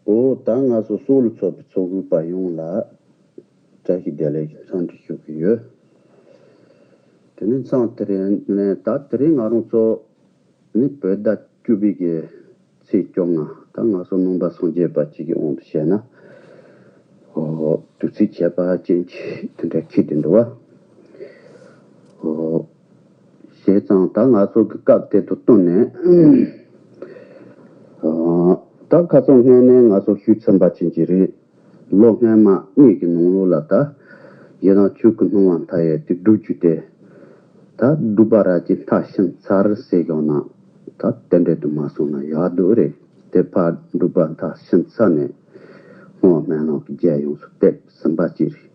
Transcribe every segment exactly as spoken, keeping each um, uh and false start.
འོ་ད་ང་ཚོ་སྲོག་ལ་ཚོགས་པའི་ཚོགས་དཔོན་པ་ཡོངས་ལ་བཀྲ་ཤིས་བདེ་ལེགས་ཀྱི་འཚམས་འདྲི་ཞུ་གི་ཡོད། དེ་ནས་མཚམས་དེ་རིང་ནས་ད་དེ་རིང་ང་རང་ཚོ་ནི་བོད་ཟླ་བཅུ་པའི་གི་ཚེས་བཅོ་ལྔ། ད་ང་ཚོ་ནང་པ་སངས་རྒྱས་པ་གཅིག་གི་དབང་དུ་བྱས་ན། ཨོ། དུས་ཚིགས་ཁྱད་པར་ཅན་གྱི་དེ་འདྲ་འཁེལ་ཏེ་འདུག་བ། ཨོ། བྱས་ཙང་ད་ང་ཚོ་གི་སྐབས་དེ་དུ་བསྟུན་ནས། ཨོ། ད་ཁ་སང་སྔོན་ནས་ང་ཚོ་ཞུས་ཚར་བ་ཅན་གྱི་རེད། ལོ་སྔོན་མ་གཉིས་ཀྱི་ནང་ལོགས་ལ་ད་ཡི་དམ་ཆོས་ཀྱི་སྣང་བ་མཐའ་ཡས་དེ་སྒྲུབ་རྒྱུ་དེ། ད་སྒྲུབ་པ་ར་གྱི་མཐའ་ཕྱིན་ཚར་ཟེར་ཡོང་ན། ད་དེ་འདྲ་དུ་མ་སོང་ན་ཡག་འདུག་རེད། དེ་ཕར་སྒྲུབ་པ་མཐའ་ཕྱིན་ཚར་ནས་སྔོན་སྨོན་ལམ་གྱི་རྒྱལ་ཡོངས་སུ་བཏབ་ཟིན་པ་ཅིག་རེད།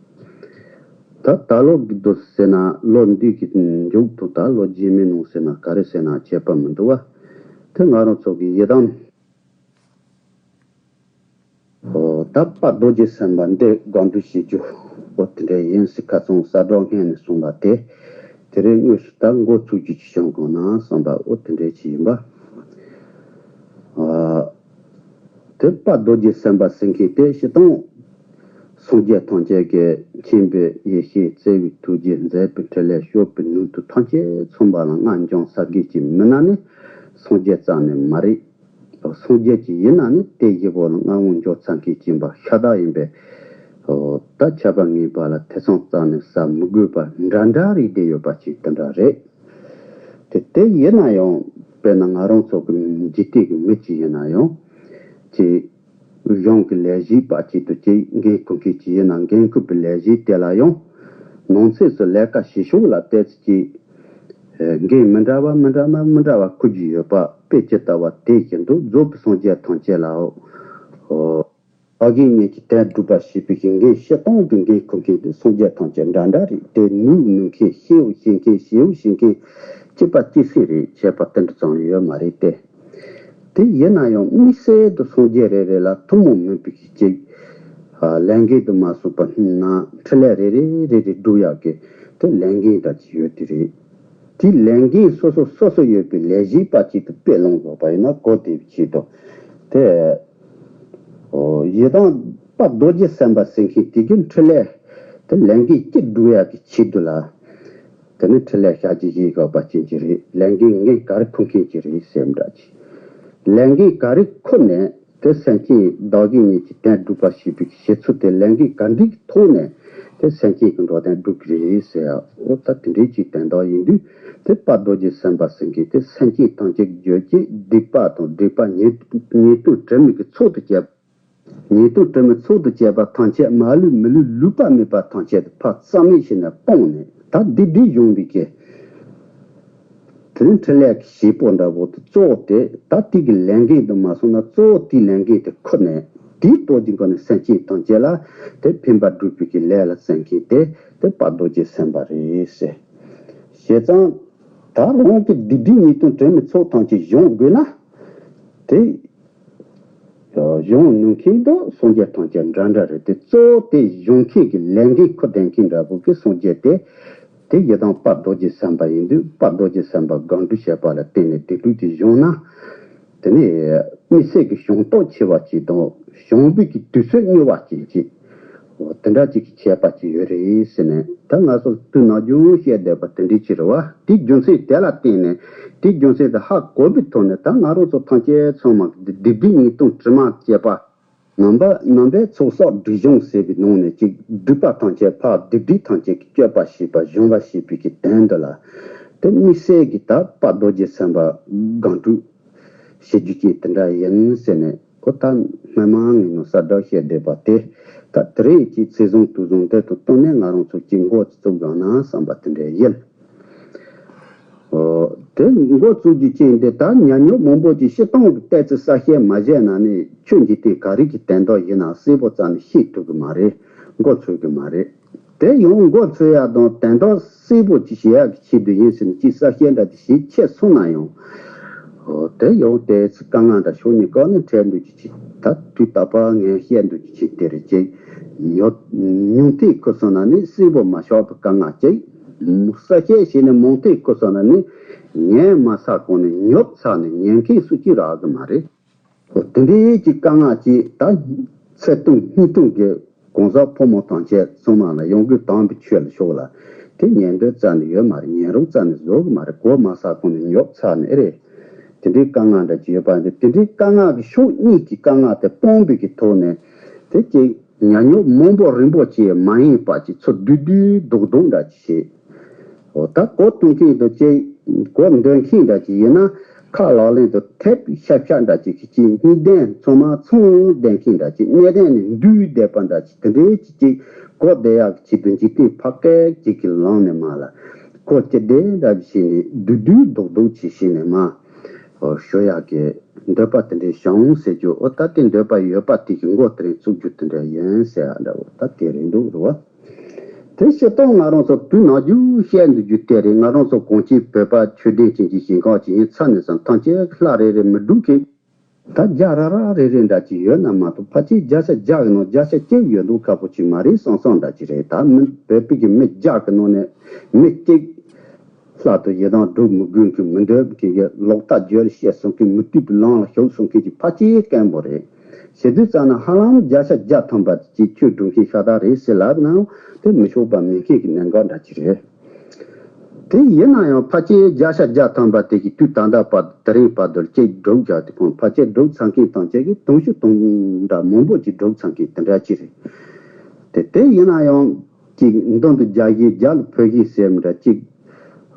ད་ད་ལོ་གི་འདུག་ཟེར་ན་ལོ་འདི་གི་མཇུག་ཏུ་ད་ལོ་རྗེས་མའི་ནང་ཟེར་ན་ག་རེ་ཟེར་ན་ཁྱད་པར་མི་འདུག་བ། དེ་ང་རང་ཚོ་གི་ཡི་དམ། ཨོ། ད་དཔལ་རྡོ་རྗེ་སེམས་དཔའ་འདི་སྒོམ་སྒྲུབ་བྱེད་རྒྱུ་ཨོ་དེ་འདྲ་ཡིན་ཟེར་ཁ་སང་གསལ་བསྒྲགས་སྔོན་ནས་གསུངས་པ་དེ། དེ་རིང་དངོས་སུ་ད་འགོ་ཚུགས་རྒྱུ་ཅིག་བྱུང་དགོས་ན་བསམ་པ་ཨོ་དེ་འདྲ་ཅིག་ཡིན་པ། ཨ། དེ་དཔལ་རྡོ་རྗེ་སེམས་དཔའ་ཟེར་མཁན་དེ་སྤྱིར་བཏང་སངས་རྒྱས་ཐམས་ཅད་ཀྱི་མཁྱེན་པའི་ཡེ་ཤེས། བརྩེ་བའི་ཐུགས་རྗེ། མཛད་པའི་ཕྲིན་ལས། སྤྱོད་པའི་ནུས་མཐུ་ཐམས་ཅད་མཚུངས་པ་ལ་མངའ་འབྱུང་ས་དགེ་ཅིག་མིན་ན་ནི་སངས་རྒྱས་རྩ་ནས་མ་རེད། སངས་རྒྱས་ཀྱི་ཡིན་ན་ནི་དེ་བཞི་པོ་ལ་མངའ་དབང་འབྱོར་ཚར་མཁན་ཅིག་ཡིན་པ་ཤ་སྟག་ཡིན་པས། ད་ཆད་པ་ངེས་པ་ལ་ཐེ་ཚོམ་རྩ་ནས་ཟ་མི་དགོས་པ་འདྲ་འདྲ་རེད། བསྡད་ཡོད་པ་ཅིག་དེ་འདྲ་རེད། དེ་དེ་ཡིན་ན་ཡང་དཔེར་ན་ང་རང་ཚོ་གི་འཇིག་རྟེན་གྱི་མི་ཅིག་ཡིན་ན་ཡང་ཅིག་གཞུང་གི་ལས་གཞི་བ་ཅིག་ཏུ་ཅིག་འགན་འཁུར་མཁན་ཅིག་ཡིན་ན་འགན་འཁུར་པའི་ལས་གཞི་དེ་ལ་ཡང་ནང་གསེས་སུ་ལས་ཀ་བྱེད་ཕྱོགས་ལ་བལྟས་ཚེ་ཅིག་འགན་མི་འདྲ་བ་མི་འདྲ་མ་མི་འདྲ་བ་འཁུར་རྒྱུ་ཡོད་པ་དཔེ་ཇི་ལྟ་བ་དེ་བཞིན་དུ་རྫོགས་པའི་སངས་རྒྱས་ཐམས་ཅད་ལའོ། ཨོ། བདག་གིས་ཉིད་ཀྱི་དོན་སྒྲུབ་པར་བྱེད་པའི་འགན་སྤྱི་སྟོང་གི་འགན་འཁུར་མཁན་དེ་སངས་རྒྱས་ཐམས་ཅད་འདྲ་འདྲ་རེད། དེ་ནུས་ནུས་མཁན་ཤེས་ཡོན་ཤེས་མཁན་ཤེས་ཡོན་ཤེས་མཁན་གཅིག་པ་གཅིག་སེ་རེད། ཁྱད་པར་དེ་འདྲ་ཙམ་ཡོད་མ་རེད་དེ། དེ་ཡིན་ན་ཡང་དམིགས་བསལ་དུ་སངས་རྒྱས་རེ་རེ་ལ་ཐུན་མོང་མིན་པའི་གཅིག་ལས་འགན་དུ་མ་སོང་པ་ན་འཕྲིན་ལས་རེ་རེ་རེ་རེ་སྒྲུབ་ཡག་གི་དེ་ལས་འགན་འདྲ་ཅིག་ཡོད་དེ་རེད། དེ་ལས་འགན་སོ་སོ་སོ་སོ་ཡོད་པའི་ལས་གཞི་བ་ཅིག་ཏུ་དཔེ་ལོངས་རྫོགས་པ་ཡིན་ན་གོ་བདེ་བའི་ཆེད་དུ་དེ། ཨོ། ཡི་དམ་དཔལ་རྡོ་རྗེ་སེམས་དཔའ་ཟེར་མཁན་དེ་གི་འཕྲིན་ལས་དེ་ལས་འགན་གཅིག་སྒྲུབ་ཡག་གི་ཆེད་དུ་ལ། དེ་ནི་འཕྲིན་ལས་ཞལ་གྱིས་བཞེས་དགོས་པ་ཅན་གྱི་རེད། ལས་འགན་འགན་ག་རེ་འཁུར་མཁན་གྱི་རེད་ཟེར་འདྲ་ཅིག་ལས་འགན་ག་རེ་འཁུར་ནས་དེ་སེམས་ཅན་བདག་གིས་ཉིད་ཀྱི་དོན་སྒྲུབ་པར་བྱེད་པའི་བྱེད་ཚུལ་དེ་ལས་འགན་ག་འདྲའི་ཐོག་ནས་དེ་སེམས་ཅན་གྱི་འགྲོ་དོན་སྒྲུབ་ཀྱི་རེད་ཟེར་ཡ། འོ་ད་དེ་འདྲའི་ཅིག་དོན་དག་ཡིན་དུས་དེ་དཔལ་རྡོ་རྗེ་སེམས་དཔའ་ཟེར་མཁན་དེ་སེམས་ཅན་ཐམས་ཅད་ཀྱི་རྒྱུད་ཀྱི་སྡིག་པ་དང་སྒྲིབ་པ་ཉེས་ཉེས་ལྟུང་དྲི་མའི་གི་ཚོགས་དང་བཅས་པ། ཉེས་ལྟུང་དྲི་མའི་ཚོགས་དང་བཅས་པ་ཐམས་ཅད་མ་ལུས་མི་ལུས་ལུས་པ་མེད་པ་ཐམས་ཅད་དུ་ཕར་རྩ་མེད་བྱས་ནས་སྤངས་ནས་ད་སྡིག་སྒྲིབ་སྦྱོང་བའི་གི། དེ་ནི་འཕྲིན་ལས་ཀྱི་བྱེད་པོ་འདྲ་བོ་དེ་གཙོ་བོ་དེ་ད་དེ་གི་ལས་འགན་དུ་མ་སོང་ན་གཙོ་བོ་དེའི་ལས་འགན་དེ་འཁུར་ནས་དེའི་སྟོབས་ཀྱི་སྒོ་ནས་སེམས་ཅན་ཐམས་ཅད་ལ་དེ་ཕན་པ་སྒྲུབ་པའི་གི་ལས་ལ་བརྩོན་མཁན་དེ་དེ་དཔལ་རྡོ་རྗེ་སེམས་དཔའ་རེད་ཟེར། བྱས་ཙང་ད་རང་གི་སྡིག་སྒྲིབ་ཉེས་ལྟུང་དྲི་མའི་ཚོགས་ཐམས་ཅད་སྦྱོང་དགོས་ན་དེ། གཞུང་ནུས་མཁན་དང་སངས་རྒྱས་ཐམས་ཅད་འདྲ་འདྲ་རེད་དེ། གཙོ་བོ་དེ་གཞུང་མཁན་གྱི་ལས་འགན་ཁུར་ལྡན་མཁན་འདྲ་པོ་གི་སངས་རྒྱས་དེ། དེ་ཡི་དམ་དཔལ་རྡོ་རྗེ་སེམས་དཔའ་ཡིན་དུས་དཔལ་རྡོ་རྗེ་སེམས་དཔའ་སྒོམ་སྒྲུབ་བྱེད་པ་ལ་བརྟེན་ནས་དེ་དུས་དེ་བྱུང་ན། དེ་ནས་དམིགས་བསལ་གྱི་བྱུང་སྟོབས་ཆེ་བ་ཅིག་དང་བྱུང་བའི་གི་དུས་ཚོད་སྔ་བ་ཅིག་ཅིག་འོ་དེ་འདྲ་ཅིག་གི་ཁྱད་པར་ཅིག་ཡོད་རེད་ཟེར་ནས་ད་ང་ཚོ་དུས་ནམ་རྒྱུན་བཤད་བསྡད་པ་དེ་འདྲའི་ཅིག་རེད་བ། དེའི་རྒྱུ་མཚན་དེ་ལ་བརྟེན་ནས་དེའི་རྒྱུ་མཚན་དེ་ཧ་གོ་བའི་ཐོག་ནས་ད་ང་རང་ཚོ་ཐམས་ཅད་ཚང་མ་སྡིག་སྒྲིབ་ཉེས་ལྟུང་དྲི་མ་བཅས་པ་རྣམ་པ་རྣམ་པའི་ཚོགས་བསགས་སྒྲིབ་སྦྱོང་ཟེར་བའི་ནང་ནས་ཅིག་སྒྲིབ་པ་ཐམས་ཅད་ཕར་སྡིག་སྒྲིབ་ཐམས་ཅད་ཀྱི་སྤྱོད་པ་ཞེས་པ་སྦྱོང་བ་ཞེས་པའི་གི་དོན་འདི་ལ་དེ་དམིགས་བསལ་གྱི་ད་དཔལ་རྡོ་རྗེ་སེམས་དཔའ་སྒོམ་སྒྲུབ་བྱེད་རྒྱུ་ཅིག་དེ་འདྲ་ཡིན་ཟེར་ནས། ཨོ་ད་སྔོན་མ་ངས་ནོ་གསལ་བསྒྲགས་བཤད་བསྡད་པ་དེ་ད་དེ་རིང་གི་ཚེས་བཟང་དུས་བཟང་འདི་དང་བསྟུན་ནས་ང་རང་ཚོ་གཅིག་འགོ་བཙུགས་དགོས་ན་བསམ་པ་དེ་འདྲ་ཡིན། ཨོ་དེ་འགོ་བཙུགས་རྒྱུ་ཅན་དེ་ད་ཉམས་མྱོང་མང་པོ་ཅིག་སྤྱིར་བཏང་གི་བལྟས་ཚེ་གསལ་བཤད་མ་བྱས་ན་ནི་ཆོས་འཇིག་རྟེན་ག་རེ་གི་དོན་དག་ཡིན་ན་གསལ་པོ་རྩ་ནས་ཤེས་ཐུབ་གི་མ་རེད། འགོ་ཚུགས་གི་མ་རེད། དེ་ཡང་འགོ་ཚུགས་ཡག་དང་དོན་དག་གསལ་པོ་ཅིག་བྱེད་ཡག་གི་ཆེད་དུ་ཡིན་ཟེར་ནས་ཅིག་གསལ་བཤད་འདྲ་དེ་ཞིག་ཆད་སོང་ན་ཡང་། ཨོ་དེ་ཡང་དེ་ཚོ་དཀའ་ངལ་འདྲ་ཤོར་ནས་གང་ནས་འཕྲད་འདུག་ཅིག་ཅིག་ད་དུས་རྟག་པར་ངས་བཤད་འདུག་ཅིག་ཅིག་དེ་རེད་ཅིག་ཉོ་ཉུང་མཐའི་ཁུ་སོང་ན་ནི་གསལ་པོ་མ་ཤོར་བའི་དཀའ་ངལ་ཅིག་གསལ་བཤད་བྱས་ནས་མང་མཐའི་ཁུ་སོང་ན་ནི་ངས་མ་ཚར་གོང་ནས་ཉོབ་ཚར་ནས་ཉན་མཁན་སུ་གཅིག་རག་གི་མ་རེད། དེ་འདྲའི་གི་དཀའ་ངལ་ཅིག་ད་ཚེ་ཐུང་སྙིགས་ཐུང་གི་གང་ཟག་ཕོ་མོ་ཐམས་ཅད་ཚང་མ་ལ་ཡོང་སྒོ་དམ་པའི་ཆོས་ལ་ཕྱོགས་ལ་དེ་ཉན་འདོད་རྩ་ནས་ཡོད་མ་རེད། ཉན་རོགས་རྩ་ནས་བཟོ་གི་མ་རེད། གོ་མ་ས་གོང་ནས་ཉོབ་ཚར་ནས་ཨེ་རེད། དེ་འདྲའི་དཀའ་ངལ་འདྲ་ཅིག་ཡོད་པ་འདི་དེ་འདྲའི་དཀའ་ངལ་གྱི་ཕྱོགས་གཉིས་ཀྱི་དཀའ་ངལ་དེ་སྤོང་བའི་གི་ཐོག་ནས་དེ་ཅིག་ཉ་ཉོབ་མང་པོ་རིང་པོ་ཅིག་མ་ཡིན་པ་ཅིག་ཚུར་བསྡུས་བསྡུས་རྡོག་རྡོག་འདྲ་ཅིག་བྱེད། འོ་ད་གོ་ཐུང་མཁན་དང་ཅིག་གོ་འདོན་མཁན་འདྲ་ཅིག་ཡིན་ན་ཁ་ལག་ལེན་དུ་ཐེབས་ཤབ་ཤབ་འདྲ་ཅིག་གི་ཅིག་སྙིང་གཏམ་ཚང་མ་ཚང་བསྡད་མཁན་འདྲ་ཅིག་གནད་དོན་ནི་འདུས་བསྡད་པ་འདྲ་ཅིག་དེ་འདྲའི་ཅིག་ཅིག་གོ་བསྡད་ཡག་གི་ཆེད་དུ་འཇིག་རྟེན་ཕ་སྐད་ཅིག་གི་ལམ་ནས་མ་ལ་གོ་ཅི་བདེ་འདྲ་ཅིག་བྱས་ནས་བསྡུས་བསྡུས་རྡོག་རྡོག་ཅིག་བྱས་ནས་མ། ཞུ་ཡག་གི་འདོད་པ་དེ་འདྲའི་བྱུང་ཟེར་རྒྱུ། འོ་ད་དེ་འདོད་པ་ཡོད་པ་དེ་གི་མགོ་དེ་རིང་བཙུགས་རྒྱུ་དེ་འདྲ་ཡིན་ཟེར་ཡ་འདྲ་བོ་ད་དེ་རེད་འདུག་རེད་བ། དེ་སྤྱིར་བཏང་ང་རང་ཚོ་དུས་ནམ་རྒྱུན་བཤད་འདུག་རྒྱུ་དེ་རེད། ང་རང་ཚོ་གངས་ཅན་བོད་པ་ཆོས་ལྡན་ཅན་གྱི་ཞིང་ཁམས་ཅིག་ཡིན་ཚར་ནས་བཟུང་ཐམས་ཅད་ལྷ་རེ་རེ་མི་སྡུག་གི་ད་བརྒྱ་ར་ར་རེ་རེ་འདྲ་ཅིག་ཡོད་ན་མ་གཏོགས་ཕལ་ཆེར་བརྒྱ་ཆ་བརྒྱ་གི་ནང་བརྒྱ་ཆ་གཅིག་ཡོད་མདོག་ཁ་པོ་ཅིག་མ་རེད་བསམ་བསམ་འདྲ་ཅིག་རེད། ད་མི་བོད་པའི་གི་མི་བརྒྱ་གི་ནང་ནས་མི་གཅིག་ལྷག་ཏུ་ཡི་དམ་སྒྲུབ་མི་དགོས་མཁན། མི་འདོད་མཁན་གྱི་ལོག་ལྟ་བརྗོད་བཤད་གསུང་མཁན། མུ་སྟེགས་པའི་ལམ་ལ་ཞུགས་གསུང་མཁན་གྱི་ཕལ་ཆེར་སྐམ་པོ་རེད། བྱེད་དུས་ཙམ་ན་ཧ་ལམ་བརྒྱ་ཆ་བརྒྱ་ཐམ་པ་ཅིག་ཆོས་སྒྲུབ་མཁན་ཤ་སྟག་རེད་ཟེར་ལབ་ནའང་དེ་མི་ཆོག་པ་མེད་མཁན་གྱི་གནད་འགག་འདྲ་ཅིག་རེད། དེ་ཡིན་ན་ཡང་ཕལ་ཆེར་བརྒྱ་ཆ་བརྒྱ་ཐམ་པ་དེ་གི་དུས་ད་ལྟ་བར་དེ་རིང་བར་དུ་ཅིག་སྒྲུབ་བཞག་དེ་ཁོང་ཕལ་ཆེར་སྒྲུབ་ཚར་མཁན་ཐམས་ཅད་ཀྱིས་དུང་ཕྱུར་དུང་འདྲ་མང་པོ་ཅིག་སྒྲུབ་ཚར་མཁན་དེ་འདྲ་ཅིག་རེད། དེ་དེ་ཡིན་ན་ཡང་། གཅིག་མདུན་དུ་རྒྱ་བཞེས་རྒྱ་ལ་ཕུད་བཞེས་ཟེར་མི་འདྲ་གཅིག་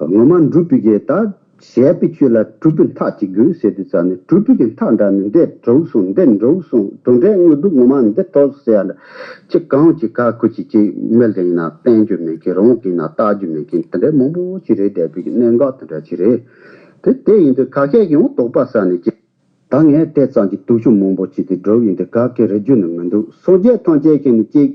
ངོ་མ་འགྲུབ་པའི་གི་ད་བྱས་པའི་ཆོས་ལ་གྲུབ་པའི་མཐའ་གཅིག་དགོས་ཟེར་དུས་ཙམ་ནས་གྲུབ་པའི་གི་མཐའ་འདྲ་ནི་འདི་གྲུབ་སོང་འདི་འགྲུབ་སོང་གྲུབ་འབྲས་དངོས་གྲུབ་ངོ་མ་འདི་ཐོབ་ཟེར་ཡ་འདྲ་གཅིག་གང་གཅིག་ག་ཁུ་གཅིག་གཅིག་མི་ལ་ཡིན་ན་བསྟན་རྒྱུ་མེད་མཁན་རང་གི་ཡིན་ན་བལྟ་རྒྱུ་མེད་མཁན་དེ་འདྲའི་མང་པོ་ཅིག་རེད་བསྡད་པའི་གི་གནད་འགག་དེ་འདྲ་ཅིག་རེད། དེ་དེ་ཡིན་དུས་ཁ་ཤས་ཀྱིས་ཡང་དོགས་པ་ཟ་ནས་ཅིག་ད་ངས་དེ་ཙམ་གྱི་དུག་ཤུགས་མང་པོ་བྱས་ཏེ་སྒྲུབ་ཡིན་ཏེ་ག་གེ་རེ་རྒྱུ་ནི་མི་འདུག་སངས་རྒྱས་ཐམས་ཅད་ཀྱིས་ནི་གཅིག་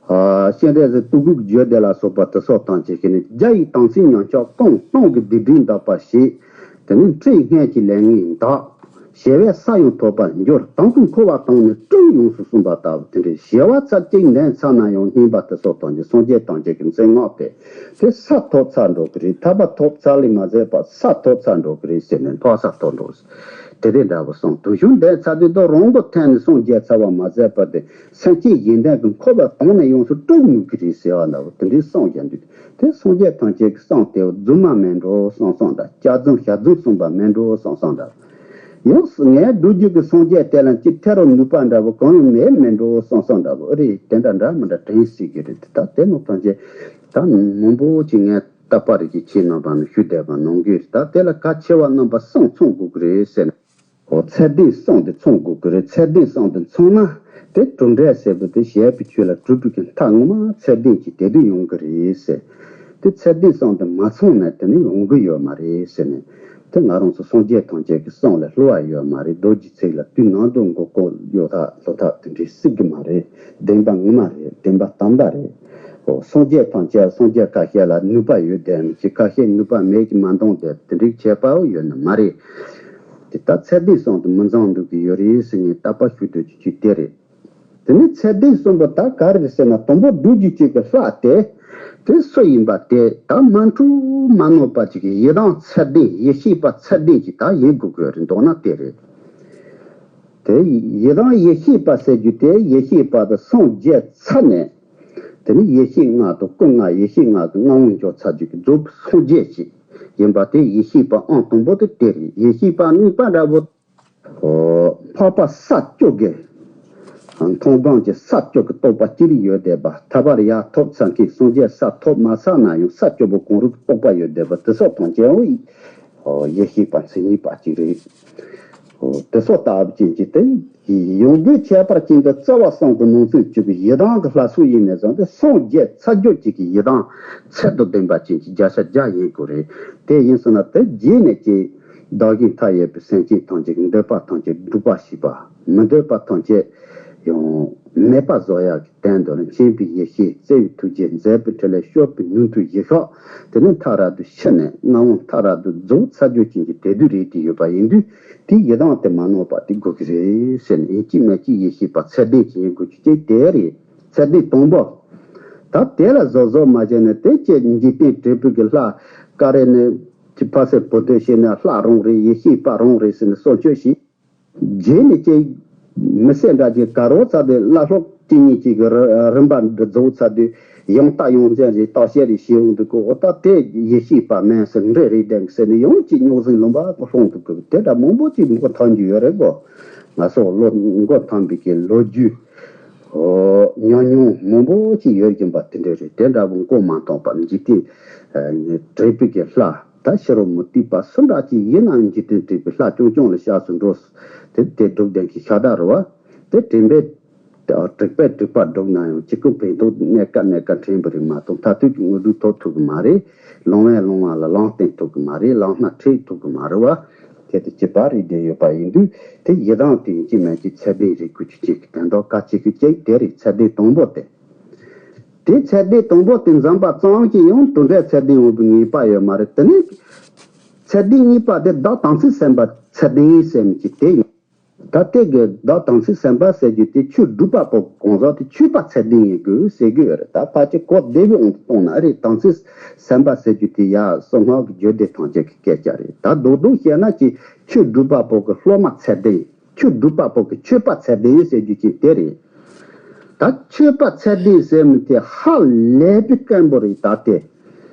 སྤྱན་རས་གཟིགས་སྟོད་གོས་ཀྱི་རྒྱུད་སྡེ་ལ་སོགས་པ་དེ་སོགས་ཐམས་ཅད་ཀྱིས་ནི་རྒྱ་ཡི་དམ་ཚིག་ཉམས་ཆག་གཏོང་གཏོང་གི་སྡིག་སྒྲིབ་འདག་པ་ཞེས། དེ་ནི་འཁྲིད་སྔོན་གྱི་ལས་ངན་འདག་ཞི་བའི་ས་ཡང་ཐོབ་པར་འགྱུར། དང་དུ་འཁོར་བ་དང་ནི་སྤྲུལ་ཡོངས་སུ་གསུངས་པ་ལྟ་བུ་དེ་འདྲའི་ཞི་བ་ཚར་གཅིག་འདོན་ཚར་ན་ཡང་བསྙེན་པ་དེ་སོགས་དང་གི་སངས་རྒྱས་ཐམས་ཅད་ཀྱི་མཚན་སྔགས་དེ་དེ་ས་ཐོབ་ཚར་འགྲོ་གི་རེད། ཐར་པ་ཐོབ་ཚར་ལས་མ་ཟད་པར་ས་ཐོབ་ཚར་འགྲོ་གི་རེད་ཟེར་ནས་འཕགས་ས་ཐོབ་འགྲོ། དེ་དེ་འདྲ་བོ་གསུངས། དུ་ཞུགས་འདས་ཚར་དུས་དུ་རང་མགོ་ཐོན་ནས་སངས་རྒྱས་ཚར་བ་མ་ཟད་པར་དེ་སེམས་ཅན་གཞན་དོན་གྱི་འཁོར་བ་དང་ནས་ཡོངས་སུ་སྤྲུག་ནུས་ཀྱི་རེད་ཟེར་བ་འདྲ་བོ་དེ་འདྲའི་གསུངས་ཀྱང་འདུག་དེ་སངས་རྒྱས་ཐམས་ཅད་ཀྱི་གསུང་དེ་རྫུན་མ་མིན་འགྲོ་བསམ་བསམ་འདྲ། སྐྱག་རྫུན་ཞག་རྫུན་གསུངས་པ་མིན་འགྲོ་བསམ་བསམ་འདྲ། ཡང་ངས་སྒྲུབ་རྒྱུ་གི་སངས་རྒྱས་དེ་ལ་ཅི་ཐེ་རུ་ནུས་པ་འདྲ་བོ་གང་ཡང་མེད་མིན་འགྲོ་བསམ་བསམ་འདྲ་བོ་ཨེ་རེད། དེ་འདྲ་འདྲ་མི་འདྲ་དྲན་སྲིད་ཀྱི་རེད། ད་དེ་ནང་ཐམས་ཅད་ད་མང་པོ་ཅིག་ངས། རྟག་པ་རིགས་ཀྱི་ཆོས་རྣམ་པ་ནི་ཞུ་བསྡད་པ་ནང་གི་ད་དེ་ལ་གལ་ཆེ་བ་རྣམ་པ་གསུམ་ཚང་དགོས་ཀྱི་རེད་ཟེར་ནས། འོ་ཚད་ལྡན་གསུམ་དེ་ཚང་དགོས་ཀྱི་རེད། ཚད་ལྡན་གསུམ་དེ་ཚང་ན་དེ་གྲུབ་འབྲས་ཟེར་བ་དེ་བྱས་པའི་ཆོས་ལ་གྲུབ་པའི་གི་མཐའ་ངོ་མ་ཚད་ལྡན་གྱི་དེ་དུས་ཡོང་གི་རེད་ཟེར། དེ་ཚད་ལྡན་གསུམ་དེ་མ་ཚང་ན་དེ་ནི་ཡོང་གི་ཡོད་མ་རེད་ཟེར་ནས། དེ་ང་རང་ཚོ་སངས་རྒྱས་ཐམས་ཅད་ཀྱི་གསུང་ལས་བསླུ་བ་ཡོད་མ་རེད། རྡོ་རྗེ་ཚིག་ལ་དུས་ནམ་དུ་མགོ་སྐོར་གཡོ་ཐག་ལྷོ་ཐག་དེ་འདྲའི་སྲིད་གི་མ་རེད། བདེན་པ་ངོ་མ་རེད། བདེན་པ་དམ་པ་རེད། ཨོ་སངས་རྒྱས་ཐམས་ཅད་སངས་རྒྱས་ཁ་ཤས་ལ་ནུས་པ་ཡོད་དེ་མི་ཅི་ཁ་ཤས་ནུས་པ་མེད་ཀྱི་མ་འདང་དེ་དེ་འདྲའི་ཁྱད་པར་ཡོད་ནི་མ་རེད། དེ་ལྟར་ཚད་ལྡན་གསུམ་དུ་མི་འཛོམས་འདུག་གི་ཡོད་རེད་ཟེར་ངས་རྟག་པར་ཞུ་འདོད་ཀྱི་ཆོས་དེ་རེད། དེ་ནི་ཚད་ལྡན་གསུམ་པོ་ད་ག་རེ་ཟེར་ན་དང་པོ་སྒྲུབ་བྱེད་ཀྱི་ལྷ་དེ་དེ་སུ་ཡིན་པ་དེ་ད་མ་འཁྲུལ་མ་ནོར་བ་ཅིག་གི་ཡི་དམ་ཚད་ལྡན་ཡེ་ཤེས་པ་ཚད་ལྡན་ཅིག་ད་ཡིན་དགོས་ཀྱི་རེད་འདོད་ན་དེ་རེད། དེ་ཡི་དམ་ཡེ་ཤེས་པ་ཟེར་རྒྱུ་དེ་ཡེ་ཤེས་པ་དེ་སངས་རྒྱས་ཚར་ནས། དེ་ནི་ཡེ་ཤེས་ལྔ་དང་སྐུ་ལྔ་ཡེ་ཤེས་ལྔ་གི་མངའ་དབང་འབྱོར་ཚར་རྒྱུ་གི་རྫོགས་པའི་སངས་རྒྱས་ཤིག་ཡིན་པ་དེ་ཡེ་ཤེས་པ་ཨང་དང་པོ་དེ་དེ་རེད། ཡེ་ཤེས་པ་གཉིས་པ་འདྲ་བོ། འཕགས་པ་ས་བཅུ་གི་མཐོང་སྒང་གི་ས་བཅུ་གི་རྟོགས་པ་ཅི་རིགས་ཡོད་བསྡད་པ། ཐར་པ་རེ་ཡར་ཐོབ་ཚར་མཁན་སངས་རྒྱས་ས་ཐོབ་མ་ཚར་ན་ཡང་ས་བཅུ་པོ་གང་རུང་གི་རྟོགས་པ་ཡོད་བསྡད་པ་དེ་སོགས་དང་བཅས་པའི་ཡེ་ཤེས་པ་མཚན་ཉིད་པ་ཅིག་རེད། དེ་སོགས་ལྟ་བུ་ཅན་གྱི་དེ་ཡོངས་སྒོས་ཁྱད་པར་ཅན་དུ་རྩ་བ་གསུམ་གྱི་ནང་ཚན་གཅིག་གི་ཡི་དམ་གྱི་ལྷ་སྲུང་ཡིན་ནས་བཟུང་སྟེ་སངས་རྒྱས་ཚར་རྒྱུ་གཅིག་གི་ཡི་དམ་ཚད་དང་ལྡན་པ་ཅན་གྱི་བརྒྱ་ཆ་བརྒྱ་ཡིན་དགོས་རེད། དེ་ཡིན་ཟེར་ན་དེ་རྗེས་ནས་ཀྱི་བདག་གཞན་མཐའ་ཡས་པའི་སེམས་ཅན་ཐམས་ཅད་ཀྱི་འདོད་པ་ཐམས་ཅད་སྒྲུབ་པ་ཞེས་པ་མི་འདོད་པ་ཐམས་ཅད་ཡང་མེད་པ་བཟོ་ཡག་གི་དོན་དུ་ལ་མཁྱེན་པའི་ཡེ་ཤེས་བརྩེ་བའི་ཐུགས་རྗེ་མཛད་པའི་འཕྲིན་ལས་སྐྱོབ་པའི་ནུས་མཐུ་ཡེ་ཤེས་དེ་ནི་མཐའ་ར་དུ་ཤི་ནས་མངའ་དབང་མཐའ་ར་དུ་རྫོགས་ཚར་རྒྱུ་ཅན་གྱི་དེ་དུས་རེད། དེ་ཡོད་པ་ཡིན་དུས་དེའི་ཡི་དམ་དེ་མ་ནོར་བ་དེ་དགོས་ཀྱི་རེད་ཟེར་ནས་ཡིན་གཅིག་མིན་གཅིག་ཡེ་ཤེས་པ་ཚད་ལྡན་ཅན་ཡིན་དགོས་རྒྱུ་ཅིག་དེ་རེད། ཚད་ལྡན་དང་པོ། ད་དེ་ལ་བཟོ་བཟོ་མ་བྱས་ནས་དེ་ཅི་འཇིག་རྟེན་དྲེད་པའི་གི་ལྷ་ཀ་རེ་ནས་ཀྱི་ཕ་སེར་བུ་སྟོན་བྱས་ནས་ལྷ་རང་རེད་ཡེ་ཤེས་པ་རང་རེད་ཟེར་ནས་གསོལ་མཆོད་བྱས། རྗེས་ནས་ཅིག་མི་སེར་འདྲ་ཅིག་ག་རོ་ཚ་དེ་བླ་སློབ་དེ་གཉིས་ཀྱི་གི་རི་རིམ་པ་འདི་རྫོགས་ཚར་དུས་ཡང་ལྟ་ཡང་འཛིན་རེ་བརྟག་དཔྱད་རེ་བྱེད་འོང་འདུག་གོ། ཨོ་ད་དེ་ཡེ་ཤེས་པ་མིན་ཟེར་འདྲེ་རེ་ལྡན་ཟེར་ནས་ཡང་ཅིག་རྙོག་ཟིང་ལུང་པ་ལྷུང་འདུག་གོ། དེ་འདྲ་མང་པོ་ཅིག་མགོ་འཐོམ་རྒྱུ་ཡོད་རེད་གོ། ང་ཚོ་ལོ་མགོ་འཐོམ་པའི་གི་ལོ་རྒྱུས་ཨོ་ཉུང་ཉུང་མང་པོ་ཅིག་ཡོད་ཀྱིན་པ་དེ་འདྲ་རེད། དེ་འདྲ་བོ་མགོ་མ་འཐོམ་པར་འཇིག་རྟེན་དྲེགས་པའི་གི་ལྷ། ད་ཕྱི་རོལ་མུ་སྟེགས་པ་སུ་འདྲ་ཅིག་ཡིན་ནའང་འཇིག་རྟེན་དྲེགས་པའི་ལྷ་རྐྱང་རྐྱང་ལ་སྐྱབས་སུ་འགྲོ། དེ་དེ་སྒྲུབ་ལྡན་གྱི་ཤ་དག་རུ་བ། དེ་དྲན་པས་དྲེགས་པས་དྲེགས་པ་སྒྲུབ་ན་ཡང་གཅིག་ཀུན་ཕན་ཐོགས་གནས་ཀ་གནས་ཀ་དྲན་པ་རེད་མ་གཏོགས་མཐར་ཐུག་གི་དངོས་གྲུབ་ཐོབ་ཐུབ་ཀྱི་མ་རེད། ལོང་བས་ལོང་བ་ལ་ལམ་བསྟན་ཐུབ་ཀྱི་མ་རེད། ལམ་སྣ་ཁྲིད་ཐུབ་ཀྱི་མ་རེད་བ། དེ་དེ་སྐྱིད་པ་རེད་བསྡད་ཡོད་པ་ཡིན་དུས་དེ་ཡི་དམ་དེ་ཡིན་གཅིག་མིན་གཅིག་ཚད་ལྡན་རེད་དགོས་ཀྱི་གཅིག་དོན་དག་གལ་ཆེ་ཤོས་གཅིག་དེ་རེད། ཚད་ལྡན་དང་པོ་དེ། དེ་ཚད་ལྡན་དང་པོ་དེ་འཛོམས་པ་ཙམ་གྱིས་ཡང་དུད་འགྲོའི་ཚད་ལྡན་འོང་བའི་ངེས་པ་ཡོད་མ་རེད། དེ་ནས་ཚད་ལྡན་གཉིས་པ་དེ་བདག་དམ་ཚིག་སེམས་དཔའི་ཚད་ལྡན་ཟེར་མི་གཅིག་དེ་ཡིན། ད་ལྟའི་གི་བདག་དམ་ཚིག་སེམས་དཔའ་ཟེར་རྒྱུ་དེ་ཆོས་སྒྲུབ་པ་པོ་གང་ཟག་དེ་ཆོས་པ་ཚད་ལྡན་ཡིན་དགོས་ཟེར་གྱི་ཡོད་རེད། ད་ཕལ་ཆེར་གོ་བདེ་བའི་དབང་དུ་བཏང་ན་རེད། དམ་ཚིག་སེམས་དཔའ་ཟེར་རྒྱུ་དེ་ཡ་གསང་སྔགས་ཀྱི་རྒྱུད་སྡེ་ཐམས་ཅད་ཀྱི་སྐད་ཆ་རེད། ད་རྡོག་རྡོག་བཤད་ན་ཅིག་ཆོས་སྒྲུབ་པ་པོ་གི་སློབ་མ་ཚད་ལྡན། ཆོས་སྒྲུབ་པ་པོ་གི་ཆོས་པ་ཚད་ལྡན་ཟེར་རྒྱུ་ཅིག་དེ་རེད། ད་ཆོས་པ་ཚད་ལྡན་ཟེར་མི་དེ་ཧ་ལས་པའི་དཀོན་པོ་རེད། ད་དེ་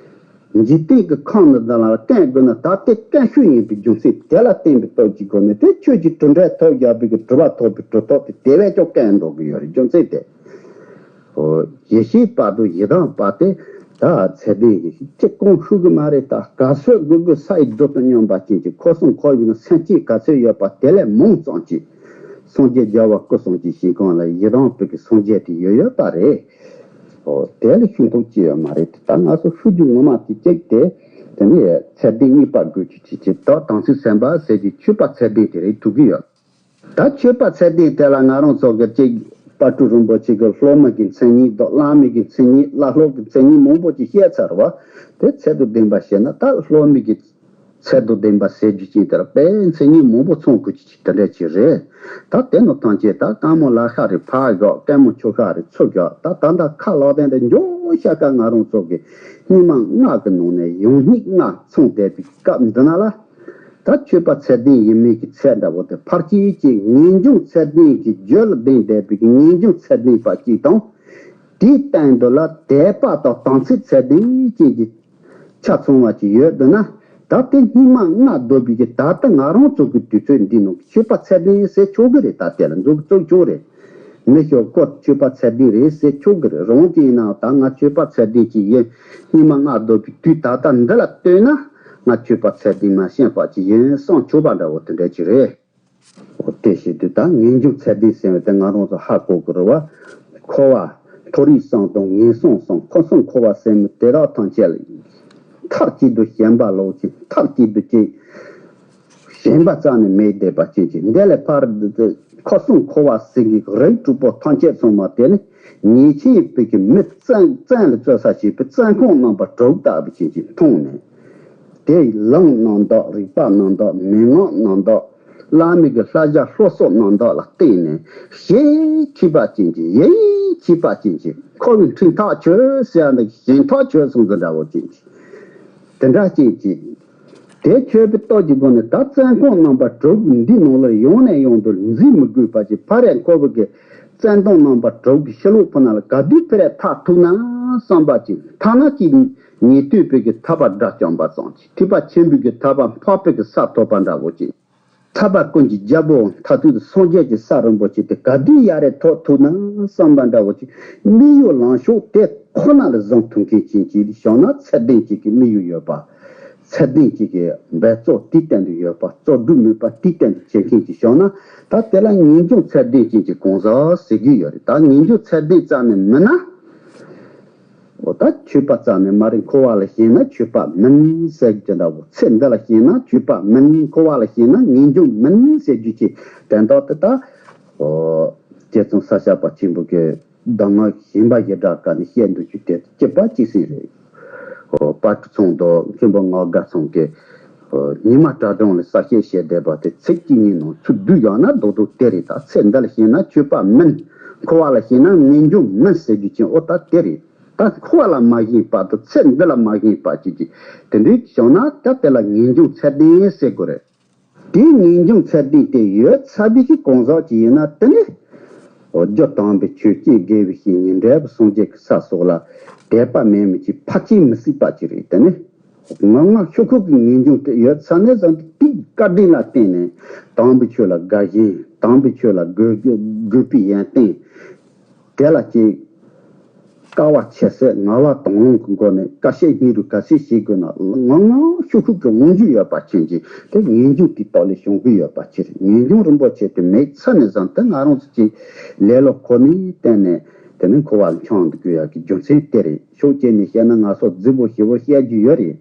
འཇིག་རྟེན་གྱི་ཁམས་འདི་དག་ལ་དཀོན་དགོས་ན་ད་དེ་དཀོན་ཤོས་ཡིན་པའི་རྒྱུ་མཚན་དེ་ལ་བརྟེན་པའི་སྟོབས་ཀྱི་སྒོ་ནས་དེ་ཆོས་ཀྱི་གྲུབ་འབྲས་ཐོབ་བཞག་པའི་གི་གྲུབ་པ་ཐོབ་པའི་གྲུབ་ཐོབ་དེ་དེ་བས་ཀྱང་དཀོན་འགྲོ་གི་ཡོད་རེད། རྒྱུ་མཚན་དེ། ཨོ། ཡེ་ཤེས་དཔལ་དུ་ཡི་དམ་དཔལ་དེ་ད་ཚད་ལྡན་ཡེ་ཤེས་ཅི་གང་ཤུགས་ཀྱི་མ་རེད། ད་ག་ཚོད་དགོས་དགོས་ས་ཡི་རྡུལ་དང་སྙོམས་པ་ཅན་གྱི་འཁོར་གསུམ་འཁོར་བའི་ནང་སེམས་ཅན་ག་ཚོད་ཡོད་པ་དེ་ལས་མང་ཙམ་གྱིས་སངས་རྒྱས་རྒྱལ་བ་སྐུ་གསུམ་གྱི་ཞིང་ཁམས་ལ་ཡི་དམ་དཔལ་གྱི་སངས་རྒྱས་དེ་ཡོད་ཡོད་པ་རེད། ཨོ། དེ་ལས་ཤུགས་ཐོག་ཅི་ཡོད་མ་རེད། ད་ང་ཚོ་ཤུགས་རྒྱུ་ངོ་མ་དེ་གཅིག་དེ་དེ་ནས་ཚད་ལྡན་གཉིས་པ་དགོས་ཀྱི་ཅི་ཅི་ད་དམ་ཚིག་སེམས་དཔའ་ཟེར་གྱི་ཆོས་པ་ཚད་ལྡན་དེ་རེད་ཐུག་གི་ཡོད། ད་ཆོས་པ་ཚད་ལྡན་དེ་ལ་ང་རང་ཚོ་གི་གཅིག་དཔལ་སྤྲུལ་རིན་པོ་ཆེ་གི་སློབ་མ་གི་མཚན་ཉིད་དང་བླ་མ་གི་མཚན་ཉིད། བླ་སློབ་ཀྱི་མཚན་ཉིད་མང་པོ་ཅིག་བཤད་ཚར་བ། དེ་ཚད་དང་ལྡན་པ་བཤད་ན་ད་སློབ་མ་གི་ཚད་དང་ལྡན་པ་ཟེར་རྒྱུ་ཅིག་དེ་ལ་དཔེ་མཚན་ཉིད་མང་པོ་ཚང་དགོས་ཀྱི་ཅིག་དེ་འདྲ་ཅིག་རེད། ད་དེ་ནང་ཐམས་ཅད་ད་རྐན་མོ་ལག་ཤ་རེ་ཕར་བཞག་རྐན་མོ་ཆུ་ཤ་རེ་ཚུར་བཞག་ད་ད་ལྟ་ཁ་ལག་དེ་འདྲ་འཇོག་ཤ་ཁ་ང་རང་ཚོ་གི་སྙིགས་མ་ལྔ་གི་ནང་ནས་ཡང་སྙིགས་ལྔ་ཚང་བསྡད་པའི་སྐབས་འདི་ན་ལ། ད་ཆོས་པ་ཚད་ལྡན་ཡིན་མིན་གྱི་ཚད་འདྲ་བོ་དེ་ཕལ་ཆེར་གྱི་ངེས་འབྱུང་ཚད་ལྡན་གྱི་རྒྱུད་ལ་ལྡན་བསྡད་པའི་ངེས་འབྱུང་ཚད་ལྡན་པ་གཅིག་དང་། དེའི་སྟེང་དུ་ལ་དད་པ་དང་དམ་ཚིག་ཚད་ལྡན་ཅན་གྱི་ཆ་ཚང་བ་ཅིག་ཡོད་འདུག་ན། ད་དེ་སྙིགས་མ་ལྔ་བདོ་བའི་གི་ད་ལྟ་ང་རང་ཚོ་གི་དུས་ཚོད་འདི་ནང་གི་ཆོས་པ་ཚད་ལྡན་ཟེར་ཆོག་གི་རེད། ད་དེ་ལ་འཛུགས་བཙུགས་ཆོག་རེད། མི་ཤོག་ཀོ་ཆོས་པ་ཚད་ལྡན་རེད་ཟེར་ཆོག་གི་རེད། རང་གི་ཡིན་ནའང་ད་ང་ཆོས་པ་ཚད་ལྡན་ཅིག་ཡིན། སྙིགས་མ་ལྔ་བདོ་བའི་དུས་ད་ལྟ་འདི་ལ་ལྟོས་ན་ང་ཆོས་པ་ཚད་ལྡན་མ་ཤེས་པ་ཅིག་ཡིན་བསམ་ཆོག་པ་འདྲ་བོ་དེ་འདྲ་ཅིག་རེད། འོ་དེ་བྱེད་དུས་ད་ངེས་འབྱུང་ཚད་ལྡན་ཟེར་བ་དེ་ང་རང་ཚོ་ཧ་གོ་དགོས་རེད་བ། འཁོར་བ་མཐོ་རིས་གསུམ་དང་ངན་སོང་གསུམ་འཁོར་གསུམ་འཁོར་བ་ཟེར་མི་དེ་དག་ཐམས་ཅད་ལ་མཐར་གཅིག་ཏུ་ཞེན་པ་ལོག་ཅིང་མཐར་གཅིག་ཏུ་ཅིག་ཞེན་པ་རྩ་ནས་མེད་བསྡད་པ་ཅན་གྱི་འདི་ལས་ཕར་འཁོར་གསུམ་འཁོར་བ་ཟེར་གྱི་རིགས་དྲུག་པོ་ཐམས་ཅད་ཚང་མ་དེ་ནི་ཉེས་ཅན་པའི་གི་མི་བཙན་བཙན་ལ་རྩོད་ས་བྱེད་པའི་བཙན་ཁང་རྣམ་པ་དྲུག་ལྟ་བུ་ཅན་གྱིས་མཐོང་ནས། དེ་ལམ་རྣམ་དག་རིག་པ་རྣམ་དག་མན་ངག་རྣམ་དག་བླ་མའི་གི་བསླབ་བྱ་སློབ་གསོ་རྣམ་དག་ལ་བརྟེན་ནས་ཞེ་མཁས་པ་ཅན་གྱི་ཡེ་མཁས་པ་ཅན་གྱི་འཁོར་བའི་འཁྲུལ་ཐག་ཆོད་ཟེར་ཡ་འདི་ཞེན་ཐག་ཆོད་སོང་ཟེར་འདྲ་བོ་ཅན་གྱི། དེ་འདྲ་ཅན་གྱི། དེ་ཆོད་པའི་སྟོབས་ཀྱི་སྒོ་ནས་ད་བཙན་ཁང་རྣམ་པ་དྲུག་འདི་ནང་ལ་ཡང་ནས་ཡང་དུ་འཛུལ་མི་དགོས་པ་ཅིག་ཕ་རེ་འཁོར་བའི་གི་བཙན་དོང་རྣམ་པ་དྲུག་གི་ཕྱི་ལོགས་ཕུ་ན་ལ་ག་དུས་ཕེ་རེ་ཐག་ཐུག་ན་བསམ་པ་ཅིག་ཐ་ན་ཅིག་ཉེ་དུས་པའི་གི་ཐར་པ་དགྲ་བཅོམ་པ་ཙམ་ཅིག་ཐེག་པ་ཆེན་པོའི་གི་ཐར་པ་འཕགས་པའི་གི་ས་ཐོབ་པ་འདྲ་བོ་ཅིག་ཐར་པ་ཀུན་གྱི་རྒྱལ་པོ་མཐར་ཐུག་ཏུ་སངས་རྒྱས་ཀྱི་ས་རིན་པོ་ཆེ་དེ་ག་དུས་ཡ་རེ་ཐོབ་ཐུབ་ན་བསམ་པ་འདྲ་བོ་ཅིག་དམིགས་ཡུལ་ལངས་ཕྱོགས་དེ་ཁོ་ན་ལ་བཟུང་ཐུབ་མཁན་ཅན་གྱི་བྱུང་ན་ཚད་ལྡན་ཅན་གྱི་དམིགས་ཡུལ་ཡོད་པ། ཚད་ལྡན་ཅན་གྱི་འབད་རྩོལ་དེའི་སྟེང་དུ་ཡོད་པ། རྩོལ་སྒྲུབ་ནུས་པ་དེའི་སྟེང་དུ་བྱེད་མཁན་ཅིག་བྱུང་ན་ད་དེ་ལ་ངེས་འབྱུང་ཚད་ལྡན་ཅན་གྱི་གང་ཟག་ཟེར་གྱི་ཡོད་རེད། ད་ངེས་འབྱུང་ཚད་ལྡན་རྩ་ནས་མིན་ན། འོ་ད་ཆོས་པ་རྩ་ནས་མ་རེད། འཁོར་བ་ལ་ཞེན་ན་ཆོས་པ་མིན་ཟེར་རྒྱུ་འདྲ་བོ། ཚེ་འདི་ལ་ཞེན་ན་ཆོས་པ་མིན། འཁོར་བ་ལ་ཞེན་ན་ངེས་འབྱུང་མིན་ཟེར་རྒྱུ་ཅིག་དོན་དག་དེ་ད། འོ་རྗེ་ཙོང་ས་སྐྱ་པ་ཆེན་པོ་གི་གདམས་ངག་ཞིམ་པ་ཞེ་དྲག་ག་ནས་བཤད་འདུག་རྒྱུ་དེ་གཅིག་པ་གཅིག་སྲིད་རེད། འོ་དཔལ་སྤྲུལ་ཚང་དང་མཁན་པོ་ངག་དགའ་ཚང་གི་ཉི་མ་དྲ་གྲངས་ལ་གསལ་བཤད་བྱས་བསྡད་པ་དེ་ཚིག་གཅིག་གཉིས་ནང་ཚུར་བསྡུས་བཞག་ན་རྡོག་རྡོག་དེ་རེད། ད་ཚེ་འདི་ལ་ཞེན་ན་ཆོས་པ་མིན། འཁོར་བ་ལ་ཞེན་ན་ངེས་འབྱུང་མིན་ཟེར་རྒྱུ་ཅན་འོ་ད་དེ་རེད། ད་འཁོར་བ་ལ་མ་ཞེན་པ་དང་ཚེ་འདི་ལ་མ་ཞེན་པ་ཅིག་གིས་དེ་འདྲའི་བྱུང་ན་ད་དེ་ལ་ངེས་འབྱུང་ཚད་ལྡན་ཟེར་དགོས་རེད། དེའི་ངེས་འབྱུང་ཚད་ལྡན་དེ་ཡོད་ཚར་བའི་གི་གང་ཟག་ཅིག་ཡིན་ན། དེ་ནི་རྒྱུ་དམ་པའི་ཆོས་ཀྱི་དགེ་བའི་བཤེས་གཉེན་འབྲས་བུ་སངས་རྒྱས་ཀྱི་ས་སོགས་ལ་དད་པ་མེད་མི་ཅིག་ཕལ་ཆེར་མི་སྲིད་པ་ཅིག་རེད། དེ་ནི་ངག་དབང་ཆོས་སྐུ་གི་ངེས་འབྱུང་དེ་ཡོད་ཚར་ནས་བཟུང་སྟེ། དེའི་བཀའ་དྲིན་ལ་བརྟེན་ནས་དམ་པའི་ཆོས་ལ་དགའ་ཞེན། དམ་པའི་ཆོས་ལ་དགོས་དགོས་པའི་ཡོན་ཏན། དེ་ལ་ཅིག་དཀའ་བ་ཆེ་སེ་ངལ་བ་དང་ལོངས་ཀྱི་སྒོ་ནས་དཀའ་སྤྱད་སྙིང་རུས་ག་ཚོད་བྱེད་དགོས་ན། ངག་དབང་ཆོས་སྐུ་གི་དབང་ཆུ་ཡོད་པ་ཅན་གྱི་དེ་ངེས་འབྱུང་དེ་དག་ལས་བྱུང་གི་ཡོད་པ་ཅིག་རེད། ངེས་འབྱུང་རིན་པོ་ཆེ་དེ་མེད་ཚར་ནས་བཟུང་སྟེ། ང་རང་ཚོ་ཅིག་ལེ་ལོ་ཁོ་ནའི་སྟེང་ནས་དེ་ནི་འཁོར་བ་འཁྱམས་འདུག་ཡག་གི་རྒྱུ་མཚན་དེ་རེད། ཕྱོགས་གཅིག་ནས་བཤད་ན་ང་ཚོ་རྫི་བོ་ཞི་བོ་བཤད་རྒྱུ་ཡོད་རེད།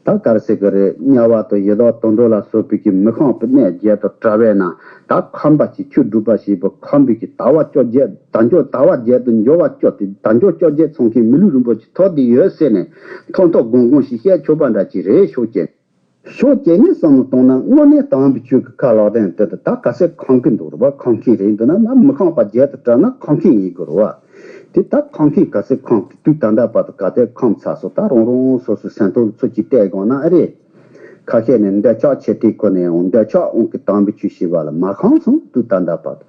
ད་ག་རེ་ཟེར་གི་རེད། དམྱལ་བ་དང་ཡི་དྭགས་དུད་འགྲོ་ལ་སོགས་པའི་གི་མི་ཁོམ་པའི་གནས་བརྒྱད་དང་བྲལ་བས་ན། ད་ཁོམ་པ་ཅིག་ཆོས་སྒྲུབ་པ་ཞེས་པའི་ཁོམ་པའི་གི་དལ་བ་བཅོ་བརྒྱད། དལ་འབྱོར་དལ་བ་བརྒྱད་དུ་འབྱོར་བ་བཅོ་སྟེ། དལ་འབྱོར་བཅོ་བརྒྱད་ཚང་མཁན་མི་ལུས་རིན་པོ་ཆེ་ཐོབ་བསྡད་ཡོད་ཟེར་ནས་ཐོག་ཐོག་དགོང་དགོང་ཞིག་བཤད་ཆོག་པ་འདྲ་ཅིག་རེད། ཕྱོགས་གཅིག་ཕྱོགས་གཅིག་ནས་བསམ་བློ་བཏང་ན། དངོས་གནས་དམ་པའི་ཆོས་ཀྱི་ཁ་ལག་སྟེང་དེ་ད་ག་ཚད་ཁོམ་གི་འདུག་རེད་བ། ཁོམ་མཁན་རེད་འདུག་ན། མ་མི་ཁོམ་པ་བརྒྱད་དུ་བྲལ་ན་ཁོམ་མཁན་ཡིན་དགོས་རེད་བ། དེ་ད་ཁོམ་མཁན་ག་ཚད་ཁོམ་གི། དུས་ད་ལྟ་བར་དུ་ག་དེ་ཁོམ་ཚར་སོང་། ད་རང་རང་སོ་སོའི་སེམས་ཐོག་ལ་ཚུར་ཅིག་བལྟས་དགོས་ན་ཨེ་རེད། ཁ་ཤས་ནི་འདོད་ཆགས་ཆེ་ཐལ་ཁུར་ནས་ཡང་འདོད་ཆགས་དབང་གིས་དམ་པའི་ཆོས་ཞེས་པ་ལ་མ་ཁོམ་སོང་། དུས་ད་ལྟ་བར་དུ།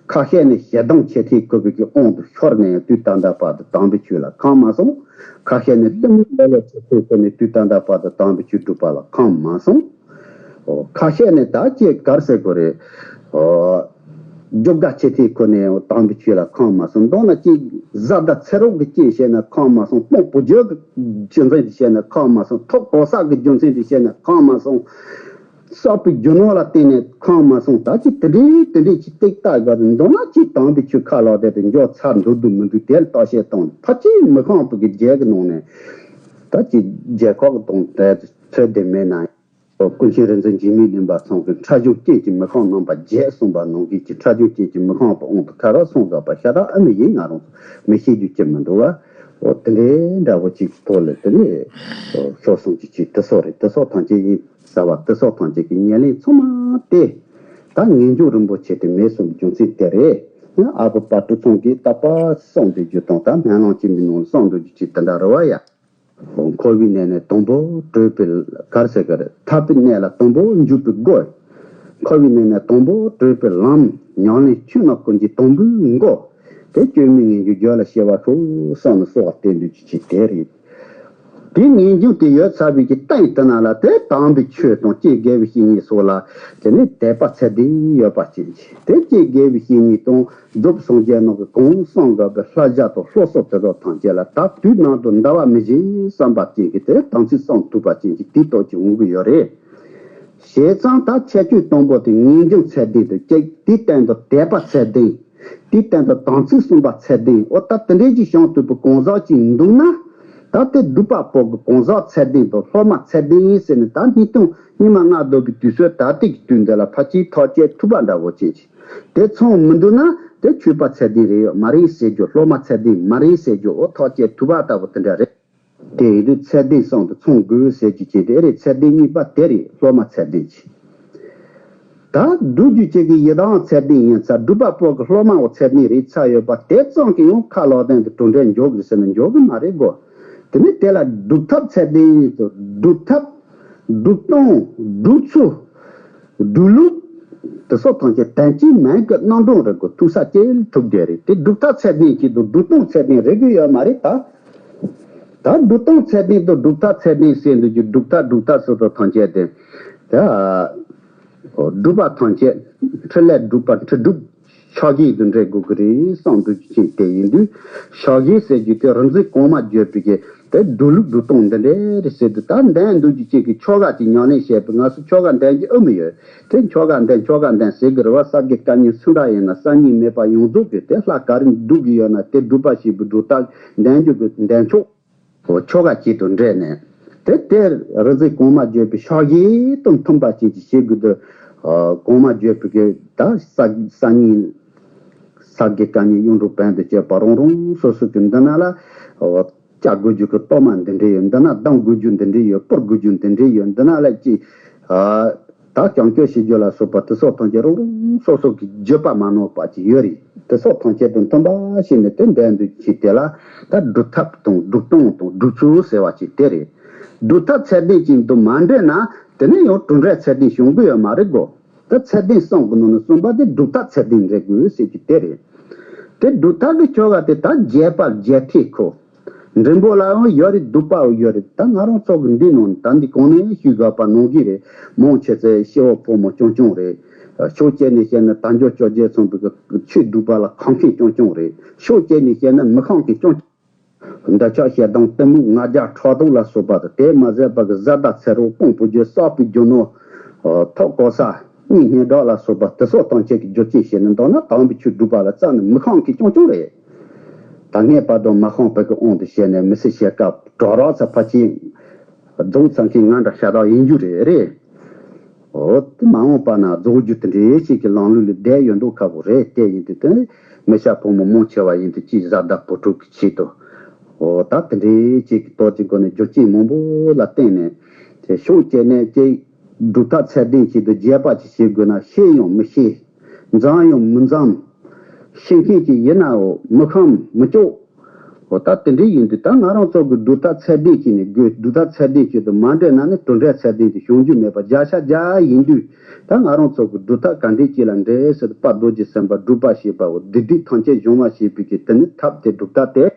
ཁ་ཤས་ནི་ཞེ་སྡང་ཆེ་ཐལ་ཁུར་བའི་གི་དབང་དུ་ཤོར་ནས་ཡང་དུས་ད་ལྟ་བར་དུ་དམ་པའི་ཆོས་ལ་ཁོམ་མ་སོང་། ཁ་ཤས་ནི་གཏི་མུག་ལེ་ལོ་ཆེ་ཐལ་ཁུར་ནས་དུས་ད་ལྟ་བར་དུ་དམ་པའི་ཆོས་སྒྲུབ་པ་ལ་ཁོམ་མ་སོང་། ཨོ། ཁ་ཤས་ནི་ད་ཅིག་ག་རེ་ཟེར་དགོས་རེད། ཨོ། རྒྱུ་འགའ་ཆེ་ཐལ་ཁུར་ནས་ཡང་དམ་པའི་ཆོས་ལ་ཁོམ་མ་སོང་། མདོར་ན་ཅིག་བཟའ་ཟླ་ཚེ་རོགས་ཀྱི་རྐྱེན་བྱས་ནས་ཁོམ་མ་སོང་། སྤུན་བུ་རྒྱུད་ཀྱི་རྒྱུ་མཚན་གྱིས་བྱས་ནས་ཁོམ་མ་སོང་། ཐོབ་གོ་ས་གི་རྒྱུ་མཚན་གྱིས་བྱས་ནས་ཁོམ་མ་སོང་། བསགས་པའི་རྒྱུ་ནོར་ལ་བརྟེན་ནས་ཁོམ་མ་སོང་། ད་ཅིག་དེ་འདྲའི་དེ་འདྲའི་ཅིག་ཏིག་ཏག་ཡོད་རེད། མདོར་ན་ཅིག་དམ་པའི་ཆོས་ཁ་ལག་དེ་དེ་འབྱོར་ཚར་འདུག་འདུག་མི་འདུག་དེ་ལ་བརྟག་དཔྱད་བཏང་ནས། ཕལ་ཆེར་མི་ཁོམ་པའི་གི་བརྒྱད་ཀྱི་ནང་ནས་ད་ཅིག་བརྒྱད་ཁག་གི་དང་དེ་ཚོད་དེ་མེད་ན། ཀུན་མཁྱེན་རིག་འཛིན་འཇིགས་མེད་གླིང་པ་ཚང་གིས་ཕྲ་ཞིང་རྐྱེན་གྱིས་མི་ཁོམ་རྣམ་པ་བརྒྱད་གསུངས་པ་ནང་བཞིན་གྱི་ཕྲ་ཞིང་རྐྱེན་གྱིས་མི་ཁོམ་པའི་དབང་དུ་ཐལ་བ་གསུངས་དགོས་པ་ཤ་སྟག་ཨ་ནི་ཡིན། ང་རང་ཚོ་མི་ཤེས་རྒྱུ་ཅི་མི་འདུག་བ། འོ་དེ་འདྲའི་འདྲ་བོ་ཅིག་ཐོག་ལ་དེ་ནས་ཤོར་སོང་གི་ཅིག་དེ་སོགས་རེད། དེ་སོགས་ཐམས་ཅད་ཡིན་ཟེར་བ། དེ་སོགས་ཐམས་ཅད་ཀྱི་ཉེར་ལེན་ཚང་མ་དེ་ད་ངེས་འབྱུང་རིན་པོ་ཆེ་དེ་མེད་སོང་གི་རྒྱུ་མཚན་དེ་རེད། ཨ་ཕོ་དཔལ་སྤྲུལ་ཚང་གིས་རྟག་པར་གསུངས་བསྡད་རྒྱུ་དང་། ད་སྨོན་ལམ་ཆེན་པོའི་ནང་གསུངས་བསྡད་རྒྱུ་ཅིག་དེ་འདྲ་རེད་བ་ཡ། འཁོར་བའི་གནས་ནས་དང་པོ་གྲོལ་བའི། ག་རེ་ཟེར་གི་རེད། ཐར་པའི་གནས་ལ་དང་པོ་འཇུག་པའི་སྒོ། འཁོར་བའི་གནས་ནས་དང་པོ་གྲོལ་བའི་ལམ། ཉམས་ལེན་ཆོས་རྣམས་ཀུན་གྱི་དང་པོའི་འགོ། དེ་སྐྱོན་མེད་ངེས་འབྱུང་རྒྱུད་ལ་སྐྱེ་བར་ཤོག་བསམ་ནས་གསོལ་བ་བཏབ་འདུག་ཅིག་དེ་རེད། དེའི་ངེས་འབྱུང་དེ་ཡོད་ཚར་བའི་གི་སྟེང་དེ་ན་ལ། དེ་དམ་པའི་ཆོས་དང་སྐྱེ་དགེ་བའི་བཤེས་གཉེན་སོགས་ལ་དེ་ནས་དད་པ་ཚད་ལྡན་ཡོད་པ་ཅན་གྱི། དེ་སྐྱེ་དགེ་བའི་བཤེས་གཉེན་དང་རྫོགས་སངས་རྒྱས་རྣམས་ཀྱིས་གང་གསུང་དགོས་པའི་བསླབ་བྱ་དང་སློབ་གསོ་དེ་དག་ཐམས་ཅད་ལ་ད་དུས་ནམ་དུ་འདའ་བ་མི་བྱེད་བསམ་པ་ཅན་གྱི། དེ་དམ་ཚིག་བསྲུང་ཐུབ་པ་ཅན་གྱི་དེའི་སྟོབས་ཀྱིས་འོང་གི་ཡོད་རེད། བྱས་ཙང་ད་ཁྱད་ཆོས་དང་པོ་དེ་ངེས་འབྱུང་ཚད་ལྡན་དུ་སྐྱེ། དེའི་སྟེང་དུ་དད་པ་ཚད་ལྡན། དེའི་སྟེང་དུ་དམ་ཚིག་བསྲུང་བ་ཚད་ལྡན། འོ་ད་དེ་འདྲའི་ཅིག་བྱུང་ཐུབ་པའི་གང་ཟག་ཅིག་འདུག་ན། ད་དེ་སྒྲུབ་པ་པོ་གི་གང་ཟག་ཚད་ལྡན་དང་སློབ་མ་ཚད་ལྡན་ཡིན་ཟེར་ནས། ད་སྙིགས་དུས་སྙིགས་མ་ལྔ་བདོ་བའི་དུས་ཚོད་ད་ལྟའི་གི་དུས་འདི་ལ་ཕལ་ཆེར་ཐག་བཅད་ཐུབ་པ་འདྲ་བོ་ཅན་ཅིག། དེ་ཚང་མི་འདུག་ན་དེ་ཆོས་པ་ཚད་ལྡན་རེད་ཡོད་མ་རེད་ཟེར་རྒྱུ། སློབ་མ་ཚད་ལྡན་མ་རེད་ཟེར་རྒྱུ། འོ་ཐག་བཅད་ཐུབ་པ་ལྟ་བུ་དེ་འདྲ་རེད། དེ་ཡིན་དུས་ཚད་ལྡན་གསུམ་དུ་ཚང་དགོས་ཟེར་རྒྱུ་ཅིག་དེ་རེད། ཚད་ལྡན་གཉིས་པ་དེ་རེད། སློབ་མ་ཚད་ལྡན་ཅིག། ད་སྒྲུབ་རྒྱུ་ཅིག་གི་ཡི་དམ་ཚད་ལྡན་ཡིན་ཙང་། སྒྲུབ་པ་པོ་གི་སློབ་མའོ་ཚད་ལྡན་རེད་ཚར་ཡོད་པ་དེ་ཙམ་གྱིས་ཡང་ཁ་ལག་སྟེང་དུ་གྲུབ་འབྲས་འཇོག་དགོས་ཟེར་ན་འཇོག་གི་མ་རེད་གོ། དེ་ནི་དེ་ལ་སྒྲུབ་ཐབས་ཚད་ལྡན་ཡིན་ཙང་། སྒྲུབ་ཐབས། སྒྲུབ་སྟངས། སྒྲུབ་ཚུལ། སྒྲུབ་ལུགས། དེ་སོགས་ཐམས་ཅད་དོན་གྱི་མན་གྱི་རྣམ་གྲངས་རེ་དགོས། ཐུག་ས་སྐྱེལ་ཐུབ་བསྡད་རེད། དེ་སྒྲུབ་ཐབས་ཚད་ལྡན་གཅིག་དང་སྒྲུབ་སྟངས་ཚད་ལྡན་རེད་གི་ཡོད་མ་རེད་ད། ད་སྒྲུབ་སྟངས་ཚད་ལྡན་དང་སྒྲུབ་ཐབས་ཚད་ལྡན་ཟེར་འདུག་རྒྱུ། སྒྲུབ་ཐབས་སྒྲུབ་ཐབས་ཟེར་དུས་ཐམས་ཅད་དེ། ད་སྒྲུབ་པ་ཐམས་ཅད་ཕྲིན་ལས་སྒྲུབ་པ་ཕྲིན་སྒྲུབ་ཕྱག་རྒྱ་དང་འབྲེལ་དགོས་ཀྱི་རེད་བསམ་འདུག་རྒྱུ་ཅན་དེ་ཡིན་དུས། ཕྱག་རྒྱ་ཟེར་རྒྱུ་དེ་རིག་འཛིན་གོང་མ་བརྗོད་པའི་གི་དེ་སྒྲུབ་ལུགས་སྒྲུབ་སྟངས་འདི་འདྲ་རེད་ཟེར་དུས། ད་འདོན་འདུག་རྒྱུ་ཅན་གྱི་ཆོ་ག་ཅིག་ཉམས་ལེན་བྱས་པའི་སྔ་སུ་ཆོ་ག་འདོན་རྒྱུ་ཨེ་མི་ཡོད། དེ་ཆོ་ག་འདོན་ཆོ་ག་འདོན་ཟེར་གི་རེད་བ། ས་དགེ་བཀའ་རྙིང་སུ་འདྲ་ཡིན་ན་སང་ཉིན་མེད་པ་ཡོངས་རྫོགས་ཀྱི་དེ་ལྷ་ག་རེ་འདུག་གི་ཡོད་ན་དེ་སྒྲུབ་པ་བྱེད་པའི་སྒྲུབ་ཐབས་འདོན་རྒྱུ་གི་འདོན་ཆོག། ཆོ་ག་ཅིག་དང་འབྲེལ་ནས་དེ་དེ་རིག་འཛིན་གོང་མ་བརྗོད་པའི་ཕྱག་རྒྱ་དང་མཐུན་པ་ཅན་གྱི་བྱེད་དགོས་དུས། གོང་མ་བརྗོད་པའི་གི་ད་ས་སང་ཉིན་ས་དགེ་བཀའ་རྙིང་གཡུང་དྲུང་བོན་དང་བཅས་པ་རང་རང་སོ་སོ་གི་འདི་ན་ལ། བཅའ་དགོས་རྒྱུ་གི་གཏོར་མ་འདི་འདྲ་ཡོད། འདི་ན་བསྡམ་དགོས་རྒྱུ་འདི་འདྲ་ཡོད། སྤུར་དགོས་རྒྱུ་འདི་འདྲ་ཡོད། འདི་ན་ལ་ཅི། ཨ། ད་བསྐྱང་བཅོས་བྱེད་རྒྱུ་ལ་སོགས་པ་དེ་སོགས་ཐམས་ཅད་རང་རང་སོ་སོ་གི་བརྗོད་པ་མ་ནོར་བ་ཅིག་ཡོད་རེད། དེ་སོགས་ཐམས་ཅད་དང་མཐུན་པ་བྱས་ནས་དེ་འདོན་འདུག་རྒྱུ་ཅན་དེ་ལ་ད་སྒྲུབ་ཐབས་དང་སྒྲུབ་སྟངས་དང་སྒྲུབ་ཚུལ་ཟེར་བ་ཅིག་དེ་རེད། སྒྲུབ་ཐབས་ཚད་ལྡན་ཅིག་དང་མ་འབྲེལ་ན་དེ་ནས་ཡང་གྲུབ་འབྲས་ཚད་ལྡན་བྱུང་གི་ཡོད་མ་རེད་གོ། ད་ཚད་ལྡན་གསུམ་གྱི་ནང་ནས་གསུམ་པ་དེ་སྒྲུབ་ཐབས་ཚད་ལྡན་རེད་དགོས་ཟེར་རྒྱུ་དེ་རེད། དེ་སྒྲུབ་ཐབས་ཀྱི་ཆོ་ག་དེ་ད་རྒྱས་པ་རྒྱས་ཐེབས་ཁོ། འབྲིང་པོ་ལའང་ཡོད་རེད། སྡུད་པའང་ཡོད་རེད། ད་ང་རང་ཚོ་གི་འདི་ནང་ད་འདི་གོང་ནས་ཞུས་དགོས་པ་ནང་བཞིན་རེད། མང་ཆེ་ཚེ་སྐྱེ་བོ་ཕོ་མོ་རྐྱང་རྐྱང་རེད། ཕྱོགས་གཅིག་ནས་བཤད་ན་དལ་འབྱོར་བཅོ་བརྒྱད་ཚང་པའི་ཆོས་སྒྲུབ་པ་ལ་ཁམས་མཁན་རྐྱང་རྐྱང་རེད། ཕྱོགས་གཅིག་ནས་བཤད་ན་མི་ཁམས་མཁན་རྐྱང་རྐྱང་། འདོད་ཆགས་ཞེ་སྡང་གཏི་མུག་ང་རྒྱལ་ཕྲག་དོག་ལ་སོགས་པ་དང་། དེ་མ་ཟད་པ་གི་བཟའ་ཟླ་ཚེ་རོགས་སྤོང་པོ་རྒྱུ་བསགས་པའི་རྒྱུ་ནོར། ཐོབ་གོ་ས་གཉེན་ཉེ་གྲོགས་ལ་སོགས་པ་དེ་སོགས་ཐམས་ཅད་ཀྱི་རྒྱུ་རྐྱེན་བྱས་ནས་འདོད་ན་དམ་པའི་ཆོས་སྒྲུབ་པ་ལ་རྩ་ནས་མི་ཁམས་མཁན་རྐྱང་རྐྱང་རེད། ད་ངེས་པར་དུ་མ་ཁམས་པའི་གི་དབང་དུ་བྱས་ནས་མི་ཚེ་ཕྱེད་ཀ་གྲོགས་རོགས་ཚ་ཕ་ཆེན་རྫོགས་ཚར་མཁན་ང་འདྲ་ཤ་སྟག་ཡིན་རྒྱུ་རེད། རེད། འོ་དེ་མ་འོངས་པ་ན་རྫོགས་རྒྱུ་དེ་འདྲའི་ཞིག་གི་ལམ་ལུགས་ལ་བསྡད་ཡོད་མདོག་ཁ་པོ་རེད། དེ་ཡིན་དུས་དེ་མི་སྐྱ་ཕོ་མོ་མང་ཆེ་བ་ཡིན་དུས་ཅིག་བཟའ་ཟླ་བུ་ཕྲུག་གི་ཆེད་དུ། འོ་ད་དེ་འདྲའི་ཞིག་གི་ཏོག་ཙམ་སྒོ་ནས་རྒྱུ་རྐྱེན་མང་པོ་ལ་བརྟེན་ནས་དེ་ཕྱོགས་གཅིག་ནས་ཅིག་སྒྲུབ་ཐབས་ཚད་ལྡན་ཞིག་ཏུ་རྒྱས་པ་ཅིག་བྱེད་དགོས་ན་ཤེས་ཡང་མི་ཤེས། འཛམ་ཡང་མི་འཛམ། ཤེས་མཁན་ཅིག་ཡིན་ནའང་མི་ཁམས་མི་སྐྱོ། འོ་ད་དེ་འདྲ་ཡིན་དུས་ད་ང་རང་ཚོ་གི་སྒྲུབ་ཐབས་ཚད་ལྡན་ཅིག་ནས་དགོས། སྒྲུབ་ཐབས་ཚད་ལྡན་ཅིག་ཏུ་མ་འདྲེས་ན་ནི་གྲུབ་འབྲས་ཚད་ལྡན་དེ་བྱུང་རྒྱུ་མེད་པ་བརྒྱ་ཆ་བརྒྱ་ཡིན་དུས། ད་ང་རང་ཚོ་གི་སྒྲུབ་ཐབས་ག་འདྲས་ཅིག་ལ་འདྲེས་ཟེར་དུས་དཔལ་རྡོ་རྗེ་སེམས་དཔའ་སྒྲུབ་པ་ཞེས་པའོ། སྡིག་སྒྲིབ་ཐམས་ཅད་སྦྱོང་བ་ཞེས་པའི་གི་དེ་ནི་ཐབས་དེ་སྒྲུབ་ཐབས་ཏེ།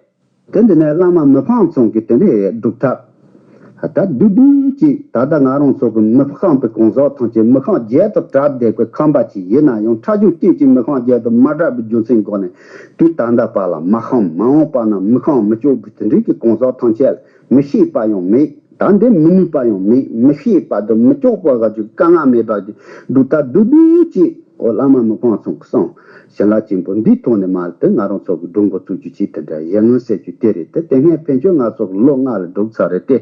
དེ་འདི་ནས་བླ་མ་མི་ཕམ་ཚང་གི་དེ་ནས་སྒྲུབ་ཐབས། ད་བསྡུས་བསྡུས་ཅིག་ད་ལྟ་ང་རང་ཚོ་གི་མི་ཕམ་པའི་གང་ཟག་ཐམས་ཅད་མི་ཕམ་བརྒྱད་དུ་གྲགས་བསྡད་པའི་ཁམས་པ་ཅིག་ཡིན་ན་ཡང་ཕྲ་ཞིང་རྐྱེན་གྱིས་མི་ཕམ་བརྒྱད་དུ་མ་གྲགས་པའི་རྒྱུ་མཚན་སྒོ་ནས་དུས་ད་ལྟ་བར་ལ་མ་ཕམ། མ་འོངས་པ་ན་མི་ཕམ་མི་སྐྱོ་བའི་དེ་འདྲའི་གི་གང་ཟག་ཐམས་ཅད་མི་ཤེས་པ་ཡང་མེད། ད་འདི་མི་ནུས་པ་ཡང་མེད། མི་ཤེས་པ་དང་མི་སྐྱོ་བ་ག་ཅིག་དཀའ་ངལ་མེད་པ་གི་སྒྲུབ་ཐབས་བསྡུས་བསྡུས་ཅིག་འོ་བླ་མ་མི་ཕམ་ཚང་གི་གསུང་བྱིན་རླབས་ཆེན་པོ་འདིའི་ཐོག་ནས་མར་དེ་ང་རང་ཚོ་གི་སྒྲུབ་འགོ་བཙུགས་རྒྱུ་ཅིག་དེ་འདྲ་ཡིན་ཟེར་རྒྱུ་དེ་རེད། དེ་དེ་སྔའི་ཕན་ཆད་ང་ཚོ་གི་ལོ་ལྔ་ལ་སྒྲུབ་ཚར་རེད་དེ།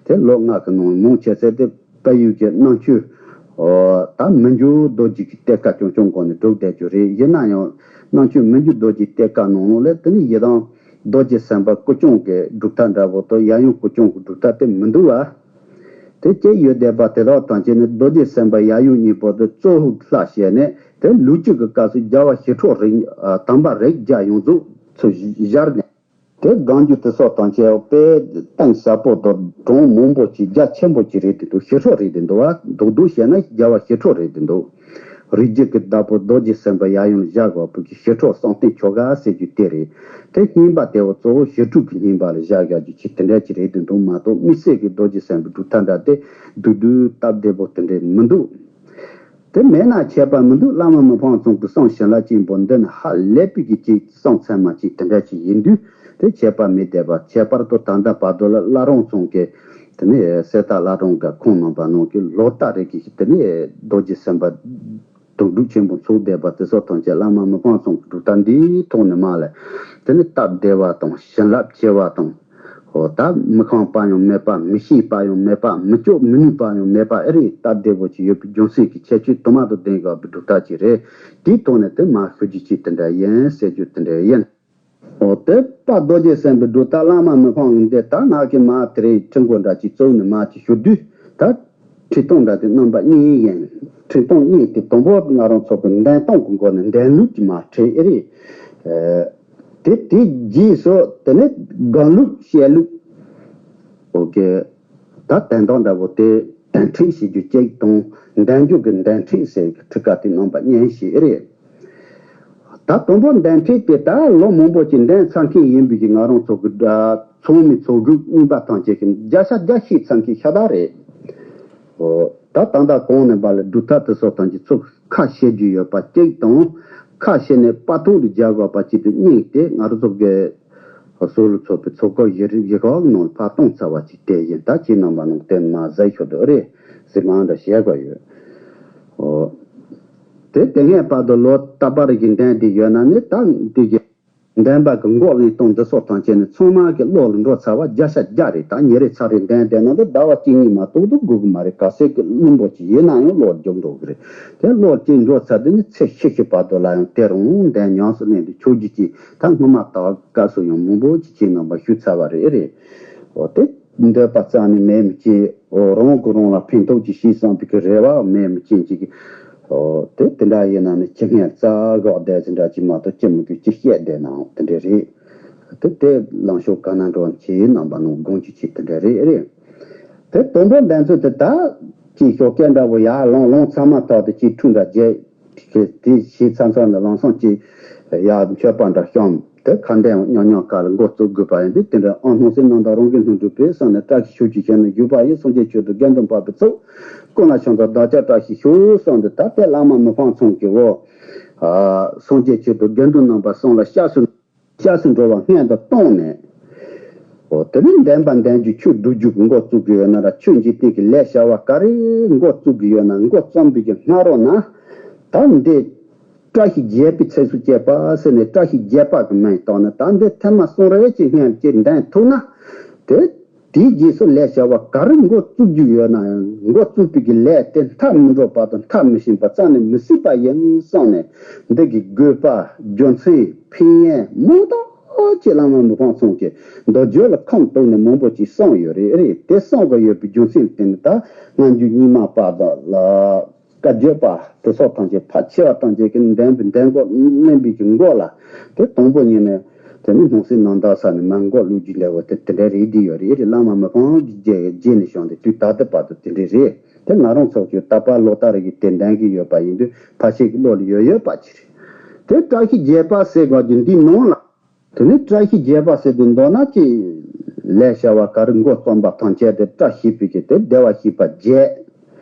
དེ་ལོ་ལྔ་གི་ནང་མང་ཆེ་ཚད་དེ་དཔལ་ཡུལ་གྱི་རྣམ་དཔྱོད་ད་མི་འགྱུར་རྡོ་རྗེ་གི་གཏེར་ཁ་རྐྱང་རྐྱང་སྒོ་ནས་སྒྲུབ་བསྡད་རྒྱུ་རེད། ཡིན་ན་ཡང་རྣམ་དཔྱོད་མི་འགྱུར་རྡོ་རྗེ་གཏེར་ཁ་ནང་ལོགས་ལ་དེ་ནི་ཡི་དམ་རྡོ་རྗེ་སེམས་དཔའ་སྐུ་སྐྱོང་གི་སྒྲུབ་ཐབས་འདྲ་པོ་དང་ཡབ་ཡུམ་སྐུ་སྐྱོང་གི་སྒྲུབ་ཐབས་དེ་མི་འདུག་བ། དེ་སྐྱེས་ཡོད་བསྡད་པ་དེ་དག་དང་བཅས་ནས་རྡོ་རྗེ་སེམས་དཔའ་ཡབ་ཡུམ་གཉིས་པོ་དེ་གཙོ་བོ་ལྷག་བྱས་ནས་དེ་ལུས་སྤྱོད་ཀྱི་སྐབས་སུ་རྒྱལ་བ་ཞི་ཁྲོ་རིགས་དམ་པ་རིགས་བརྒྱ་ཡོངས་རྫོགས་ཚུར་བཞར་ནས། དེ་སྒང་རྒྱུ་དེ་སོགས་དང་བཅས་པའི་གཏིང་ཟབ་པོ་དང་གྲངས་མང་པོ་ཅིག་རྒྱ་ཆེན་པོ་ཅིག་རེད་དེ་འདུག་ཞི་ཁྲོ་རེད་དེ་འདུག་བ། མདོར་བསྡུས་བཤད་ན་རྒྱལ་བ་ཞི་ཁྲོ་རེད་དེ་འདུག་རིགས་རྒྱུད་ཀྱི་བདག་པོ་རྡོ་རྗེ་སེམས་དཔའ་ཡབ་ཡུམ་བཞག་དགོས་པའི་གི་ཞི་ཁྲོ་གསང་རྟེན་ཆོ་ག་ཟེར་རྒྱུ་དེ་རེད། དེ་བསྙེན་པ་དེ་བ་གཙོ་བོ་ཞི་ཁྲོ་གི་བསྙེན་པ་ལ་བཞག་བཞག་རྒྱུ་ཅིག་དེ་འདྲ་ཅིག་རེད་དེ་འདུག་མ་གཏོགས་དམིགས་བསལ་གྱི་རྡོ་རྗེ་སེམས་དཔའི་སྒྲུབ་ཐབས་འདྲ་དེ་བསྡུས་བསྡུས་སྟབས་བདེ་པོ་དེ་འདྲ་མི་འདུག་དེ་མེད་ན་ཁྱད་པར་མི་འདུག་བླ་མ་མི་ཕམ་ཚང་གི་གསུང་བྱིན་རླབས་ཆེན་པོ་འདི་ནི་ཧ་ལས་པའི་གི་ཅིག་གསུང་ཚད་མ་ཅིག་དེ་འདྲ་ཅིག་ཡིན་དུས་དེ་ཁྱད་པར་མེད་བསྡད་པ། ཁྱད་པར་དུ་ད་ལྟ་བར་དུ་ལ་བླ་རུང་ཚང་གི་དེ་ནས་གསེར་རྟ་བླ་རུང་གི་ཁོང་རྣམ་པ་རྣམས་ཀྱིས་ལོ་ལྟར་རེ་གི་དེ་ནས་རྡོ་རྗེ་སེམས་དཔའ་དོན་གྲུབ་ཆེན་པོ་ཚོགས་བསྡད་པ་དེ་སོགས་ཐམས་ཅད་བླ་མ་མི་ཕམ་ཚང་གི་སྒྲུབ་ཐབས་འདིའི་ཐོག་ནས་མར་ལ་དེ་ནས་སྟབས་བདེ་བ་དང་བྱིན་རླབས་ཆེ་བ་དང་། འོ་ད་མི་ཁོམ་པ་ཡང་མེད་པ། མི་ཤེས་པ་ཡང་མེད་པ། མི་སྐྱོ་མི་ནུས་པ་ཡང་མེད་པ། ཨེ་རེད། སྟབས་བདེ་པོ་ཅིག་ཡོད་པའི་རྒྱུ་མཚན་གྱི་ཁྱད་ཆོས་དུ་མ་དང་ལྡན་དགོས་པའི་སྒྲུབ་ཐབས་ཅིག་རེད། དེའི་ཐོག་ནས་དེ་མར་ཞུ་རྒྱུ་ཅིག་དེ་འདྲ་ཡིན་ཟེར་རྒྱུ་དེ་འདྲ་ཡིན། འོ་དེ་དཔལ་རྡོ་རྗེ་སེམས་དཔའི་སྒྲུབ་ཐབས་བླ་མ་མི་ཕམ་གྱི་འདི་ད་ང་གི་མ་དེ་རིང་ཁྲིད་འགོ་འདྲ་ཅིག་བཙུགས་ནས་མར་ཅིག་ཞུ་དུས་ད། ཁྲིད་སྟངས་འདྲ་དེ་རྣམ་པ་གཉིས་ཡིན། ཁྲིད་སྟངས་གཉིས་དེ་དང་པོ་ང་རང་ཚོ་གི་འདོན་སྟངས་ཀྱི་སྒོ་ནས་འདོན་ལུགས་ཀྱི་མར་ཁྲིད་ཨེ་རེད། དེ་དེའི་རྗེས་སུ་དེ་ནས་སྒོམ་ལུགས་བཤད་ལུགས། འོ་གི། ད་དོན་དག་འདྲ་པོ་དེ་འདོན་ཁྲིད་བྱེད་རྒྱུ་གཅིག་དང་འདོན་རྒྱུ་གི་འདོན་ཁྲིད་ཟེར་གི་ཁྲིད་ཀ་དེ་རྣམ་པ་གཉིས་ཤིག་ཨེ་རེད། ད་དང་པོ་འདོན་ཁྲིད་དེ་ད་ལོ་མང་པོ་ཅིག་འདོན་ཚར་མཁན་ཡིན་པའི་གི་ང་རང་ཚོ་གི་ཚང་མའི་ཚོགས་རྒྱུ་རྙིང་པ་ཐམས་ཅད་ཀྱིས་བརྒྱ་ཆ་བརྒྱ་ཤེས་ཚར་མཁན་ཤ་སྟག་རེད། འོ། ད་ད་ལྟ་གོང་ནས་བར་ལ་སྒྲུབ་ཐབས་དེ་སོགས་དང་གི་ཚུལ་ཁ་བཤད་རྒྱུ་ཡོད་པ་གཅིག་དང་། ཁ་བཤད་ནས་དཔག་ཐུབ་ཏུ་སྦྱར་དགོས་པ་གཅིག་ཏུ་སྙིང་དེ་ང་རང་ཚོ་གི་སོ་ལོ་ཚོགས་པའི་ཚོགས་སྐབས་བཞི་རིགས་བཞི་ཁག་ནང་ཕར་གཏོང་ཚར་བ་ཅིག་དེ་ཡིན། ད་ཁྱེད་རྣམ་པ་ནང་བསྟན་མ་ཟད་ཤོད་དུ་རེད་ཟེར་མང་འདྲ་བཤད་དགོས་ཡོད། འོ། དེ་དེ་སྔའི་བར་དུ་ལོ་རྟག་པར་གྱི་འདོན་དེ་ཡོད་ན་ནི་ད་འདི་གི་འདོན་པ་གི་འགོག་ལེན་སྟངས་འདི་སོགས་ཐམས་ཅད་ནི་ཚང་མ་གི་བློ་ལ་འགྲོ་ཚར་བ་བརྒྱ་ཆ་བརྒྱ་རེད། ད་ཉིན་རེ་ཚར་རེ་འདོན་བསྡད་ན་འདི་ཟླ་བ་གཅིག་གཉིས་མ་གཏོགས་དུ་དགོས་ཀྱི་མ་རེད། ག་ཚད་ཀྱི་རླུང་པོ་ཅིག་ཡིན་ན་ཡང་བློ་རྒྱུག་འགྲོ་གི་རེད། དེ་བློ་གཅིག་འགྲོ་ཚར་དུས་ནི་ཚེ་ཤི་ཤི་བར་དུ་ལ་ཡང་དེ་རུང་འདོན་ཉམས་སུ་ལེན་དུ་ཆོག་རྒྱུ་ཅིག་ད་སྔོན་མ་ད་བར་སྐབས་སུ་ཡང་མང་པོ་ཅིག་ཁྱེད་རྣམ་པ་ཞུས་ཚར་བ་རེད། རེད། འོ་དེ། འདོད་པ་རྩ་ནས་མེད་མི་ཅིག་འོ་རང་གིས་རང་ལ་ཕན་ཐོགས་ཅིག་བྱེད་བསམ་པའི་གི་རེ་བ་མེད་མི་ཅན་ཅིག་འོ་དེ་དེ་འདྲ་ཡིན་ན་ནི་ཅི་སྔས་རྩ་འགག་བསྡད་ཟིན་འདྲ་ཅིག་མ་གཏོགས་ཅི་མི་དགོས་ཅི་བཤད་བསྡད་ནའང་དེ་འདྲ་རེད། དེ་དེ་ལངས་ཕྱོགས་ག་ན་འགྲོ་ཁྱེད་རྣམ་པ་ནང་དགོངས་ཀྱི་ཅིག་དེ་འདྲ་རེད། རེད། དེ་དོན་པོ་འདི་ཚོ་དེ་ད་ཅིག་ཤོག་སྐད་འདྲ་བོ་ཡར་ལོང་ལོང་ཚང་མ་ཐོག་ཏུ་ཅིག་འཁྲུག་འདྲ་བརྗེ། དེ་ཞིག་ཚང་ཚང་ལ་ལང་སང་ཅིག་ཡར་མཆོད་པ་འདྲ་བཤམས། དེ་ཁ་འདོན་ཉག་ཉག་ཀ་ལ་འགོ་བཙུགས་དགོས་པ་ཡིན་དུས། དེ་འདྲ་ཨ་སྣང་སྲིད་རྣམ་དག་རང་གི་སྣང་སྒྲུབ་པའི་ས་ནས། བཀྲ་ཤིས་ཤོག་ཅིག་བྱས་ནས་བཞུགས་པ་ཡིན། སངས་རྒྱས་ཆོས་སྒྲུབ་དགེ་འདུན་དཔག་པའི་ཚོགས། སྐུ་ན་ཤིན་ཏུ་བདག་ཅག་བཀྲ་ཤིས་ཤོག་གསུངས་ཏེ། ད་ལྟའི་བླ་མ་མི་ཕམ་ཚང་གིས་འོ། ཨ། སངས་རྒྱས་ཆོས་སྒྲུབ་དགེ་འདུན་རྣམ་པ་གསུམ་ལ་སྐྱབས་སུ། སྐྱབས་སུ་འགྲོ་བ་སྔོན་དུ་བཏང་ནས། འོ། དེ་ནས་འདོན་པ་འདོན་རྒྱུ་ཆོས་སྒྲུབ་རྒྱུ་གི་འགོ་བཙུགས་ཀྱི་ཡོད་ན་ར། ཆོས་འཇིག་རྟེན་གྱི་ལས་བྱ་བ་ག་རེ་འགོ་བཙུགས་ཀྱི་ཡོད་ན། འགོ་རྩོམ་པའི་གི་སྔ་རོལ་ན། ད་འདི་བཀྲ་ཤིས་རྒྱས་པའི་ཚེ་སུ་སྐྱེས་པ་ཟེར་ནས། བཀྲ་ཤིས་རྒྱས་པ་གི་མིང་བཏགས་ནས། ད་འདི་ཐེངས་མ་གསུམ་རེ་ཅིག་སྔོན་ཅིག་འདོན་ཐུབ་ན། དེ། དེའི་རྗེས་སུ་ལས་བྱ་བ་ག་རེ་འགོ་བཙུགས་རྒྱུ་ཡོད་ན་ཡང་། འགོ་བཙུགས་པའི་གི་ལས་དེ་མཐའ་མི་འགྲོ་བར་དུ་མཐའ་མི་ཕྱིན་པ། རྩ་ནས་མི་སྲིད་པ་ཡིན་བསམ་ནས། འདི་གི་དགོས་པ། རྒྱུ་མཚན། ཕན་ཡོན་མང་དག་ཅིག་བླ་མ་མི་ཕམ་ཚང་གིས་མདོ་རྒྱུད་ལ་ཁུངས་གཏུགས་ནས་མང་པོ་ཅིག་གསུངས་ཡོད་རེད། རེད། དེ་གསུང་གི་ཡོད་པའི་རྒྱུ་མཚན་དེ་ནི། ད་སྔ་འགྱུར་རྙིང་མ་པ་དང་ལ། བཀའ་བརྒྱུད་པ་དེ་སོགས་ཐམས་ཅད། ཕལ་ཆེ་བ་ཐམས་ཅད་ཀྱིས་འདོན་པའི་འདོན་འགོ་གླེང་བའི་གི་འགོ་ལ། དེ་དང་པོ་ཉིད་ནས་དེ་ནི་སྣང་སྲིད་རྣམ་དག་ས་ནས་མར་འགོ་བླུག་རྒྱུ་འདྲ་བོ་དེ་དེ་འདྲ་རེད། བསྡད་ཡོད་རེད། རེད། བླ་མ་མི་ཕམ་གྱི་རྗེས་ནས་བྱུང་སྟེ་དུས་ད་ལྟ་བར་དུ་དེ་འདྲ་རེད། དེ་ང་རང་ཚོ་ཚོས་ད་བར་ལོ་ལྟར་གྱི་དེ་འདོན་གྱི་ཡོད་པ་ཡིན་དུས། ཕལ་ཆེར་གྱི་བློ་ལ་ཡོད་ཡོད་པ་ཅིག་རེད། དེ་བཀྲ་ཤིས་རྒྱས་པ་ཟེར་དགོས་རྒྱུ་འདི་ནང་ལ། དེ་ནས་བཀྲ་ཤིས་རྒྱས་པ་ཟེར་དུས་མདོར་ན་ཅིག་ལས་བྱ་བ་ག་རེ་འགོ་རྩོམ་པ་ཐམས་ཅད་དེ། བཀྲ་ཤིས་པའི་གི་དེ་བདེ་བར་གཤེགས་པ་བརྒྱད།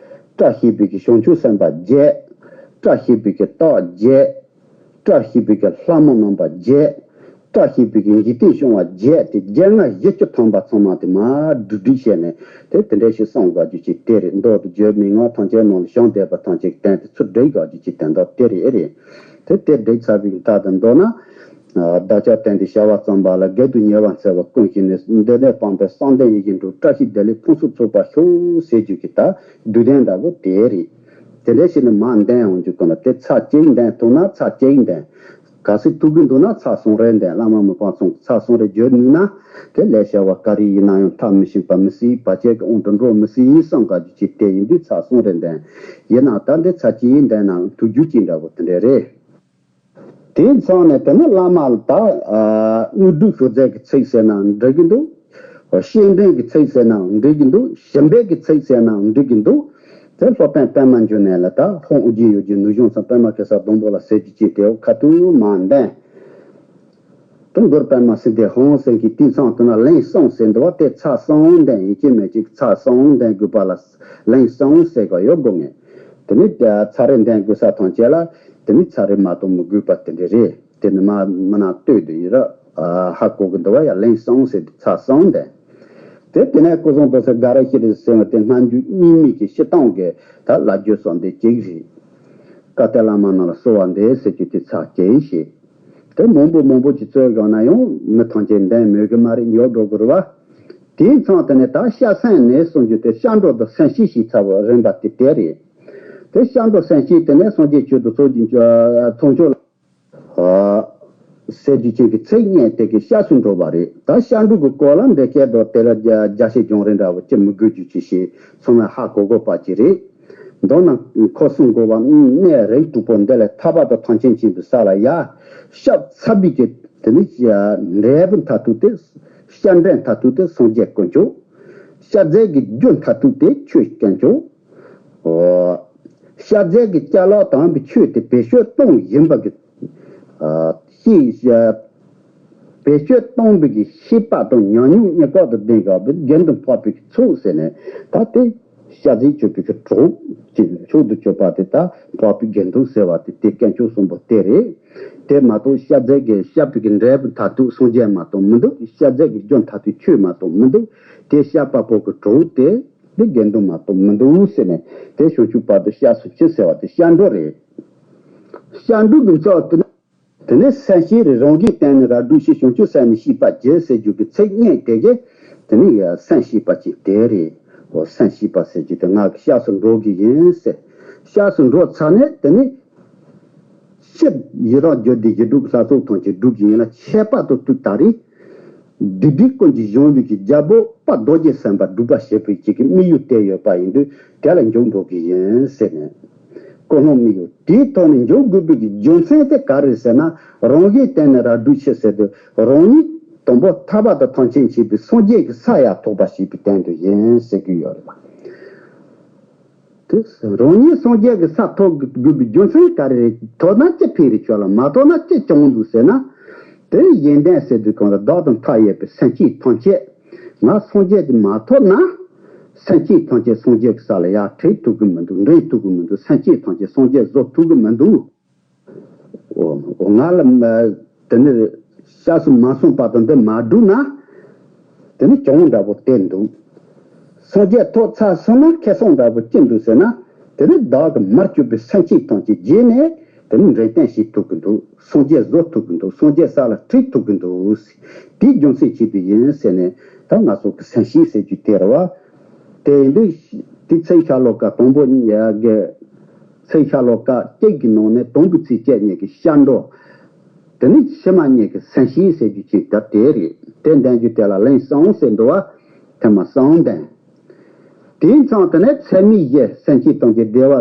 བཀྲ་ཤིས་པའི་གི་བྱང་ཆུབ་སེམས་དཔའ་བརྒྱད། བཀྲ་ཤིས་པའི་གི་རྟགས་བརྒྱད། བཀྲ་ཤིས་པའི་གི་ལྷ་མོ་རྣམ་པ་བརྒྱད། བཀྲ་ཤིས་པའི་གི་འཇིག་རྟེན་སྐྱོང་བ་བརྒྱད་དེ། བརྒྱད་ལྔ་བཞི་བཅུ་ཐམ་པ་ཚང་མ་དེ་མར་བསྡུས་བསྡུས་བྱས་ནས། དེ་དེ་འདྲ་ཞིག་གསུང་དགོས་རྒྱུ་ཅིག་དེ་རེད། མདོ་དང་རྒྱུད་མན་ངག་ཐམས་ཅད་ནང་ལ་བྱུང་བསྡད་པ་ཐམས་ཅད་ཀྱི་སྟེང་དུ་ཚུར་སྒྲིག་དགོས་རྒྱུ་ཅིག་དོན་དག་དེ་རེད། ཨེ་རེད། དེ་དེ་སྒྲིག་ཚར་བའི་མཐའ་དང་མདོར་ན། བདག་ཅག་བསྟན་ཏེ་བྱ་བ་བརྩམས་པ་ལ། དགེ་སྡིག་ཉེ་བར་འཚེ་བ་ཀུན་ཞི་ནས། འདི་ནས་སྤངས་པས་བསམ་གཏན་ཡིད་ཀྱིས་འགྲུབ། བཀྲ་ཤིས་བདེ་ལེགས་ཕུན་སུམ་ཚོགས་པར་ཤོག་ཟེར་རྒྱུ་གི་ད་བསྡུས་དོན་འདྲ་བོ་དེ་རེད། དེ་འདྲ་བྱས་ནས་མར་འདོན་ཡོང་རྒྱུ་ཀུན་ལ། དེ་ཚར་གཅིག་འདོན་ཐུབ་ན་ཚར་གཅིག་འདོན། གལ་སྲིད་ཐུབ་ཀྱི་འདུག་ན་ཚར་གསུམ་རེ་འདོན། བླ་མ་མི་ཕམ་ཚང་གིས་ཚར་གསུམ་རེ་བརྗོད་ནུས་ན། དེ་ལས་བྱ་བ་ག་རེ་ཡིན་ན་ཡང་མཐའ་མི་ཕྱིན་པ། མི་སྲིད་པ་བཅས་ཀྱི་དབང་དུ་འགྲོ་མི་སྲིད་ཡིན་བསམ་དགོས་རྒྱུ་ཅིག་དེ་ཡིན་དུས་ཚར་གསུམ་རེ་འདོན། ཡིན་ནའང་ད་འདི་ཚར་གཅིག་འདོན་ནའང་ཐུགས་རྒྱུས་ཅིག་འདྲ་བོ་དེ་འདྲ་རེད། དེ་མཚུངས་ནས་དེ་ནི་བླ་མ་ལ་ད། ཨ། དངོས་གྲུབ་ཞུ་རྫས་ཀྱི་ཚིག་ཟེར་ནའང་འགྲིག་གི་འདུག། བཤེས་སྤྲིང་གི་ཚིག་ཟེར་ནའང་འགྲིག་གི་འདུག། ཞིམ་པའི་གི་ཚིག་ཟེར་ནའང་འགྲིག་གི་འདུག། དེ་སློབ་དཔོན་པདྨ་འབྱུང་གནས་ལ་ད་ཧཱུྃ་ཨོ་རྒྱན་ཡོད་རྒྱུ་ནུས་བྱུང་ཚང་པདྨ་གེ་སར་སྡོང་པོ་ལ་ཟེར་རྒྱུ་ཅིག་དེའོ་ཁ་ཐུག་མར་འདོན། དེ་མགུར་པདྨ་སིདྡྷི་ཧཱུྃ་ཟེར་གྱི་དེ་མཚུངས་དེ་ན་ལན་གསུམ་ཟེར་འདུག་བ། དེ་ཚར་གསུམ་འདོན་ཡིན་གཅིག་མིན་གཅིག་ཚར་གསུམ་འདོན་དགོས་པ་ལ་ལན་གསུམ་ཟེར་ག་ཡོད་དགོས་ངེས། དེ་ནི་ཚར་རེ་འདོན་དགོས་ས་ཐམས་ཅད་ལ་དེ་ནི་ཚར་རེ་མ་གཏོགས་མི་དགོས་པ་དེ་འདྲ་རེད། དེ་ནི་མ་མི་ནང་ལྟོས་དུ་ཡིན་ར། ཧ་གོ་གི་འདུག་བ། ཡ་ལན་གསུམ་ཟེར་དུས་ཚར་གསུམ་འདོན། དེ་དེ་ནས་སྐུ་གསུང་ཐུགས་སྲས་དགའ་རབ་ཤྲཱི་ཟེར་བ་དེ་སྔ་འགྱུར་རྙིང་མའི་གི་སྤྱིར་བཏང་གི་ད་བླ་བརྒྱུད་གསུམ་དེ་གཅིག་རེད། བཀའ་གཏེར་བླ་མ་རྣམས་ལ་གསོལ་བ་འདེབས་ཟེར་རྒྱུ་དེ་ཚར་གཅིག་བྱས། དེ་མང་པོ་མང་པོ་ཅིག་རྩོད་བཞག་ན་ཡང་མི་ཐམས་ཅད་འདོན་མོས་གི་མ་རེད། ཉོབ་འགྲོ་གི་རེད་བ། དེའི་མཚུངས་དེ་ནས་ད་སྐྱབས་སེམས་ནས་གསུང་རྒྱུ་དེ་སྐྱབས་འགྲོ་དང་སེམས་བསྐྱེད་ཞེས་ཚར་བ་རིམ་པ་དེ་དེ་རེད། དེ་སྐྱབས་འགྲོ་སེམས་བསྐྱེད་དེ་ནས་སངས་རྒྱས་ཆོས་དང་ཚོགས་ཀྱི་ཚོགས་མཆོག་ལ། ཟེར་རྒྱུ་ཅན་གྱི་ཚིག་གཉིས་དེ་གིས་སྐྱབས་སུ་འགྲོ་བ་རེད། ད་སྐྱབས་འགྲོ་གི་སྐོར་ལ་འདི་སྐད་དུ་དེ་ལ་རྒྱ་རྒྱ་ཆེ་རྒྱང་རིང་འདྲ་བོ་ཅི་མི་དགོས་རྒྱུ་ཅི་ཞེས་ཚང་མས་ཧ་གོ་དགོས་པ་ཅི་རེད། མདོར་ན་འཁོར་གསུམ་འགོག་པ་གནས་རིགས་དྲུག་པོ་འདི་ལས་ཐར་པ་དང་ཐམས་ཅད་མཁྱེན་པའི་ས་ལ་ཡར་སྐྱབས་ཚར་བའི་གི་དེ་ནི་འབྲས་བུ་མཐར་ཐུག་དེ། སྐྱབས་འབྲས་མཐར་ཐུག་དེ་སངས་རྒྱས་དཀོན་མཆོག། སྐྱབས་རྫས་ཀྱི་རྒྱུ་མཐར་ཐུག་དེ་ཆོས་དཀོན་མཆོག། ཨོ། སྐྱབས་རྫས་ཀྱི་བྱ་ལོག་དམ་པའི་ཆོས་དེ་བེད་སྤྱོད་གཏོང་བཞིན་པ་གི། ཨ། ཤེས། བེད་སྤྱོད་གཏོང་བའི་གི་ཤེས་པ་དང་ཉམས་མྱོང་གཉིས་ཀ་དང་ལྡན་དགོས་པའི་དགེ་འདུན་འཕགས་པའི་གི་ཚོགས་ཟེར་ནས་ད་དེ་སྐྱབས་རྫས་སྤྱོད་པའི་གི་གྲོགས་ཀྱི་མཆོག་ཏུ་གྱུར་པ་དེ་ད་འཕགས་པའི་དགེ་འདུན་ཟེར་བ་དེ་དེ་དཀོན་མཆོག་གསུམ་པོ་དེ་རེད། དེ་མ་གཏོགས་སྐྱབས་རྫས་ཀྱི་སྐྱབས་པའི་གི་འབྲས་བུ་མཐར་ཐུག་སངས་རྒྱས་མ་གཏོགས་མི་འདུག། སྐྱབས་རྫས་ཀྱི་རྒྱུ་མཐར་ཐུག་ཆོས་མ་གཏོགས་མི་འདུག། དེ་སྐྱབས་པ་པོ་གི་གྲོགས་དེ། འདི་དགེ་འདུན་མ་གཏོགས་མི་འདུག་ཟེར་ནས་དེ་བྱང་ཆུབ་བར་དུ་སྐྱབས་སུ་མཆི་ཟེར་བ་དེ་སྐྱབས་འགྲོ་རེད། སྐྱབས་འགྲོ་གི་མཚོ་དེ་ནི་དེ་ནི་སེམས་བསྐྱེད་རེད། རང་གི་སྟེང་ནས་རབ་སྒྲོལ་ཞིང་བྱང་ཆུབ་སེམས་ནི་བསྐྱེད་པར་བགྱི་ཟེར་རྒྱུ་གི་ཚིག་གཉིས་དེ་གིས་དེ་ནི་སེམས་བསྐྱེད་པ་ཅིག་དེ་རེད། འོ་སེམས་བསྐྱེད་པ་ཟེར་རྒྱུ་དེ་ང་གི་སྐྱབས་སུ་འགྲོ་གི་ཡིན་ཟེར། སྐྱབས་སུ་འགྲོ་ཚར་ནས་དེ་ནི། སྤྱིར་ཡི་དྭགས་རྒྱུ་འབྲས་ཀྱི་སྒྲུབ་ལྷ་ཚོགས་ཐམས་ཅད་སྒྲུབ་ཀྱི་ཡིན་ལ། ཁྱད་པར་དུ་དུས་ད་རེས་སྡིག་སྒྲིབ་ཀུན་གྱི་གཞོམ་པའི་གི་རྒྱལ་པོ་དཔལ་རྡོ་རྗེ་སེམས་དཔའ་སྒྲུབ་པ་བྱེད་པའི་གཅིག་གི་དམིགས་ཡུལ་དེ་ཡོད་པ་ཡིན་དུས་དེ་ལ་འཇུག་འགྲོ་གི་ཡིན་ཟེར་ནས། ཀུན་སློང་དམིགས་ཡུལ་དེའི་ཐོག་ནས་འཇུག་དགོས་པའི་གི་རྒྱུ་མཚན་དེ་ག་རེ་ཟེར་ན། རང་གཞན་བརྟེན་ནས་རབ་སྒྲོལ་ཆེ་ཟེར་དུས་རང་ཉིད་ དང་པོ་ཐར་པ་དང་ཐམས་ཅད་མཁྱེན་པའི་སངས་རྒྱས་ཀྱི་ས་ཡར་ཐོབ་པ་ཞེས་པའི་དོན་དུ་ཡིན་ཟེར་གྱི་ཡོད་རེད་པ། དེ་རང་ཉིད་སངས་རྒྱས་ཀྱི་ས་ཐོབ་དགོས་པའི་རྒྱུ་མཚན་ག་རེ་རེད། ཐོབ་ན་ཅི་ཕན་རེད་ཁྱོད་ལ། མ་ཐོབ་ན་ཅི་བྱུང་འདུག་ཟེར་ན། དེ་ཡོན་ཏན་ཟེར་དུས་གང་ལ་བདག་དང་མཐའ་ཡས་པའི་སེམས་ཅན་ཐམས་ཅད། ང་སངས་རྒྱས་དེ་མ་ཐོབ་ན། སེམས་ཅན་ཐམས་ཅད་སངས་རྒྱས་ཀྱི་ས་ལ་ཡར་ཁྲིད་ཐུབ་ཀྱི་མི་འདུག་འདྲེན་ཐུབ་ཀྱི་མི་འདུག་སེམས་ཅན་ཐམས་ཅད་སངས་རྒྱས་བཟོ་ཐུབ་ཀྱི་མི་འདུག་འོ་ང་ལ་མ་དེ་ནི་སྐྱབས་སུ་མ་སོང་བར་དུ་འདི་མ་བསྒྲུབས་ན། དེ་ནི་གྱོང་འདྲ་པོ་དེ་འདུག་སངས་རྒྱས་ཐོབ་ཚར་སོང་ན་ཁེ་བཟང་འདྲ་པོ་ཅི་འདུག་ཟེར་ན། དེ་ནི་བདག་གི་མར་གྱུར་པའི་སེམས་ཅན་ཐམས་ཅད་རྗེས་ནས་དེ་ནི་འདྲེན་བསྟེན་བྱེད་ཐུབ་ཀྱི་འདུག་སངས་རྒྱས་བཟོ་ཐུབ་ཀྱི་འདུག་སངས་རྒྱས་ས་ལ་ཁྲིད་ཐུབ་ཀྱི་འདུག་དེའི་རྒྱུ་མཚན་བྱས་པ་ཡིན་ཟེར་ནས། ད་ང་ཚོ་གི་སེམས་ཤེས་ཟེར་རྒྱུ་དེ་རེད་བ། དེ་ཡིན་དུས་དེ་ཚེ་ཤ་ལོ་ཀ་དང་པོ་གཉིས་ཀྱི་ཚེ་ཤ་ལོ་ཀ་གཅིག་གི་ནང་ནས་དང་པོའི་ཚེ་བཅད་གཉིས་ཀྱི་སྐྱབས་འགྲོ། དེ་ནས་ཕྱི་མ་གཉིས་ཀྱི་སེམས་ཤེས་ཟེར་རྒྱུ་ཅིག་ད་དེ་རེད། དེ་འདོན་རྒྱུ་དེ་ལ་ལན་གསུམ་ཟེར་འདུག་བ། ཐེངས་མ་གསུམ་འདོན། དེའི་མཚམས་དེ་ནས་ཚད་མེད་བཞི་སེམས་ཅན་ཐམས་ཅད་བདེ་བ་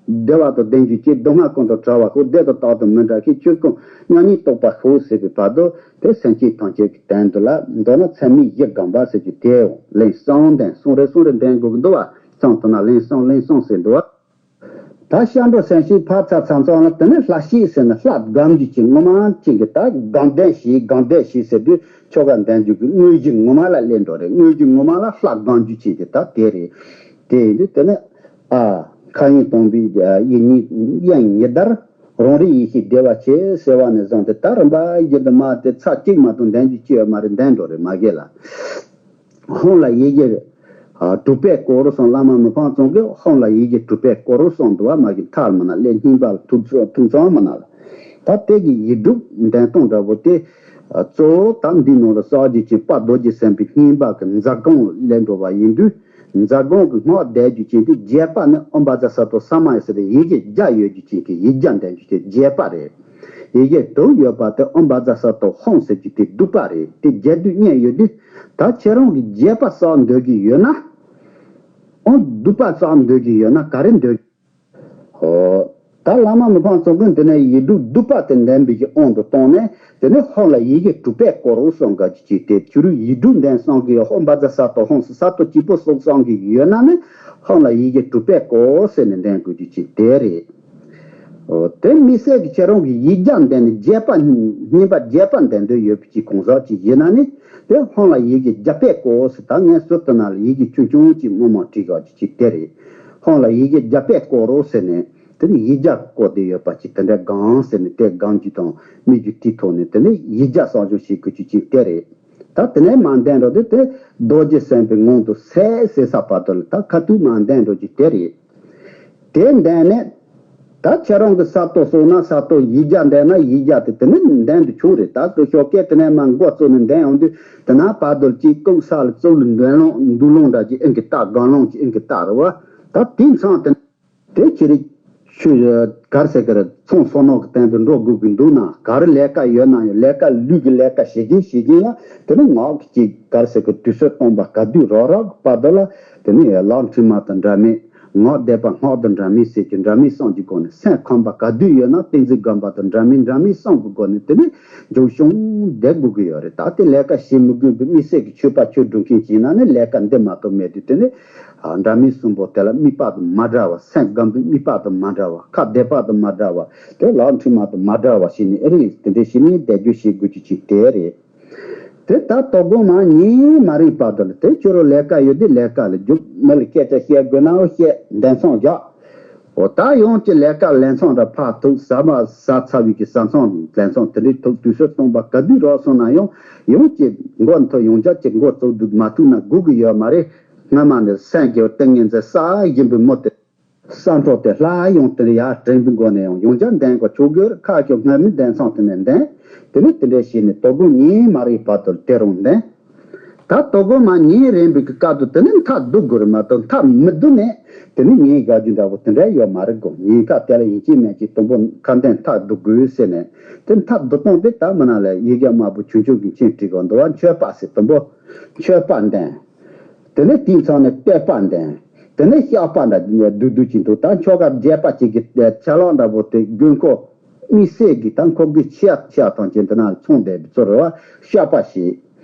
བདེ་བ་དང་ལྡན་རྒྱུ་ཅིག་སྡུག་བསྔལ་ཀུན་དང་བྲལ་བ་ཤོག་བདེ་དང་རྟག་ཏུ་མི་འབྲལ་ཞིང་ཆོས་ཀུན་མཉམ་ཉིད་རྟོགས་པ་ཤོག་ཟེར་བའི་བར་དུ་དེ་སེམས་ཅན་ཐམས་ཅད་ཀྱི་དོན་དུ་ལ་མདོར་ན་ཚད་མེད་བཞི་བསྒོམ་པ་ཟེར་རྒྱུ་དེའོ། ལན་གསུམ་འདོན། གསུམ་རེ་གསུམ་རེ་འདོན་དགོས་ཀྱི་འདུག་བ། མཚམས་དེ་ན་ལན་གསུམ་ལན་གསུམ་ཟེར་འདུག་བ། ད་སྐྱབས་འགྲོ་སེམས་ཤེས་ཕར་ཚར་ཚར་མཚམས་ལ་དེ་ནས་ལྷ་ཞིག་ཟེར་ནས་ལྷ་སྒོམ་རྒྱུ་ཅིག་སྔོན་མ་ཅིག་གི་ད་སྒོམ་བཟླས་ཤིག་སྒོམ་བཟླས་ཤིག་ཟེར་དུས་ཆོ་ག་འདོན་རྒྱུ་གི་དངོས་གཞི་ངོ་མ་ལ་སླེབས་འགྲོ་རེད། དངོས་གཞི་ངོ་མ་ལ་ལྷ་སྒོམ་རྒྱུ་ཅིག་གི་ད་དེ་རེད། དེ་ཡིན་དུས་དེ་ནས་ཨ་མཁའ་དབྱིངས་སྟོང་པའི་དབྱིངས་ཉིད་དབྱིངས་ཉི་ཟླར་རང་རིག་ཡེ་ཤེས་བདེ་བ་ཆེ་ཟེར་བ་ནས་བཟུང་སྟེ་ད་རིམ་པ་བཞིན་དུ་མར་དེ་ཚར་གཅིག་མ་གཏོགས་འདོན་རྒྱུ་ཅི་ཡོད་མ་རེད། འདོན་འགྲོ་རེད་མ་གི་ལ། ཧཱུྃ་ལ་ཡིག་བརྒྱ་དྲུག་པས་བསྐོར་གསུངས། བླ་མ་མི་ཕམ་ཚང་གིས་ཧཱུྃ་ལ་ཡིག་བརྒྱ་དྲུག་པས་བསྐོར་གསུངས་འདུག་བ། མ་གི་མཐའ་མ་ན་ལས་སྙིང་པ་ལ་ཐུག་ཚོ་ཐུག་ཚང་མ་ན་ལ། ད་དེ་གི་ཡིག་དྲུག་འདོན་སྟངས་འདྲ་པོ་དེ། གཙོ་བོ་ད་འདི་ནང་ལ་གསལ་རྒྱུ་ཅན་དཔལ་རྡོ་རྗེ་སེམས་དཔའི་བསྙེན་པ་གི་འཛབ་སྒོམ་ལས་འགྲོ་བ་ཡིན་དུས། འཛབ་སྒོམ་གི་སྔགས་བཟླས་རྒྱུ་ཅན་དེ་རྒྱས་པ་ནི་ཨོཾ་བཛྲ་སཏྭ་ས་མ་ཡ་ཟེར་ཏེ་ཡི་གེ་བརྒྱ་ཡོད་རྒྱུ་ཅན་གི་ཡིག་བརྒྱ་འདོན་རྒྱུ་དེ་རྒྱས་པ་རེད། ཡི་གེ་དྲུག་ཡོད་པ་དེ་ཨོཾ་བཛྲ་སཏྭ་ཧཱུྃ་ཟེར་རྒྱུ་དེ་བསྡུས་པ་རེད། དེ་རྒྱས་བསྡུས་གཉིས་ཡོད་དུས། ད་ཁྱེད་རང་གིས་རྒྱས་པ་བསགས་འདོད་ཀྱི་ཡོད་ན། ཨོཾ་བསྡུས་པ་བསགས་འདོད་ཀྱི་ཡོད་ན་ག་རེ་འདོད། ཧོ། ད་བླ་མ་མི་ཕམ་ཚང་གིས་འདི་ནས་ཡིག་དྲུག་བསྡུས་པ་དེ་འདོན་པའི་གི་དབང་དུ་བཏང་ནས། དེ་ནས་ཧཱུྃ་ལ་ཡི་གེ་དྲུག་པས་བསྐོར་རོ་གསུང་ག་རྒྱུ་ཅིག་དེ་ཕྱི་རུ་ཡིག་དྲུག་འདོན་གསུང་གི་ཡོད། ཧཱུྃ་བཛྲ་སཏྭ་ཧཱུྃ་ཟེར་ས་ཏོ་གཅིག་པོ་གསུང་གསུང་གི་ཡོད་ན་ནི། ཧཱུྃ་ལ་ཡི་གེ་དྲུག་པས་བསྐོར་ཟེར་ནས་འདོན་དགོས་རྒྱུ་ཅིག་དེ་རེད། འོ་དེ་དམིགས་བསལ་གྱི་ཁྱེད་རང་གིས་ཡིག་བརྒྱ་འདོན་ནས་རྒྱས་པ་བསྙེན་པ་རྒྱས་པ་འདོན་འདོད་ཡོད་པའི་གི་གང་ཟག་ཅིག་ཡིན་ན་ནི། དེ་ཧཱུྃ་ལ་ཡི་གེ་བརྒྱ་པས་བསྐོར་ཟེར། ད་ངས་ཟུར་དུ་ན་ལ་ཡི་གེ་ཆུང་ཆུང་ཅིག་མང་མང་བྲིས་ག་རྒྱུ་ཅིག་དེ་རེད། ཧཱུྃ་ལ་ཡི་གེ་བརྒྱ་པས་བསྐོར་རོ་ཟེར་ནས། དེ་ནི་ཡིག་བརྒྱ་བསྐོར་བསྡད་ཡོད་པ་ཅིག་དེ་འདྲ་སྒོམ་ཟེར་ནས་དེ་སྒོམ་རྒྱུ་དང་དམིགས་རྒྱུ་དེའི་ཐོག་ནས་དེ་ནི་ཡིག་བརྒྱ་གསོག་སྦྱོང་བྱེད་དགོས་རྒྱུ་ཅིག་དེ་རེད། ད་དེ་ནས་མར་འདོན་འགྲོ་དུས་དེ་རྡོ་རྗེ་སེམས་དཔའི་ངང་དུ་གསལ་གསལ་ས་བར་དུ་ལ་ད་ཁ་ཐུག་མར་འདོན་འགྲོ་རྒྱུ་དེ་རེད། དེ་འདོན་ནས། ད་ཁྱེད་རང་གི་ས་ཏོ་གསོག་ན་ས་ཏོ་ཡིག་བརྒྱ་འདོན་ན་ཡིག་བརྒྱ་དེ་དེ་ནི་འདོན་དུ་ཆོག་རེད། ད་དེ་ཞོགས་ཀས་དེ་ནས་མར་མགོ་བཙུགས་ནས་འདོན་ཡོང་དུས་དེ་ན་བར་དུ་ལ་གཅིག་ལྐུགས་ས་ལ་བཙུགས་ལ་འདོན་ལོང་འདུག་ལོང་འདྲ་ཅིག་ཨེ་གི་ལྟ་སྒོམ་ལོང་ཅིག་ཨེ་གི་ལྟ་རེད་བ། ད་དེ་མཚམས་དེ་དེ་ཁྱེད་རིག་ཆུ་གར་ཟེར་གི་རེད། ཚོང་སོ་ནོ་གི་སྟེང་དུ་འགྲོ་དགོས་ཀྱི་འདུག་ན་ག་རེ་ལས་ཀ་ཡོད་ན་ཡང་ལས་ཀ་ལུས་ཀྱི་ལས་ཀ་བྱེད་ཀྱིན་བྱེད་ཀྱིན་ལ་དེ་ནི་ངག་གི་ཅིག་གར་ཟེར་གི་དུས་ཚོད་སྟོང་པ་ག་དུས་རག་རག་གི་བར་དུ་ལ་དེ་ནི་ལག་མཐིལ་མ་དང་འདྲ་མིན། ངག་བཟླས་པ་སྔགས་དང་འདྲ་མིན་ཟེར་གྱི་འདྲ་མིན་གསུམ་གྱི་སྒོ་ནས་སེམས་ཁམས་པ་ག་དུས་ཡོད་ན་ཏིང་འཛིན་སྒོམ་པ་དང་འདྲ་མིན་འདྲ་མིན་གསུམ་གྱི་སྒོ་ནས་དེ་ནི་འཇུག་བྱུང་བསྡད་དགོས་ཀྱི་ཡོད་རེད། ད་དེ་ལས་ཀ་བྱེད་མི་དགོས་པའི་དམིགས་བསལ་གྱི་ཆོས་པ་ཆོས་སྒྲུབ་མཁན་ཅིག་ཡིན་ན་ནི་ལས་ཀ་འདི་མ་གཏོགས་མེད་དུས་དེ་ནི་འདྲ་མིན་གསུམ་པོ་དེ་ལ་དམིགས་པ་དང་མ་འདྲ་བ། སེམས་སྒོམ་པའི་དམིགས་པ་དང་མ་འདྲ་བ། ཁ་བཟླས་པ་དང་མ་འདྲ་བ། དེ་ལག་མཐིལ་མ་དང་མ་འདྲ་བ་བྱས་ནས་ཨེ་རེད། དེ་འདྲ་བྱས་ནས་བཟླས་བརྗོད་བྱེད་དགོས་རྒྱུ་ཅིག་དེ་རེད། དེ་ལྟར་དོ་དགོང་མ་ཉིན་མ་རིང་བར་དུ་ལ་དེ་ཁྱོད་རང་ལས་ཀ་ཡོད་དུས་ལས་ཀ་ལ་རྒྱུགས། མི་ལ་སྐད་ཆ་བཤད་དགོས་ནའང་བཤད། འདོན་ཚོང་རྒྱག་འོ་ད་ཡང་ཅི་ལས་ཀ་ལས་མཚམས་འདྲ་ཕར་ཐུག་ཟ་མ་ཟ་ཚར་བའི་གི་ཟ་མཚམས་ལས་མཚམས་དེ་འདྲའི་ཐུག་དུས་ཚོད་སྟོང་པ་ག་དུས་རག་སོང་ན་ཡང་ཡང་ཅི་མགོ་མཐོ་ཡང་བསྐྱར་ཅི་མགོ་བཙུགས་འདུག་མ་ཐུག་ན་སྒུག་གི་ཡོད་མ་རེད། སྔ་མ་ནས་སེམས་ཀྱི་ཏིང་ངེ་འཛིན་གསལ་བཞིན་པའི་མི་དེ། བསམ་འཕྲོ་དེ་སླར་ཡང་དེ་ཡར་དྲན་པའི་སྒོ་ནས་ཡང་ཡང་བསྐྱར་འདོན་དགོས་ཆོག་གི་རེད། ཁ་ཁྱོད་སྔ་མའི་འདོན་མཚམས་དེ་ནས་འདོན། དེ་ནས་དེ་འདྲ་བྱས་ནས་དོ་དགོང་ཉིན་མ་རེའི་བར་དུ་དེ་རང་འདོན། ད་དོ་དགོང་མ་ཉིན་རན་པའི་གི་སྐབས་དུ་དེ་ནས་མཐའ་བསྡུ་དགོས་རེད་མ་གཏོགས་མཐའ་མི་བསྡུ་ནས་དེ་ནས་ཉིན་དགའ་རྒྱུ་འདྲ་པོ་དེ་འདྲ་ཡོད་མ་རེད་གོ། ཉིན་ཁ་དེ་ལ་ཡིན་གཅིག་མིན་གཅིག་དུམ་བུ་ཁ་འདོན་མཐའ་བསྡུ་དགོས་ཟེར་ནས་དེ་མཐའ་བསྡུ་སྟངས་དེ་ད་མི་ན་ལ་ཡི་གེ་དམར་པོ་ཆུང་ཆུང་གི་མཆན་བྲིས་གོ་འདུག་བ། མཆོད་པ་ཟེར་དུམ་བུ་མཆོད་པ་འདོན། དེ་ནས་དེའི་མཚམས་ནས་བསྟོད་པ་འདོན། དེ་ནས་བཤགས་པ་འདྲ་བསྡུ་བསྡུ་གྱིན་འདུག་ད་ཆོ་ག་རྒྱས་པ་ཅིག་གི་ཆ་ལག་འདྲ་པོ་དེ་དགོས་མཁོ། དམིགས་བསལ་གྱི་ད་ཁོ་གི་ཆེ་ཡག་ཆེ་ཡག་ཐམས་ཅད་འདི་ན་ཚང་བསྡད་པའི་ཚོར་བ་བཤགས་པ་བྱེད།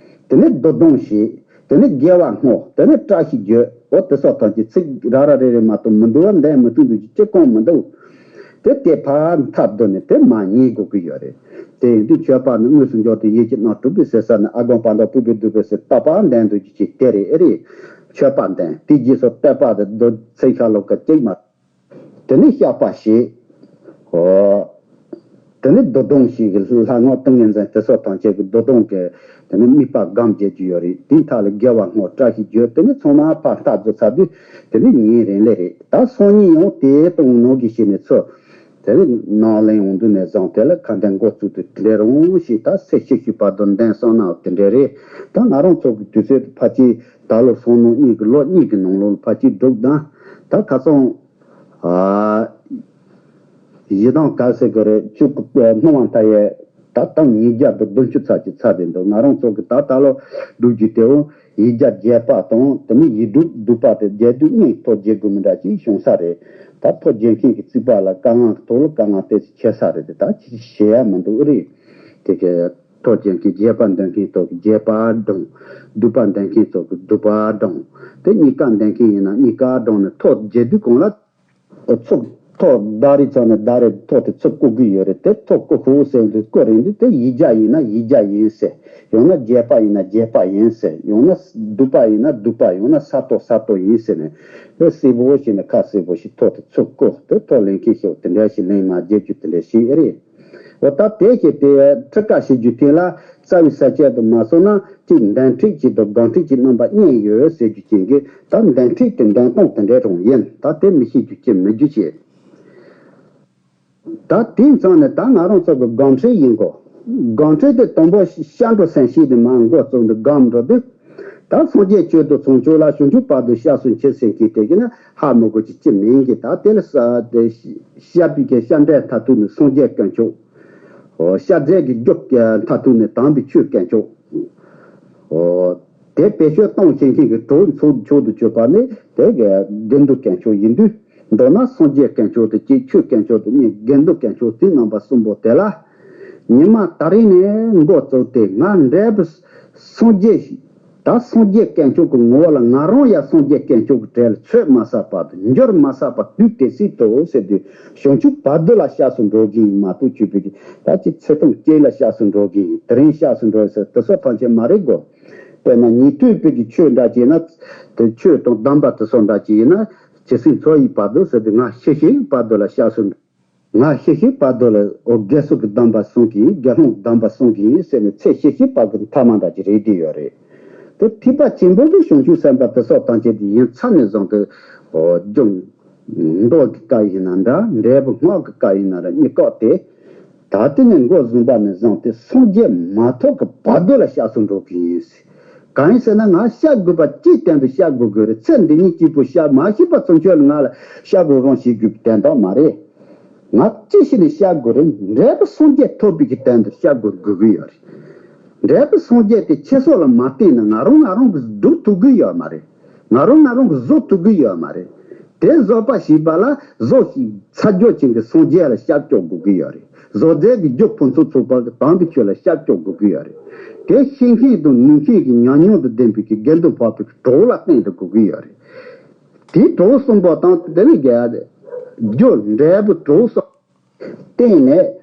དེ་ནས་བདུད་སྡོམ་བྱེད། དེ་ནས་དགེ་བ་བསྔོ། དེ་ནས་བཀྲ་ཤིས་བརྗོད། འོ་དེ་སོགས་ཐམས་ཅད་ཚིག་ར་ར་རེ་རེ་མ་གཏོགས་མི་འདུག་བ། འདོན་མི་ཐུབ་འདུག་ཅི་གང་མི་འདུག་དེ་དེ་ཕར་མཐའ་བསྡུ་ནས་དེ་མར་ཉན་དགོས་ཀྱི་ཡོད་རེད། དེ་ཡིན་དུས་མཆོད་པ་ནི་དངོས་སུ་འབྱོར་ཏེ་ཡིད་ཀྱི་རྣམ་གྲོལ་བའི་ཟེར་ས་ནི་ཨ་དགོན་པ་འདྲ་སྤུས་པའི་བསྡུས་པའི་ཟེར་བསྟོད་པ་འདོན་འདུག་ཅི་ཅི་དེ་རེད། ཨེ་རེད། མཆོད་པ་འདོན་དེ་རྗེས་སུ་བསྟོད་པ་དེ་འདོན་ཚིག་ཤ་ལོ་ཀ་གཅིག་མ། དེ་ནས་བཤགས་པ་བྱེད། ཨོ། དེ་ནས་བདུད་སྡོམ་ཞིག་གི་ལྷ་སྔགས་ཏིང་ངེ་འཛིན་དེ་སོགས་ཐམས་ཅད་ཀྱི་བདུད་སྡོམ་གྱི་དེ་ནས་དམིགས་པ་སྒོམ་བྱེད་ཀྱི་ཡོད་རེད། དེའི་མཐའ་ལ་དགེ་བ་བསྔོ། བཀྲ་ཤིས་བརྗོད། དེ་ནས་ཚང་མ་ཕར་མཐའ་རྫོགས་ཚར་དུས་དེ་ནས་ཉིན་རེ་ལས་རེད། ད་སང་ཉིན་ཡང་དེ་ལྟ་བུ་ནང་གི་ཞིག་ནས་ཚུར་དེ་ནས་ནང་ལེན་འོང་དུས་ནས་བཟུང་དེ་ལ་ཁ་འདོན་འགོ་བཙུགས་དུས་དེ་འདྲ་རུང་ཞིག་ད་ཚེས་ཤིག་ཤིག་བར་དུ་འདོན་སོང་ན་དེ་འདྲ་རེད། ད་ང་རང་ཚོ་གི་དུས་ཚོད་ཕལ་ཆེར་ད་ལོ་སང་ལོ་གཉིས་ཀྱི་ལོ་གཉིས་ཀྱི་ནང་ལོགས་ལ་ཕལ་ཆེར་འགྲུབ་དང་ད་ཁ་སང་། ཨ། ཡི་དམ་ག་ཟེར་གི་རེད། བཅུ་གི་སྣང་བ་མཐའ་ཡས་ད་དང་ཉིས་བརྒྱ་དང་བདུན་ཅུ་ཚར་གྱི་ཚར་དེ་འདུག་ང་རང་ཚོ་གི་ད་ད་ལོ་སྒྲུབ་རྒྱུ་དེའོ་ཡིག་བརྒྱ་བརྒྱད་པ་དང་དེ་ནི་ཡིག་སྒྲུབ་བསྡུས་པ་དེ་བརྒྱད་བསྡུས་གཉིས་ཐོ་བརྒྱབ་དགོས་མི་འདྲ་ཅིག་བྱུང་ས་རེད། ད་ཐོ་བརྒྱབ་མཁན་གྱི་རྩིས་པ་ལ་དཀའ་ངལ་གྱི་ཐོག་ལ་དཀའ་ངལ་ཏོག་ཙམ་ཆེ་ས་རེད། དེ་ད་ཅི་ཞིག་བྱེད་ཡ་མི་འདུག་ཨེ་རེད། དེ་གི་ཐོ་བརྒྱབ་མཁན་བརྒྱད་པ་འདོན་མཁན་ཐོག་གི་བརྒྱད་པ་བགྲང་། བསྡུས་པ་འདོན་མཁན་ཐོག་གི་བསྡུས་པ་བགྲང་། དེ་གཉིས་ཀ་འདོན་མཁན་ཡིན་ན་གཉིས་ཀ་བགྲང་ནས་ཐོ་བརྒྱབ་དུས་གོང་ལ། ཚུགས་ཐོག་ཟླ་རེ་ཚང་ནས་ཟླ་རེ་ཐོག་དེ་ཚུགས་བསྐུ་གི་ཡོད་རེད། དེ་ཐོག་བསྐུ་ཧུ་ཟེར་དུས་བསྐུ་རན་དུས་དེ་ཡིག་བརྒྱ་ཡིན་ན་ཡིག་བརྒྱ་ཡིན་ཟེར། ཡང་ན་བརྒྱད་པ་ཡིན་ན་བརྒྱད་པ་ཡིན་ཟེར། ཡང་ན་བསྡུས་པ་ཡིན་ན་བསྡུས་པ། ཡང་ན་ས་ཐོག་ས་ཐོག་ཡིན་ཟེར་ནས་དེ་གསལ་པོ་བྱས་ནས་ཁ་གསལ་པོ་ཞིག་ཐོག་དེ་ཚུགས་བསྐུ་དེ་ཐོག་ལེན་མཁན་ཞིག་དེ་འདྲ་ཞིག་ལེན་མ་བརྒྱབ་རྒྱུ་དེ་འདྲ་ཞིག་ཨེ་རེད། འོ་ད་དེ་བྱས་ཏེ་ཁྲི་ཀ་བྱེད་རྒྱུ་དེ་ལ་རྩ་བའི་ས་བཅད་དུ་མ་སོང་ན་གཅིག་འདོན་ཁྲིད་ཀྱི་དང་སྒོམ་ཁྲིད་ཀྱི་རྣམ་པ་གཉིས་ཡོད་ཟེར་རྒྱུ་ཅན་གྱི་ད་འདོན་ཁྲིད་དེ་འདོན་སྟངས་དེ་འདྲ་རང་ཡིན། ད་དེ་མི་ཤེས་རྒྱུ་ཅན་མི་རྒྱུ་བྱེད། ད་དེའི་མཚམས་ནས་ད་ང་རང་ཚོ་གི་སྒོམ་ཁྲིད་ཡིན་གོ། སྒོམ་ཁྲིད་དེ་དང་པོ་སྐྱབས་འགྲོ་སེམས་བསྐྱེད་དེ་མར་འགོ་བཙུགས་འདུག་སྒོམ་འགྲོ་དུས། ད་སངས་རྒྱས་སྤྱོད་དུ་ཚོགས་མཆོག་ལ་བྱང་ཆུབ་བར་དུ་སྐྱབས་སུ་མཆི་ཟེར་མཁན་དེ་གི་ན་ཧ་མི་གོ་ཅི་ཅི་མིན་གི། ད་དེ་ལ་ས་དེ་བཤད་པའི་གི་བཤད་འདྲའི་མཐར་ཐུག་ནི་སངས་རྒྱས་དཀོན་མཆོག་ཨོ་བཤད་རྫས་ཀྱི་རྒྱུ་མཐར་ཐུག་ནི་དམ་པའི་ཆོས་དཀོན་མཆོག་ཨོ་དེ་བེད་སྤྱོད་གཏོང་བྱེད་མཁན་གྱི་གྲོགས་མཆོག་མཆོག་ཏུ་གྱུར་པ་ནི་དེ་གི་དགེ་འདུན་དཀོན་མཆོག་ཡིན་དུས། མདོར་ན་སངས་རྒྱས་དཀོན་མཆོག་དེ་གཅིག་ཆོས་དཀོན་མཆོག་དེ་གཉིས་དགེ་འདུན་དཀོན་མཆོག་དེ་རྣམ་པ་གསུམ་པོ་དེ་ལ། ཉི་མ་ད་རེས་ནས་འགོ་བཙུགས་ཏེ་ང་འབྲས་བུ་སངས་རྒྱས་ཤིག་ད་སངས་རྒྱས་དཀོན་མཆོག་གི་ངོ་བོ་ལ་ང་རང་ཡང་སངས་རྒྱས་དཀོན་མཆོག་གི་གྲལ་ལ་ཚོད་མ་ཟ་བར་དུ་འགྱུར་མ་ཟ་བར་དུས་དེ་སྲིད་དུ་ཟེར་དུས་བྱང་ཆུབ་བར་དོ་ལ་སྐྱབས་སུ་འགྲོ་གི་ཡིན་མ་གཏོགས་ཆོས་པའི་གི་ད་ཅི་ཚེ་ཐུང་སྐྱེལ་ལ་སྐྱབས་སུ་འགྲོ་གི་ཡིན། དེ་རིང་སྐྱབས་སུ་འགྲོ་ཟེར་དེ་སོགས་ཐམས་ཅད་མ་རེད་གོ། དཔེར་ན་ཉན་ཐོས་པའི་གི་ཆོས་འདྲ་ཅིག་ཡིན་ན། དེ་ཆོས་དང་སྡོམ་པ་དེ་སོགས་འདྲ་ཅིག་ཡིན་ན། ཇི་སྲིད་འཚོ་ཡི་བར་དུ་ཟེར་ཏེ་ང་ཤི་ཤི་བར་དུ་ལ་སྐྱབས་སུ། ང་ཤི་ཤི་བར་དུ་ལ་འོ་དགེ་ཚུལ་གྱི་སྡོམ་པ་སྲུང་གི་ཡིན། དགེ་སློང་གི་སྡོམ་པ་སྲུང་གི་ཡིན་ཟེར་ནས་ཚེ་ཤི་ཤི་བར་གྱི་མཐའ་མ་འདྲ་ཅིག་རེད་དེ་ཡོད་རེད། དེ་ཐེག་པ་ཆེན་པོ་གི་བྱང་ཆུབ་སེམས་དཔའ་དེ་སོགས་ཐམས་ཅད་དེ་ཡིན་ཚར་ནས་བཟུང་སྟེ་འོ་རྒྱུ། མདོ་གི་བཀའ་ཡིན་ན་འདྲ། འབྲས་བུ་སྔགས་ཀྱི་བཀའ་ཡིན་ན་ར་གཉིས་ཀ་དེ། ད་དེ་ནས་འགོ་བཟུང་བ་ནས་བཟུང་སྟེ་སངས་རྒྱས་མ་ཐོབ་ཀྱི་བར་དོ་ལ་སྐྱབས་སུ་འགྲོ་གི་ཡིན། གང་ཡིན་ཟེར་ན་ང་སྐྱབས་དགོས་པ་ཅིའི་དོན་དུ་སྐྱབས་དགོས་དགོས་རེད། ཚེ་འདི་ཉིད་གཅིག་པུ་སྐྱབས་མ་ཤེས་པ་ཚུན་ཆད་ལ་ང་ལ་སྐྱབས་དགོས་རང་བྱེད་དགོས་པའི་དོན་དག་མ་རེད། ང་ཅི་ཞིག་ནས་སྐྱབས་དགོས་རེད། འབྲས་བུ་སངས་རྒྱས་ཐོབ་པའི་གི་དོན་དུ་སྐྱབས་དགོས་དགོས་ཀྱི་ཡོད་རེད། འབྲས་བུ་སངས་རྒྱས་དེ་ཁྱེད་ཚོ་ལ་མ་བརྟེན་ན་ང་རང་ང་རང་གི་སྒྲུབ་ཐུབ་ཀྱི་ཡོད་མ་རེད། ང་རང་ང་རང་གི་བཟོ་ཐུབ་ཀྱི་ཡོད་མ་རེད། དེ་བཟོད་པ་ཞེས་པ་ལ་བཟོ་ཞིང་ཚ་འགྱོད་ཅན་གྱི་སངས་རྒྱས་ལ་སྐྱབས་སྐྱོར་དགོས་ཀྱི་ཡོད་རེད། བཟོད་རྫས་ཀྱི་རྒྱུ་ཕུན་སུམ་ཚོགས་པ་གི་དམ་པའི་ཆོས་ལ་སྐྱབས་སྐྱོར་དགོས་ཀྱི་ཡོད་རེད། དེ་ཤེས་མཁན་དང་ནུས་མཁན་གྱི་ཉམས་མྱོང་དང་ལྡན་པའི་གི་དགེ་འདུན་འཕགས་པའི་གྲོགས་ལ་བརྟེན་དུ་དགོས་ཀྱི་ཡོད་རེད། དེའི་གྲོགས་གསུམ་པོ་དང་དེ་ནི་རྒྱུ་འབྲས་བུ་གྲོགས་གསུམ། བརྟེན་ནས།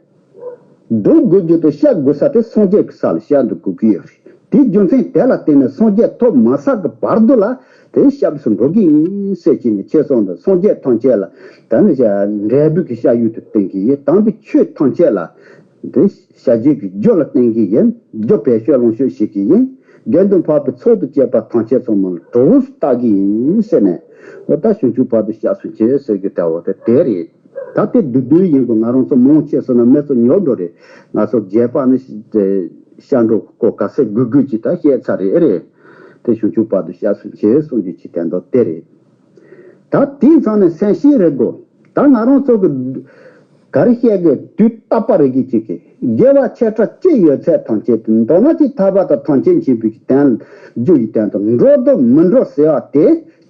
སྒྲུབ་དགོས་རྒྱུ་དང་སྐྱབས་དགོས་ས་དེ་སངས་རྒྱས་ཀྱི་ས་ལ་སྐྱབས་འགྲོ་དགོས་ཀྱི་ཡོད་རེད། དེའི་རྒྱུ་མཚན་དེ་ལ་བརྟེན་ནས་སངས་རྒྱས་ཐོབ་མ་ཚར་གི་བར་དུ་ལ་དེ་སྐྱབས་སུ་འགྲོ་གི་ཡིན་ཟེར་གྱི་ནས་ཁྱེད་སོང་དུ་སངས་རྒྱས་ཐམས་ཅད་ལ་ད་ནི་འབྲས་བུ་གི་སྐྱབས་ཡུལ་དུ་བསྟན་གྱི་ཡིན། དམ་པའི་ཆོས་ཐམས་ཅད་ལ་དེ་བྱ་བྱེད་ཀྱི་རྒྱུ་ལ་བརྟེན་གྱི་ཡིན། རྒྱུ་བེད་སྤྱོད་ལོངས་སྤྱོད་བྱེད་ཀྱི་ཡིན། དགེ་འདུན་འཕགས་པའི་ཚོགས་དང་བཅས་པ་ཐམས་ཅད་ཚང་མ་ལ་གྲོགས་སུ་བལྟ་གི་ཡིན་ཟེར་ནས་འོ་ད་བྱང་ཆུབ་བར་དུ་སྐྱབས་སུ་མཆི་ཟེར་གྱི་ལྟ་བ་དེ་དེ་རེད། ད་དེ་བསྡུས་བསྡུས་ཡིན་དགོས། ང་རང་ཚོ་མང་ཆེ་ཟེར་ན་མི་ཚོ་ཉོབ་འགྲོ་རེད། ང་ཚོ་རྒྱས་པ་ནི་སྐྱབས་འགྲོ་སྐོར་ག་ཚད་དགོས་དགོས་ཀྱི་ད་བཤད་ཚར་རེད། ཨེ་རེད། དེ་བྱང་ཆུབ་བར་དུ་སྐྱབས་སུ་མཆི་གསུང་རྒྱུ་ཅི་དོན་དག་དེ་རེད། ད་དེའི་མཚམས་ནས་སེམས་ཤེས་རེད་དགོས། ད་ང་རང་ཚོ་གི་ག་རེ་བཤད་དགོས། དུས་རྟག་པ་རེ་གི་ཅིག་གི་དགེ་བ་ཆེ་ཕྲ་ཅི་ཡོད་ཚད་ཐམས་ཅད་དེ་མདོར་ན་ཅིག་ཐར་པ་དང་ཐམས་ཅད་མཁྱེན་པའི་གི་དོན་ལ་རྒྱུ་ཡི་དོན་དུ་འགྲོ་འདུག་མི་འགྲོ་ཟེར་བ་དེ་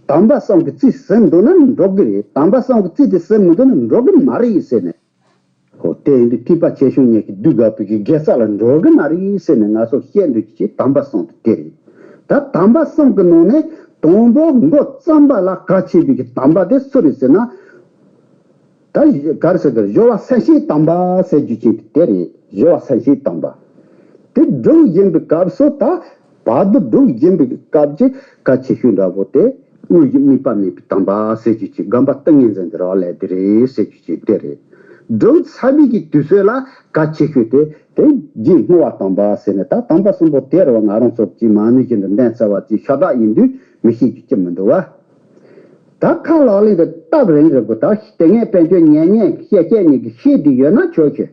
དམ་པ་གསུམ་གྱི་རྩིས་ཟིན་འདུག་ན་འགྲོ་གི་རེད། དམ་པ་གསུམ་གྱི་རྩིས་དེ་ཟིན་མི་འདུག་ན་འགྲོ་གི་མ་རེད་ཟེར་ནས། ཧོ། དེ་ཡིན་དུས་ཐེག་པ་ཆེ་ཆུང་གཉིས་ཀྱི་དུས་འགག་པའི་གི་དགེ་རྩ་ལ་འགྲོ་གི་མ་རེད་ཟེར་ནས་ང་ཚོ་བཤད་འདོད་ཀྱི་དམ་པ་གསུམ་དེ་དེ་རེད། ད་དམ་པ་གསུམ་གི་ནང་ནས་དང་པོ་འགོ་བརྩམས་པ་ལ་གལ་ཆེ་བའི་གི་དམ་པ་དེ་སུ་རེད་ཟེར་ན། ད་ག་རེ་ཟེར་དེ་སྦྱོར་བ་སེམས་བསྐྱེད་དམ་པ་ཟེར་རྒྱུ་ཅིག་དེ་རེད། སྦྱོར་བ་སེམས་བསྐྱེད་དམ་པ། དེ་སྒྲུབ་བཞིན་པའི་སྐབས་སུ་ད་བར་དུ་སྒྲུབ་བཞིན་པའི་སྐབས་ཀྱི་གལ་ཆེ་ཤོས་འདྲ་པོ་དེ་དངོས་གཞི་དམིགས་པ་མེད་པའི་དམ་པ་ཟེར་རྒྱུ་ཅིག་སྒོམ་པ་ཏིང་ངེ་འཛིན་གྱི་རང་ལས་དེ་རེད་ཟེར་རྒྱུ་ཅིག་དེ་རེད། སྒྲུབ་ཚར་བའི་གི་དུས་ཚོད་ལ་གལ་ཆེ་ཤོས་དེ་དེ་རྗེས་བསྔོ་བ་དམ་པ་ཟེར་ནས། ད་དམ་པ་གསུམ་པོ་དེ་རེད་བ། ང་རང་ཚོ་གཅིག་མ་ཎི་བཞིན་དུ་འདོན་ཚར་བ་གཅིག་ཤ་སྟག་ཡིན་དུས་མི་ཤེས་རྒྱུ་ཅི་མི་འདུག་བ། ད་ཁ་ལག་ལེན་དུ་སྟབས་རིང་རེད་གོ། ད་དེ་སྔའི་དཔལ་འབྱོར་ཉན་ཉན་བཤད་བཤད་ཉན་གྱི་ཤེས་དེ་ཡོད་ན་ཆོག་ཆོག་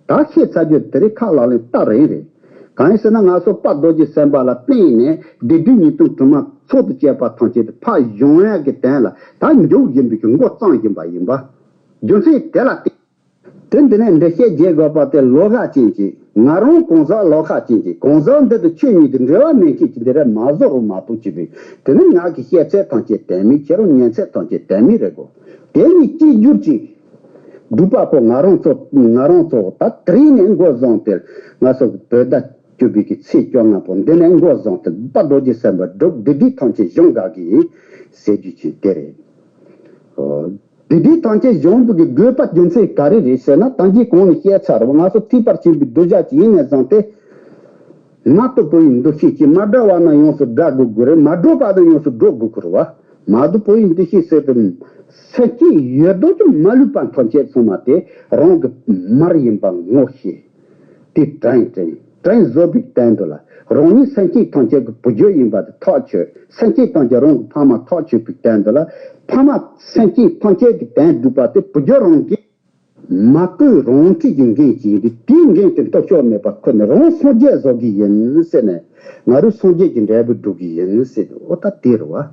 ད་ཤེས་ཚར་རྒྱུ་དེ་རིགས་ཁ་ལག་ལེན་སྟབས་རིང་རེད། གང་ཡིན་ཟེར་ན་ང་ཚོ་དཔལ་རྡོ་རྗེ་སེམས་དཔའ་ལ་བརྟེན་ནས་བདེ་སྡུག་ཉིས་སྟོང་དྲུག་མ་ཚོགས་སུ་བཅད་པ་ཐམས་ཅད་དེ་ཕར་བཞེངས་ཡག་གི་དོན་ལ་ད་འཇུག་བཞིན་པའི་གི་འགོ་བརྩམས་བཞིན་པ་ཡིན་པ། རྒྱུ་མཚན་དེ་ལ་བརྟེན། དེ་འདི་ནས་འགྲེལ་བཤད་རྒྱག་དགོས་པ་དེ་ལོགས་ཀ་ཅན་གྱི། ང་རང་གང་ཟག་ལོགས་ཀ་ཅན་གྱི། གང་ཟག་འདི་དང་ཁྱོད་གཉིས་དེ་འབྲེལ་བ་མེད་མཁན་གྱི་འདི་རེད་མ་བཟོ་རོགས་མ་གཏོགས་ཅི་བས། དེ་ནི་ང་གི་བཤད་ཚད་ཐམས་ཅད་དོན་མེད། ཁྱེད་རང་ཉན་ཚད་ཐམས་ཅད་དོན་མེད་རེད་གོ། དེ་ནི་གཅིག་གྱུར་གྱི་སྒྲུབ་པ་པོ་ང་རང་ཚོ། ང་རང་ཚོ་ད་དེ་རིང་ནས་འགོ་བཟུང་སྟེ་ང་ཚོ་བོད་ཟླ་བཅུ་པའི་གི་ཚེས་བཅོ་ལྔ་པོ་འདི་ནས་འགོ་བཟུང་སྟེ་དཔལ་རྡོ་རྗེ་སེམས་དཔའི་སྒྲུབ་སྡེ་སྡེ་ཐམས་ཅད་སྦྱོང་དགོས་ཀྱི་ཟེར་རྒྱུ་ཅིག་དེ་རེད། སྡེ་སྡེ་ཐམས་ཅད་སྦྱོང་བའི་དགོས་པ་རྒྱུ་མཚན་ག་རེ་རེད་ཟེར་ན། ད་གིན་གོང་ནས་བཤད་ཚར་བ། ང་ཚོ་ཐེག་པར་ཆེན་པོའི་གདུལ་བྱ་ཅིག་ཡིན་ནས་བཟུང་སྟེ། མ་རྟོགས་པ་ཡི་འདུ་ཤེས་ཀྱིས་མ་བསྒྲིབས་པ་རྣམས་ཡོངས་སུ་བསྒྲིབ་དགོས་ཀྱི་རེད། མ་བསྒྲིབས་པ་དེ་ཡོངས་སུ་བསྒྲིབ་དགོས་ཀྱི་རེད་བ། མ་རྟོགས་པ་ཡི་འདུ་ཤེས་ཟེར་དུས་སེམས་བསྐྱེད་ཡོད་དོ་ཅི་མ་ལུས་པ་ཐམས་ཅད་ཚང་མ་དེ་རང་གི་མར་ཡིན་པ་ངོ་ཤེས། དེ་དྲན་དྲན་དྲན་བཟོ་བའི་སྟེང་དུ་ལ། རང་ཉིད་སེམས་བསྐྱེད་ཐམས་ཅད་ཀྱི་བུ་རྒྱུད་ཡིན་པ་དེ་ཐག་ཆོད། སེམས་བསྐྱེད་ཐམས་ཅད་རང་གི་ཕ་མ་ཐག་ཆོད་པའི་སྟེང་དུ་ལ། ཕ་མ་སེམས་བསྐྱེད་ཐམས་ཅད་ཀྱི་དོན་སྒྲུབ་པ་དེ་བུ་རྒྱུད་རང་གིས་མ་བསྐུལ་རང་ཁྲིད་ཀྱི་འགན་ཅིག་ཡིན་དུས། དེའི་འགན་དེ་འཐུབ་ཕྱོགས་མེད་པར་ཁུར་ནས་རང་སངས་རྒྱས་བཟོ་གི་ཡིན་ཟེར་ནས། ང་རང་སངས་རྒྱས་ཀྱི་འབྲས་བུ་སྒྲུབ་གི་ཡིན་ཟེར་དུས། འོ་ད་དེ་རེད་བ།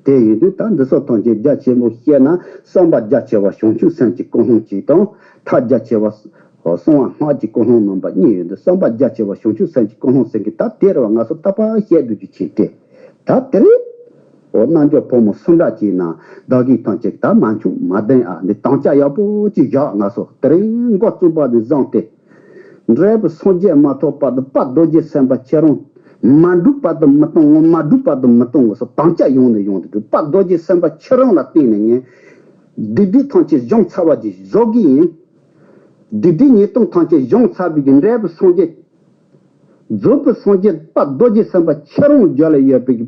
དེ་ཡིན་དུས་ད་འདི་ཚོ་ཐམས་ཅད་རྒྱ་ཆེན་པོ་བཤད་ན། བསམ་པ་རྒྱ་ཆེ་བ་བྱང་ཆུབ་སེམས་ཀྱི་ཀུན་སློང་གཅིག་དང་། ཐབས་རྒྱ་ཆེ་བ་གསང་བ་སྔགས་ཀྱི་ཀུན་སློང་རྣམ་པ་གཉིས་ཡོད་དུས། བསམ་པ་རྒྱ་ཆེ་བ་བྱང་ཆུབ་སེམས་ཀྱི་ཀུན་སློང་ཟེར་གི་ད་དེ་རེད་བ། ང་ཚོ་ད་ཕར་བཤད་སྡོད་རྒྱུ་ཅིག་སྟེ། ད་དེ་རིང་འོ་རྣལ་འབྱོར་ཕོ་མོ་སུ་འདྲ་ཅིག་ན་བདག་གིས་ཐམས་ཅད་ད་མ་འཆུག་མ་བདེན་ཨ། འདི་དམ་བཅའ་ཡག་པོ་ཅིག་བཞག་ང་ཚོ་དེ་རིང་འགོ་བཙུགས་པ་ནས་བཟུང་སྟེ། འབྲས་བུ་སངས་རྒྱས་མ་ཐོབ་བར་དུ་དཔལ་རྡོ་རྗེ་སེམས་དཔའ་ཁྱེད་རང་མ་སྒྲུབ་བར་དུ་མི་གཏོང་ངོ་། མ་སྒྲུབ་བར་དུ་མི་གཏོང་ངོ་སོགས་དམ་བཅའ་ཡོང་ནས་ཡོང་དུ་འགྲོ། དཔལ་རྡོ་རྗེ་སེམས་དཔའ་ཁྱེད་རང་ལ་བརྟེན་ནས་ངས་སྡིག་སྒྲིབ་ཐམས་ཅད་སྦྱོང་ཚར་བ་ཅིག་བཟོ་གི་ཡིན། སྡིག་སྒྲིབ་ཉེས་ལྟུང་ཐམས་ཅད་སྦྱོང་ཚར་བའི་གི་འབྲས་བུ་སངས་རྒྱས། རྫོགས་པའི་སངས་རྒྱས་དཔལ་རྡོ་རྗེ་སེམས་དཔའ་ཁྱེད་རང་རྒྱུད་ལ་ཡོད་པའི་གི་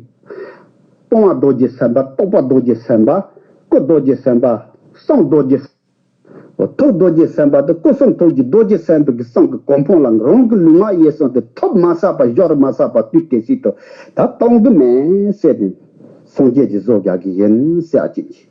སྤོང་བ་རྡོ་རྗེ་སེམས་དཔའ། རྟོགས་པ་རྡོ་རྗེ་སེམས་དཔའ། སྐུ་རྡོ་རྗེ་སེམས་དཔའ། གསུང་རྡོ་རྗེ། ཐུགས་རྡོ་རྗེ་སེམས་དཔའ་དེ་སྐུ་གསུང་ཐུགས་ཀྱི་རྡོ་རྗེ་སེམས་དཔའི་གི་གསུང་གི་གོ་འཕང་ལ་རང་གི་ལུས་ངག་ཡིད་གསུམ་དེ་ཐོབ་མ་ཟད་པ་སྦྱོར་མ་ཟད་པ་དུས་དེ་སྲིད་དུ་ད་གཏོང་གི་མེད་ཟེར་ཏེ། སངས་རྒྱས་ཀྱི་བཟོ་རྒྱག་གི་ཡིན་ཟེར་ཨ་ཅིག་གིས།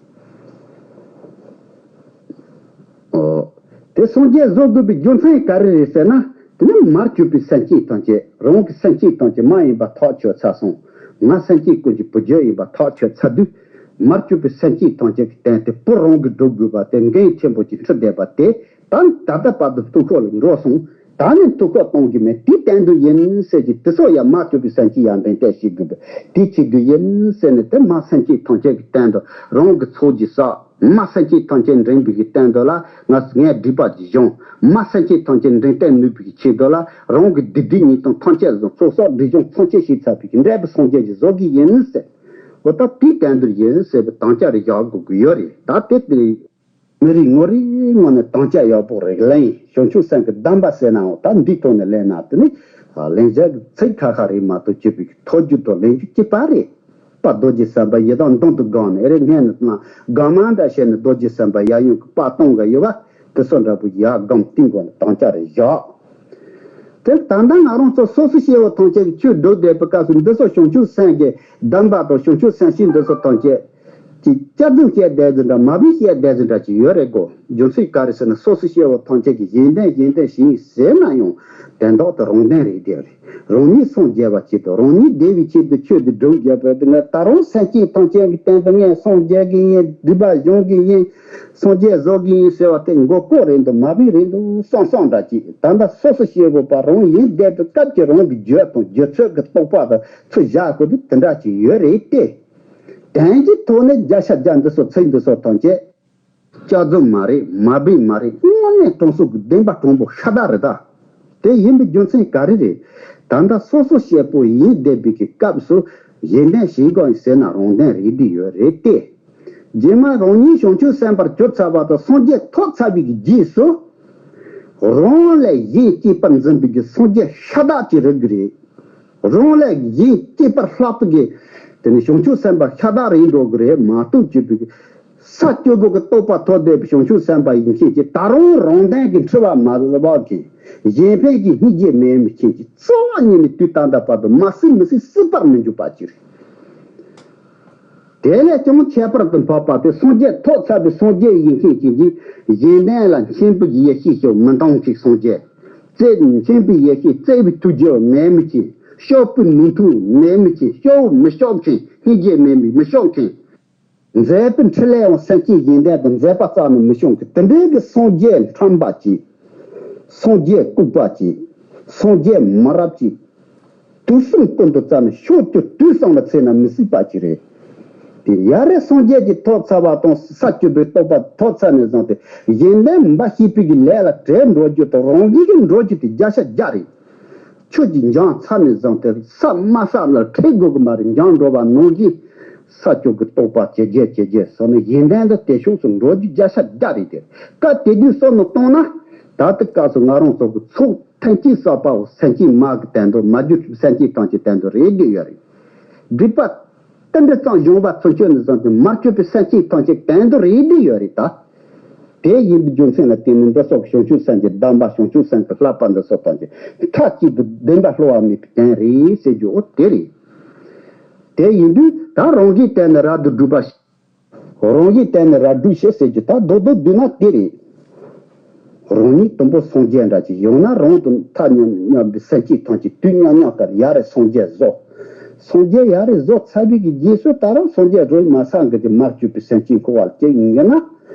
ཨོ། དེ་སངས་རྒྱས་བཟོ་དགོས་པའི་རྒྱུ་མཚན་ག་རེ་རེད་ཟེར་ན། དེ་ནི་མར་གྱུར་པའི་སེམས་ཅན་ཐམས་ཅད། རང་གི་སེམས་ཅན་ཐམས་ཅད་མ་ཡིན་པ་ཐག་ཆོད་ཚར་སོང་། ང་སེམས་ཅན་ཀུན་གྱི་བུ་རྒྱུད་ཡིན་པ་ཐག་ཆོད་ཚར་དུས། མར་གྱུར་པའི་སེམས་ཅན་ཐམས་ཅད་ཀྱི་དོན་དེ་བུ་རང་གིས་སྒྲུབ་དགོས་པ་དེ་འགན་ཆེན་པོ་ཅིག་འཁྲི་བསྡད་པ་དེ། ད་ད་ལྟ་བར་དུ་ཐུགས་ཁུར་ལ་འགྲོ་སོང་། ད་ནི་ཐུགས་ཁུར་གཏོང་རྒྱུ་མེད། དེའི་སྟེང་དུ་ཡིན་ཟེར་གྱི་དེ་ཚོ་ཡང་མར་གྱུར་པའི་སེམས་ཅན་ཡར་འདོན་གཏད་བྱེད་དགོས་པས། དེ་བྱེད་དགོས་ཡིན་ཟེར་ནས། དེ་མར་སེམས་ཅན་ཐམས་ཅད་ཀྱི་སྟེང་དུ་རང་གི་ཚོགས་ཀྱིས་བསགས། མར་སེམས་ཅན་ཐམས་ཅད་འདྲེན་པའི་གི་སྟེང་དུ་ལ་ང་ངས་སྒྲིབ་པ་ཅིག་སྦྱོང་། མར་སེམས་ཅན་ཐམས་ཅད་འདྲེན་གཏད་ནུས་པའི་གི་ཆེད་དུ་ལ་རང་གི་སྡིག་སྒྲིབ་ཉེས་ལྟུང་ཐམས་ཅད་བཟུང་། ཚོགས་བསགས་སྒྲིབ་སྦྱོང་ཐམས་ཅད་བྱས་ཚར་བའི་གི་འབྲས་བུ་སངས་རྒྱས་ཀྱི་བཟོ་གི་ཡིན་ཟེར། འོ་ད་དེའི་སྟེང་དུ་ཡིན་ཟེར་བའི་དམ་བཅའ་རེ་བཞག་དགོས་ཀྱི་ཡོད་རེད། ད་དེ་དེ་མི་རེ་ངོ་རེ་ངོ་ནས་དམ་བཅའ་ཡག་པོ་རེ་ལེན། བྱང་ཆུབ་སེམས་ཀྱི་སྡོམ་པ་ཟེར་ནའང་ད་འདིའི་ཐོག་ནས་ལེན་ན་དེ་ནི་ལེན་བྱ་གི་ཚིག་ཁ་ཁ་རེད་མ་གཏོགས་སྤྱོད་པའི་ཐོག་རྒྱུ་དང་ལེན་རྒྱུ་གཅིག་པ་རེད། དཔལ་རྡོ་རྗེ་སེམས་དཔའ་ཡི་དམ་མདུན་དུ་བསྒོམས་ནས་རེ་སྔན་ནས་ན་དགོང་མོ་འདྲ་བྱས་ནས་རྡོ་རྗེ་སེམས་དཔའ་ཡབ་ཡུམ་གྱི་པར་གཏོང་གི་ཡོད་པ་དེ་ཚོ་འདྲ་པོ་ཡར་སྒོམ་སྟེང་སྒོ་ནས་དམ་བཅའ་རེ་བཞག་དེ་ད་ལྟ་ང་རང་ཚོ་སོ་སོ་སྐྱེ་བོ་ཐམས་ཅད་ཀྱི་ཆོས་སྒྲུབ་བསྡད་པའི་སྐབས་སུ་འདི་ཚོ་བྱང་ཆུབ་སེམས་ཀྱི་སྡོམ་པ་དང་བྱང་ཆུབ་སེམས་བསྐྱེད་འདི་ཚོ་ཐམས་ཅད་ཀྱི་སྐྱར་ཟློས་བཤད་བསྡད་ཟིན་འདྲ་མ་བིན་བཤད་བསྡད་ཟིན་འདྲ་ཅིག་ཡོད་རེད་གོ། རྒྱུ་མཚན་ག་རེ་ཟེར་ན་སོ་སོ་སྐྱེ་བོ་ཐམས་ཅད་ཀྱི་གཞན་དོན་གཞན་དོན་ཞིག་ཟེར་ན་ཡང་དོན་དག་དེ་རང་དོན་རེད་དེ་རེད། རང་ཉིད་སངས་རྒྱས་པ་ཆེད་དུ་རང་ཉིད་བདེ་བའི་ཆེད་དུ་ཆོས་འདི་སྒྲུབ་དགོས་པ་དེ་ང་ད་རུང་སེམས་ཅན་ཐམས་ཅད་ཀྱི་དོན་དུ་ངས་སངས་རྒྱས་ཀྱི་ཡིན། སྒྲིབ་པ་སྦྱོང་གི་ཡིན། སངས་རྒྱས་བཟོ་གི་ཡིན་ཟེར་བ་དེ་མགོ་སྐོར་རེད་འདུག་མ་བིན་རེད་འདུག་བསམ་བསམ་འདྲ་ཅིག་ད་ལྟ་སོ་སོ་སྐྱེ་བོ་པ་རང་ཡིན་བསྡད་པའི་སྐབས་ཀྱི་རང་གི་རྒྱུད་དང་རྒྱུད་ཚོད་ཀྱི་རྟོགས་པ་དང་ཚུར་བཞག་དགོས་དུས་དེ་འདྲ་ཅིག་ཡོད་རེད་དེ། དོན་གྱི་ཐོག་ནས་བརྒྱ་ཆ་བརྒྱ་འདི་ཚོ་ཚིག་འདི་ཚོ་ཐམས་ཅད། སྐྱག་རྫུན་མ་རེད། མ་བུད་མ་རེད། དངོས་གནས་དྲང་སྲོང་གི་བདེན་པ་དྲང་པོ་ཤ་སྟག་རེད་ད། དེ་ཡིན་པའི་རྒྱུ་མཚན་ག་རེ་རེད། ད་ལྟ་སོ་སོ་སྐྱེ་བོ་ཡིན་བསྡད་པའི་གི་སྐབས་སུ་གཞན་དོན་བྱེད་དགོས་ཟེར་ན་རང་དོན་རེད་འདི་ཡོད་རེད་དེ། རྗེས་མ་རང་ཉིད་བྱང་ཆུབ་སེམས་དཔར་གྱུར་ཚར་བ་དང་སངས་རྒྱས་ཐོབ་ཚར་བའི་གི་རྗེས་སུ། རང་ལས་གཞན་གཅེས་པར་འཛིན་པའི་གི་སངས་རྒྱས་ཤ་སྟག་ཅིག་རེད་གི་རེད། རང་ལས་གཞན་གཅེས་པར་ལྷག་པའི་གི། དེ་ནི་བྱང་ཆུབ་སེམས་དཔའ་ཤ་སྟག་རེད་འགྲོ་གི་རེད་མ་གཏོགས་གཅིག་པུ་གི། ས་བཅུ་པོ་གི་རྟོགས་པ་ཐོབ་བསྡད་པའི་བྱང་ཆུབ་སེམས་དཔའ་ཡིན་མཁན་གྱི་ད་རུང་རང་དོན་གྱི་འཁྲི་བ་མ་ལུས་པ་གི། གཞན་ཕན་གྱི་སྙིང་རྗེ་མེད་མི་མཁན་གྱི་རྩ་བ་ཉིད་ནས་དུས་ད་ལྟ་བར་དུ་མ་སྲིད་མི་སྲིད་སྲིད་པར་མི་འཇུག་པ་ཅིག་རེད། དེ་ལས་ཀྱང་ཁྱད་པར་དུ་འཕགས་པ་སྟེ་སངས་རྒྱས་ཐོབ་ཚར་བའི་སངས་རྒྱས་ཡིན་མཁན་གྱི་གཞན་དོན་ལ་མཁྱེན་པའི་ཡེ་ཤེས་ཤིག་མི་འདང་ཅིག་སངས་རྒྱས། བརྩེ་མཁྱེན་པའི་ཡེ་ཤེས་བརྩེ་བའི་ཐུགས་རྒྱུད་མེད་མི་ཅིག་སྐྱོབ་པའི་ནུས་མཐུ་མེད་མི་ཅིག་སྐྱོབ་མི་སྐྱོབ་མཁན་སྙིང་རྗེ་མེད་མི་མི་སྐྱོབ་མཁན། མཛད་པའི་འཕྲིན་ལས་ཡང་སེམས་ཅན་གཞན་དོན་དུ་མཛད་པ་རྩ་ནས་མི་བྱུང་གི་དེ་འདྲའི་གི་སངས་རྒྱས་ཁྲམ་པ་ཅིག་སངས་རྒྱས་ལྐུགས་པ་ཅིག་སངས་རྒྱས་མི་རབས་ཅིག་དུས་གསུམ་ཀུན་ཏུ་བཙལ་ནས་ཕྱོགས་བཅུ་དུས་གསུམ་ལ་འཚོལ་ན་མི་སྲིད་པ་ཅིག་རེད། དེ་ཡ་རེ་སངས་རྒྱས་ཀྱི་ཐོབ་ཚར་བ་དང་ས་བཅུ་པའི་རྟོགས་པ་ཐོབ་ཚར་ནས་བཟུང་སྟེ་གཞན་དོན་མ་བྱས་པའི་གི་ལས་ལ་བྲེལ་འགྲོ་རྒྱུ་དང་རང་གིས་གི་འགྲོ་རྒྱུ་དེ་བརྒྱ་ཆ་བརྒྱ་རེད། ཁྱོད་ཀྱིས་འགྱངས་ཚར་ནས་བཟུང་སྟེ་ས་དམའ་ས་ལ་ཁྲིད་དགོས་གི་མ་རེད། འགྱངས་འགྲོ་བ་ནང་བཞིན་ས་བཅུ་གི་རྟོགས་པ་ཇེ་རྒྱས་ཇེ་རྒྱས་སོང་ནས་གཞན་དོན་དུ་དེ་ཕྱོགས་སུ་འགྲོ་རྒྱུ་བརྒྱ་ཆ་བརྒྱ་རེད་དེ། སྐབས་དེ་དུས་བསམ་བློ་བཏང་ན་ད་ལྟའི་སྐབས་སུ་ང་རང་ཚོ་གི་ཚོགས་ཐེངས་གཅིག་བསགས་པའོ་སེམས་ཅན་མ་གི་དོན་དུ་མ་གྱུར་སེམས་ཅན་ཐམས་ཅད་དོན་དུ་རེད་བསྡད་ཡོད་རེད། སྒྲིབ་པ་དེ་འདྲ་ཙམ་སྦྱོང་བ་ཚུན་ཆོད་ནས་བཟུང་སྟེ་མར་གྱུར་པའི་སེམས་ཅན་ཐམས་ཅད་དོན་དུ་རེད་བསྡད་ཡོད་རེད་ད། དེ་ཡིན་པའི་རྒྱུ་མཚན་ལ་བརྟེན་ནས་འདི་སོགས་བྱང་ཆུབ་སེམས་ཀྱི་གདམས་པ་བྱང་ཆུབ་སེམས་ཀྱི་བསླབ་པ་འདི་སོགས་ཐམས་ཅད་མཐའ་གཅིག་ཏུ་བདེན་པ་བསླུ་བ་མེད་པའི་དོན་རེད་ཟེར་རྒྱུ་འོ་དེ་རེད། དེ་ཡིན་དུས་ད་རང་གིས་བལྟས་ནས་རབ་ཏུ་སྒྲུབ་པ་ཞིག་རང་གིས་བལྟས་ནས་རབ་སྒྲུབ་བྱེད་ཟེར་རྒྱུ་ད་རྡོག་རྡོག་བསྡུས་ན་དེ་རེད། རང་ཉིད་དང་པོ་སངས་རྒྱས་འདྲ་ཅིག་ཡང་ན་རང་དང་ཐ་སྙད་མཉམ་པའི་སེམས་ཅན་ཐམས་ཅད་དུས་མཉམ་མཉམ་ལྟར་ཡ་རེ་སངས་རྒྱས་བཟོ། སངས་རྒྱས་ཡ་རེ་བཟོ་ཚར་བའི་གི་རྗེས་སུ་ད་རུང་སངས་རྒྱས་རོལ་མ་སངས་ཀྱི་དེ་མར་གྱུར་པའི་སེམས་ཅན་འཁོར་བ་ལ་སྐྱེ་ཡིན་ན།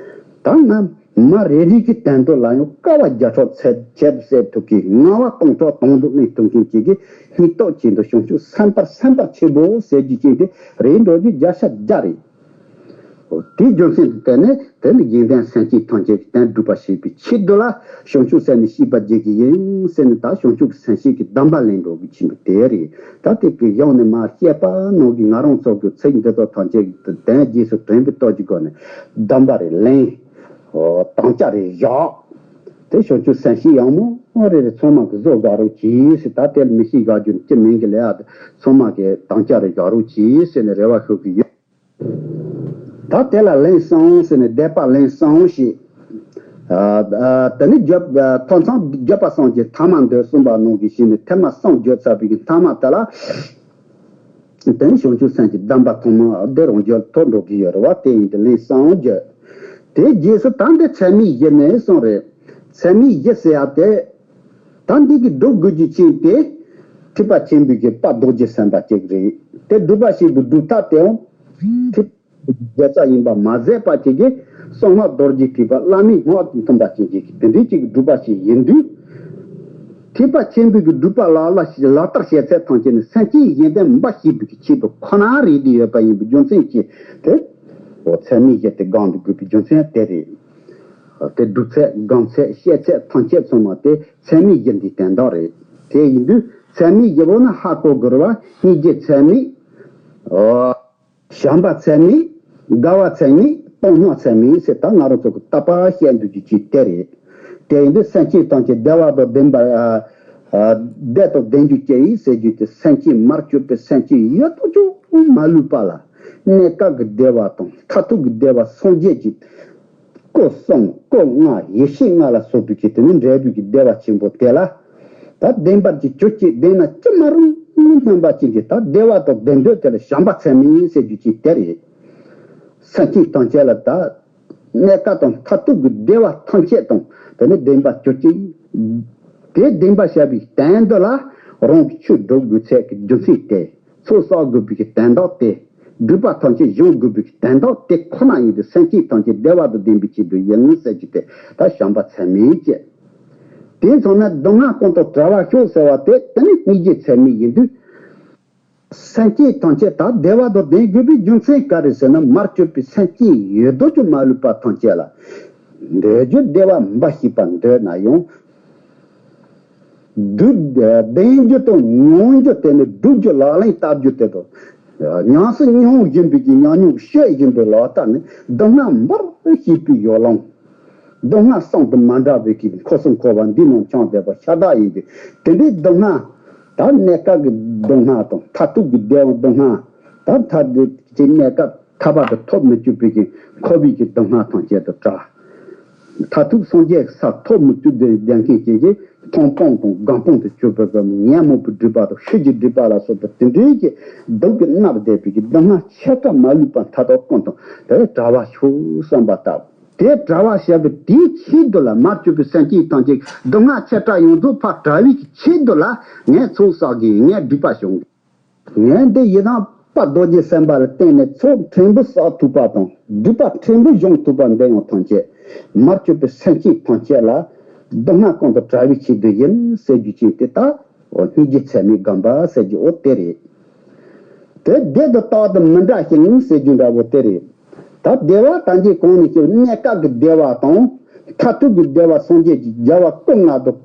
ད་ང་མ་རེ་རེ་གི་དོན་དུ་ལ་ཡང་དཀའ་བ་བརྒྱ་ཕྲག་ཚད་ཆེད་དུ་སེལ་ཐུབ་ཀྱི་ངལ་བ་སྟོང་ཕྲག་སྟོང་དུ་གནས་ཐུབ་མཁན་གཅིག་གི་སྙིང་སྟོབས་ཆེན་པོ་བྱང་ཆུབ་སེམས་དཔའ་སེམས་དཔའ་ཆེན་པོ་ཟེར་རྒྱུ་ཅན་དེ་རེད་འགྲོ་རྒྱུ་བརྒྱ་ཆ་བརྒྱ་རེད། འོ་དེའི་རྒྱུ་མཚན་དུ་བརྟེན་ནས་དེ་ནི་དགེ་འདུན་སེམས་ཅན་ཐམས་ཅད་ཀྱི་དོན་སྒྲུབ་པ་བྱེད་པའི་ཆེད་དུ་ལ་བྱང་ཆུབ་སེམས་ནི་བསྐྱེད་པ་བགྱིད་ཀྱི་ཡིན་ཟེར་ནས་ད་བྱང་ཆུབ་ཀྱི་སེམས་བསྐྱེད་ཀྱི་གདམས་པ་ལེན་འགྲོ་དགོས་ཀྱི་ཡིན་པ་དེ་རེད། ད་དེ་གི་གཞུང་ནས་མར་བཤད་པ་ནང་གི་ང་རང་ཚོ་གི་ཚིག་འདི་ཚོ་ཐམས་ཅད་ཀྱི་དོན་རྗེས་སུ་དྲན་པའི་སྟོབས་ཀྱི་སྒོ་ནས་གདམས་པ་རེ་ལེན། འོ་དམ་བཅའ་རེ་བཞག་དེ་བྱང་ཆུབ་སེམས་བསྐྱེད་ཡག་མོ་རེ་རེ་ཚང་མ་གི་བཟོ་དགའ་རོགས་གྱིས་ཟེར། ད་དེ་ལ་མི་ཤེས་དགའ་རྒྱུ་ཅི་མིན་གི་ལས་ཨ། ཚང་མ་གི་དམ་བཅའ་རེ་བཞག་རོགས་གྱིས་ཟེར་ནས་རེ་བ་ཞུ་གི་ཡོད། ད་དེ་ལ་ལན་གསུམ་ཟེར་ནས་བཟླས་པ་ལན་གསུམ་ཞིག་ཨ། ཨ། དེ་ནི་བརྗོད་ཐོ་མཚམས་བརྗོད་པ་གསུམ་གྱི་ཐ་མ་འདོད་གསུམ་པ་ནང་གི་ཞིག་ནས་ཐེངས་མ་གསུམ་བརྗོད་ཚར་བའི་གི་ཐ་མ་དེ་ལ། དེ་ནི་བྱང་ཆུབ་སེམས་ཀྱི་གདམས་པ་ཐོག་མ་དེ་རང་རྒྱུད་ཐོག་འགྲོ་གི་ཡོད་རེད་བ། དེ་ཡིན་དུས་ལན་གསུམ་བརྗོད། དེའི་རྗེས་སུ་ད་འདི་ཚད་མེད་བཞི་ནས་གསུངས་རེད། ཚད་མེད་བཞི་ཟེར་ཡ་དེ། ད་འདི་གི་སྒྲུབ་དགོས་རྒྱུ་ཅན་དེ། ཐེག་པ་ཆེན་པོའི་གི་དཔལ་རྡོ་རྗེ་སེམས་དཔའ་ཅིག་རེད། དེ་སྒྲུབ་པ་ཞིག་གི་སྒྲུབ་ཐབས་དེའང་། ཐེག་པ་རྒྱལ་ས་ཡིན་པ་མ་ཟད་པ་ཅིག་གིས་གསང་སྔགས་རྡོ་རྗེ་ཐེག་པ་བླ་མེད་སྔགས་དང་མཐུན་པ་ཅན་གྱི་དེ་འདྲའི་ཅིག་གི་སྒྲུབ་པ་ཞིག་ཡིན་དུས། ཐེག་པ་ཆེན་པོའི་གི་སྒྲུབ་པ་ལག་ལ་ལག་བསྟར་བྱེད་ཚད་ཐམས་ཅད་ནི་སེམས་ཅན་གཞན་དོན་མ་བྱས་པའི་གི་ཆེད་དུ་ཁོ་ན་རེད་དེ་ཡོད་པ་ཡིན་པའི་རྒྱུ་མཚན་གྱིས་དེ། འོ་ཚད་མེད་བཞི་དེ་སྒོམ་དགོས་པའི་རྒྱུ་མཚན་དེ་རེད། དེ་སྒྲུབ་ཚད་སྒོམ་ཚད་བཤད་ཚད་ཐམས་ཅད་ཚང་མ་དེ་ཚད་མེད་བཞི་འདིའི་དོན་དག་རེད། དེ་ཡིན་དུས་ཚད་མེད་བཞི་པོ་ནི་ཧ་གོ་དགོས་རེད་བ། སྙིང་རྗེ་ཚད་མེད། འོ། བྱམས་པ་ཚད་མེད། དགའ་བ་ཚད་མེད། བཏང་སྙོམས་ཚད་མེད་ཟེར་ད་ང་རང་ཚོ་གི་རྟག་པར་བཤད་འདུག་རྒྱུ་ཅིག་དེ་རེད། དེ་ཡིན་དུས་སེམས་ཅན་ཐམས་ཅད་བདེ་བ་དང་ལྡན་པ། ཨ། ཨ། བདེ་དང་ལྡན་རྒྱུ་ཅི་ཡིན་ཟེར་རྒྱུ་དེ་སེམས་ཅན་མར་གྱུར་པའི་སེམས་ཅན་ཡོད་དོ་ཅོག་མ་ལུས་པ་ལ་གནས་སྐབས་ཀྱི་བདེ་བ་དང་མཐར་ཐུག་གི་བདེ་བ་སངས་རྒྱས་ཀྱི་སྐུ་གསུམ་སྐུ་ལྔ་ཡེ་ཤེས་ལྔ་ལ་སོགས་པའི་ཆེད་དུ་ནི་འབྲས་བུ་གི་བདེ་བ་ཆེན་པོ་དེ་ལ། ད་བདེན་པར་གྱི་ཆོས་ཅིག་བདེན་ན་ཅི་མ་རུང་སྨོན་པ་ཅན་གྱི་ད་བདེ་བ་དང་ལྡན་འདོད་དེ་ལ་བྱམས་པ་ཚད་མེད་ཟེར་རྒྱུ་ཅིག་དེ་རེད། སེམས་ཅན་ཐམས་ཅད་ལ་ད་གནས་སྐབས་དང་མཐར་ཐུག་གི་བདེ་བ་ཐམས་ཅད་དང་དེ་ནི་བདེན་པ་ཆོས་ཅན། དེ་བདེན་པ་བྱ་བའི་དོན་དུ་ལ་རང་གི་ཆོས་སྒྲུབ་དགོས་ཚད་ཀྱི་རྒྱུ་མཚན་དེ། ཚོགས་བསགས་དགོས་པའི་གི་དོན་དག་དེ། སྒྲུབ་པ་ཐམས་ཅད་སྦྱོང་དགོས་པའི་གི་དོན་དག་དེ་ཁོ་ན་ཡིན་ཏེ་སེམས་ཅན་ཐམས་ཅད་བདེ་བ་དང་ལྡན་པའི་ཆེད་དུ་ཡིན་ཟེར་རྒྱུ་དེ་ད་བྱམས་པ་ཚད་མེད་ཅེས། དེ་མཚོན་ན་སྡུག་བསྔལ་ཀུན་ཏུ་བྲལ་བར་ཤོག་ཟེར་བ་དེ་དེ་ནི་སྙིང་རྗེ་ཚད་མེད་ཡིན་དུས། སེམས་ཅན་ཐམས་ཅད་དང་བདེ་བ་དང་ལྡན་དགོས་པའི་རྒྱུ་མཚན་ག་རེ་ཟེར་ན། མར་གྱུར་པའི་སེམས་ཅན་ཡོད་དོ་ཅོག་མ་ལུས་པ་ཐམས་ཅད་ལ། འདོད་རྒྱུ་བདེ་བ་འབའ་ཞིག་པ་འདོད་ན་ཡང་། སྡུག་ལྡན་རྒྱུ་དང་མྱོང་རྒྱུ་དེ་ནི་སྡུག་རྒྱུ་ལག་ལེན་བསྟར་རྒྱུ་དེ་དང་། ཉམས་སུ་མྱོང་བཞིན་པའི་གི་ཉམས་མྱོང་ཤེས་བཞིན་པའི་ལག་བསྟར་ནི་སྡུག་བསྔལ་འབའ་ཞིག་པའི་ཡོ་ལང་། སྡུག་བསྔལ་གསུམ་དུ་མ་འདྲ་བའི་གི་འཁོར་གསུམ་འཁོར་བ་འདི་རྣམས་ཀྱང་བསྡད་པ་ཤ་སྟག་ཡིན་ཏེ། དེ་འདྲའི་སྡུག་བསྔལ། ད་གནས་སྐབས་ཀྱི་སྡུག་བསྔལ་དང་མཐར་ཐུག་གི་བདེ་བ་སྡུག་བསྔལ། ད་མཐར་ཐུག་གི་གནས་སྐབས་ཐར་པ་དང་ཐོབ་མི་བཅུག་པའི་གི་འཁོར་བའི་གི་སྡུག་བསྔལ་ཐམས་ཅད་དུ་བྲལ། མཐར་ཐུག་སངས་རྒྱས་ས་ཐོབ་མི་བཅུག་པའི་བདེན་མཁན་བཅས་ཀྱིས་མཐོང་སྤང་དང་སྒོམ་སྤང་དུ་གྱུར་པའི་ཉོན་མོངས་པའི་སྒྲིབ་པ་དང་ཤེས་བྱའི་སྒྲིབ་པ་ལ་སོགས་པ་དེ་འདྲའི་གི་སྡུག་གིས་མནར་བསྡད་པའི་གི་སྡུག་བསྔལ་ཆེ་ཕྲ་མ་ལུས་པ་མཐའ་དག་ཀུན་ཏུ་དེ་བྲལ་བར་ཤོག་བསམ་པ་ལྟ་བུ། དེ་བྲལ་བར་བྱ་བའི་དེའི་ཆེད་དུ་ལ། མར་གྱུར་པའི་སེམས་ཅན་ཐམས་ཅད་སྡུག་བསྔལ་ཆེ་ཕྲ་ཡོངས་རྫོགས་ཕར་བྲལ་བའི་ཆེད་དུ་ལ་ངས་ཚོགས་བསགས་ཀྱི་ཡིན། ངས་སྒྲིབ་པ་སྦྱོང་གི། ངས་འདི་ཡི་དམ་པ་རྡོ་རྗེ་སེམས་དཔའ་ལ་བརྟེན་ནས་ཚོགས་ཕྲན་བུ་བསགས་ཐུབ་པ་དང་སྒྲིབ་པ་ཕྲན་བུ་སྦྱོང་ཐུབ་པ་འདི་ཡང་ཐམས་ཅད་མར་གྱུར་པའི་སེམས་ཅན་ཐམས་ཅད་ལ་སྡུག་བསྔལ་ཀུན་ཏུ་བྲལ་བའི་ཆེད་དུ་ཡིན་ཟེར་རྒྱུ་ཅན་དེ་ད། འོ་སྙིང་རྗེ་ཚད་མེད་སྒོམ་པ་ཟེར་རྒྱུ་འོ་དེ་རེད། དེ་བདེ་དང་རྟག་ཏུ་མི་འདྲ་ཞིང་ཟེར་རྒྱུ་འདྲ་བོ་དེ་རེད། ད་བདེ་བ་ད་གིན་གོང་ནས་ཞུས་གནས་སྐབས་ཀྱི་བདེ་བ་དང་། མཐར་ཐུག་གི་བདེ་བ་སངས་རྒྱས་ཀྱི་རྒྱལ་བ་སྐུ་ལྔ་དང་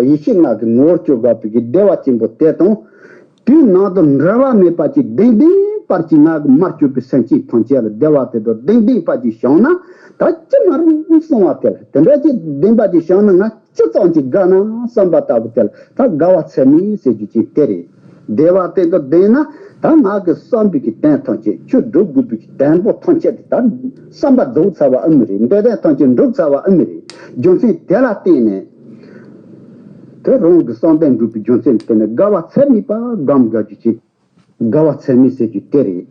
ཡེ་ཤེས་ལྔ་གི་ངོ་བོར་གྱུར་པའི་གི་བདེ་བ་ཆེན་པོ་དེ་དང་། དེའི་ནང་དུ་འབྲལ་བ་མེད་པ་ཅིག་ལྡེང་ལྡེང་བར་གྱི་ང་གི་མར་གྱུར་པའི་སེམས་ཅན་ཐམས་ཅད་ལ་བདེ་བ་དེ་དང་ལྡེང་ལྡེང་བར་གྱི་བྱུང་ན། ད་ཅི་མ་རུང་གསུང་བ་དེ་ལ་དེ་འདྲ་ཅིག་ལྡེང་བར་གྱི་བྱུང་ན་ང་ཅི་ཙམ་གྱིས་དགའ་ན་བསམ་པ་ལྟ་བུ་དེ་ལ་ད་དགའ་བ་ཚད་མེད་ཟེར་རྒྱུ་ཅིག་དེ་རེད། བདེ་བ་དེ་དང་ལྡན་ན་ད་ང་གི་བསམ་པའི་གི་དོན་ཐམས་ཅད་ཆོས་སྒྲུབ་དགོས་པའི་གི་དོན་པོ་ཐམས་ཅད་དེ་ད་བསམ་པ་རྫོགས་ཚར་བ་ཨེ་མ་རེད། འདོད་དོན་ཐམས་ཅད་འགྲུབ་ཚར་བ་ཨེ་མ་རེད། རྒྱུ་མཚན་དེ་ལ་བརྟེན་ནས་དེ་རང་གི་བསམ་དོན་འགྲུབ་པའི་རྒྱུ་མཚན་དེ་ནི་དགའ་བ་ཚད་མེད་པ་སྒོམ་དགའ་རྒྱུ་ཅིག་དགའ་བ་ཚད་མེད་ཟེར་རྒྱུ་དེ་རེད།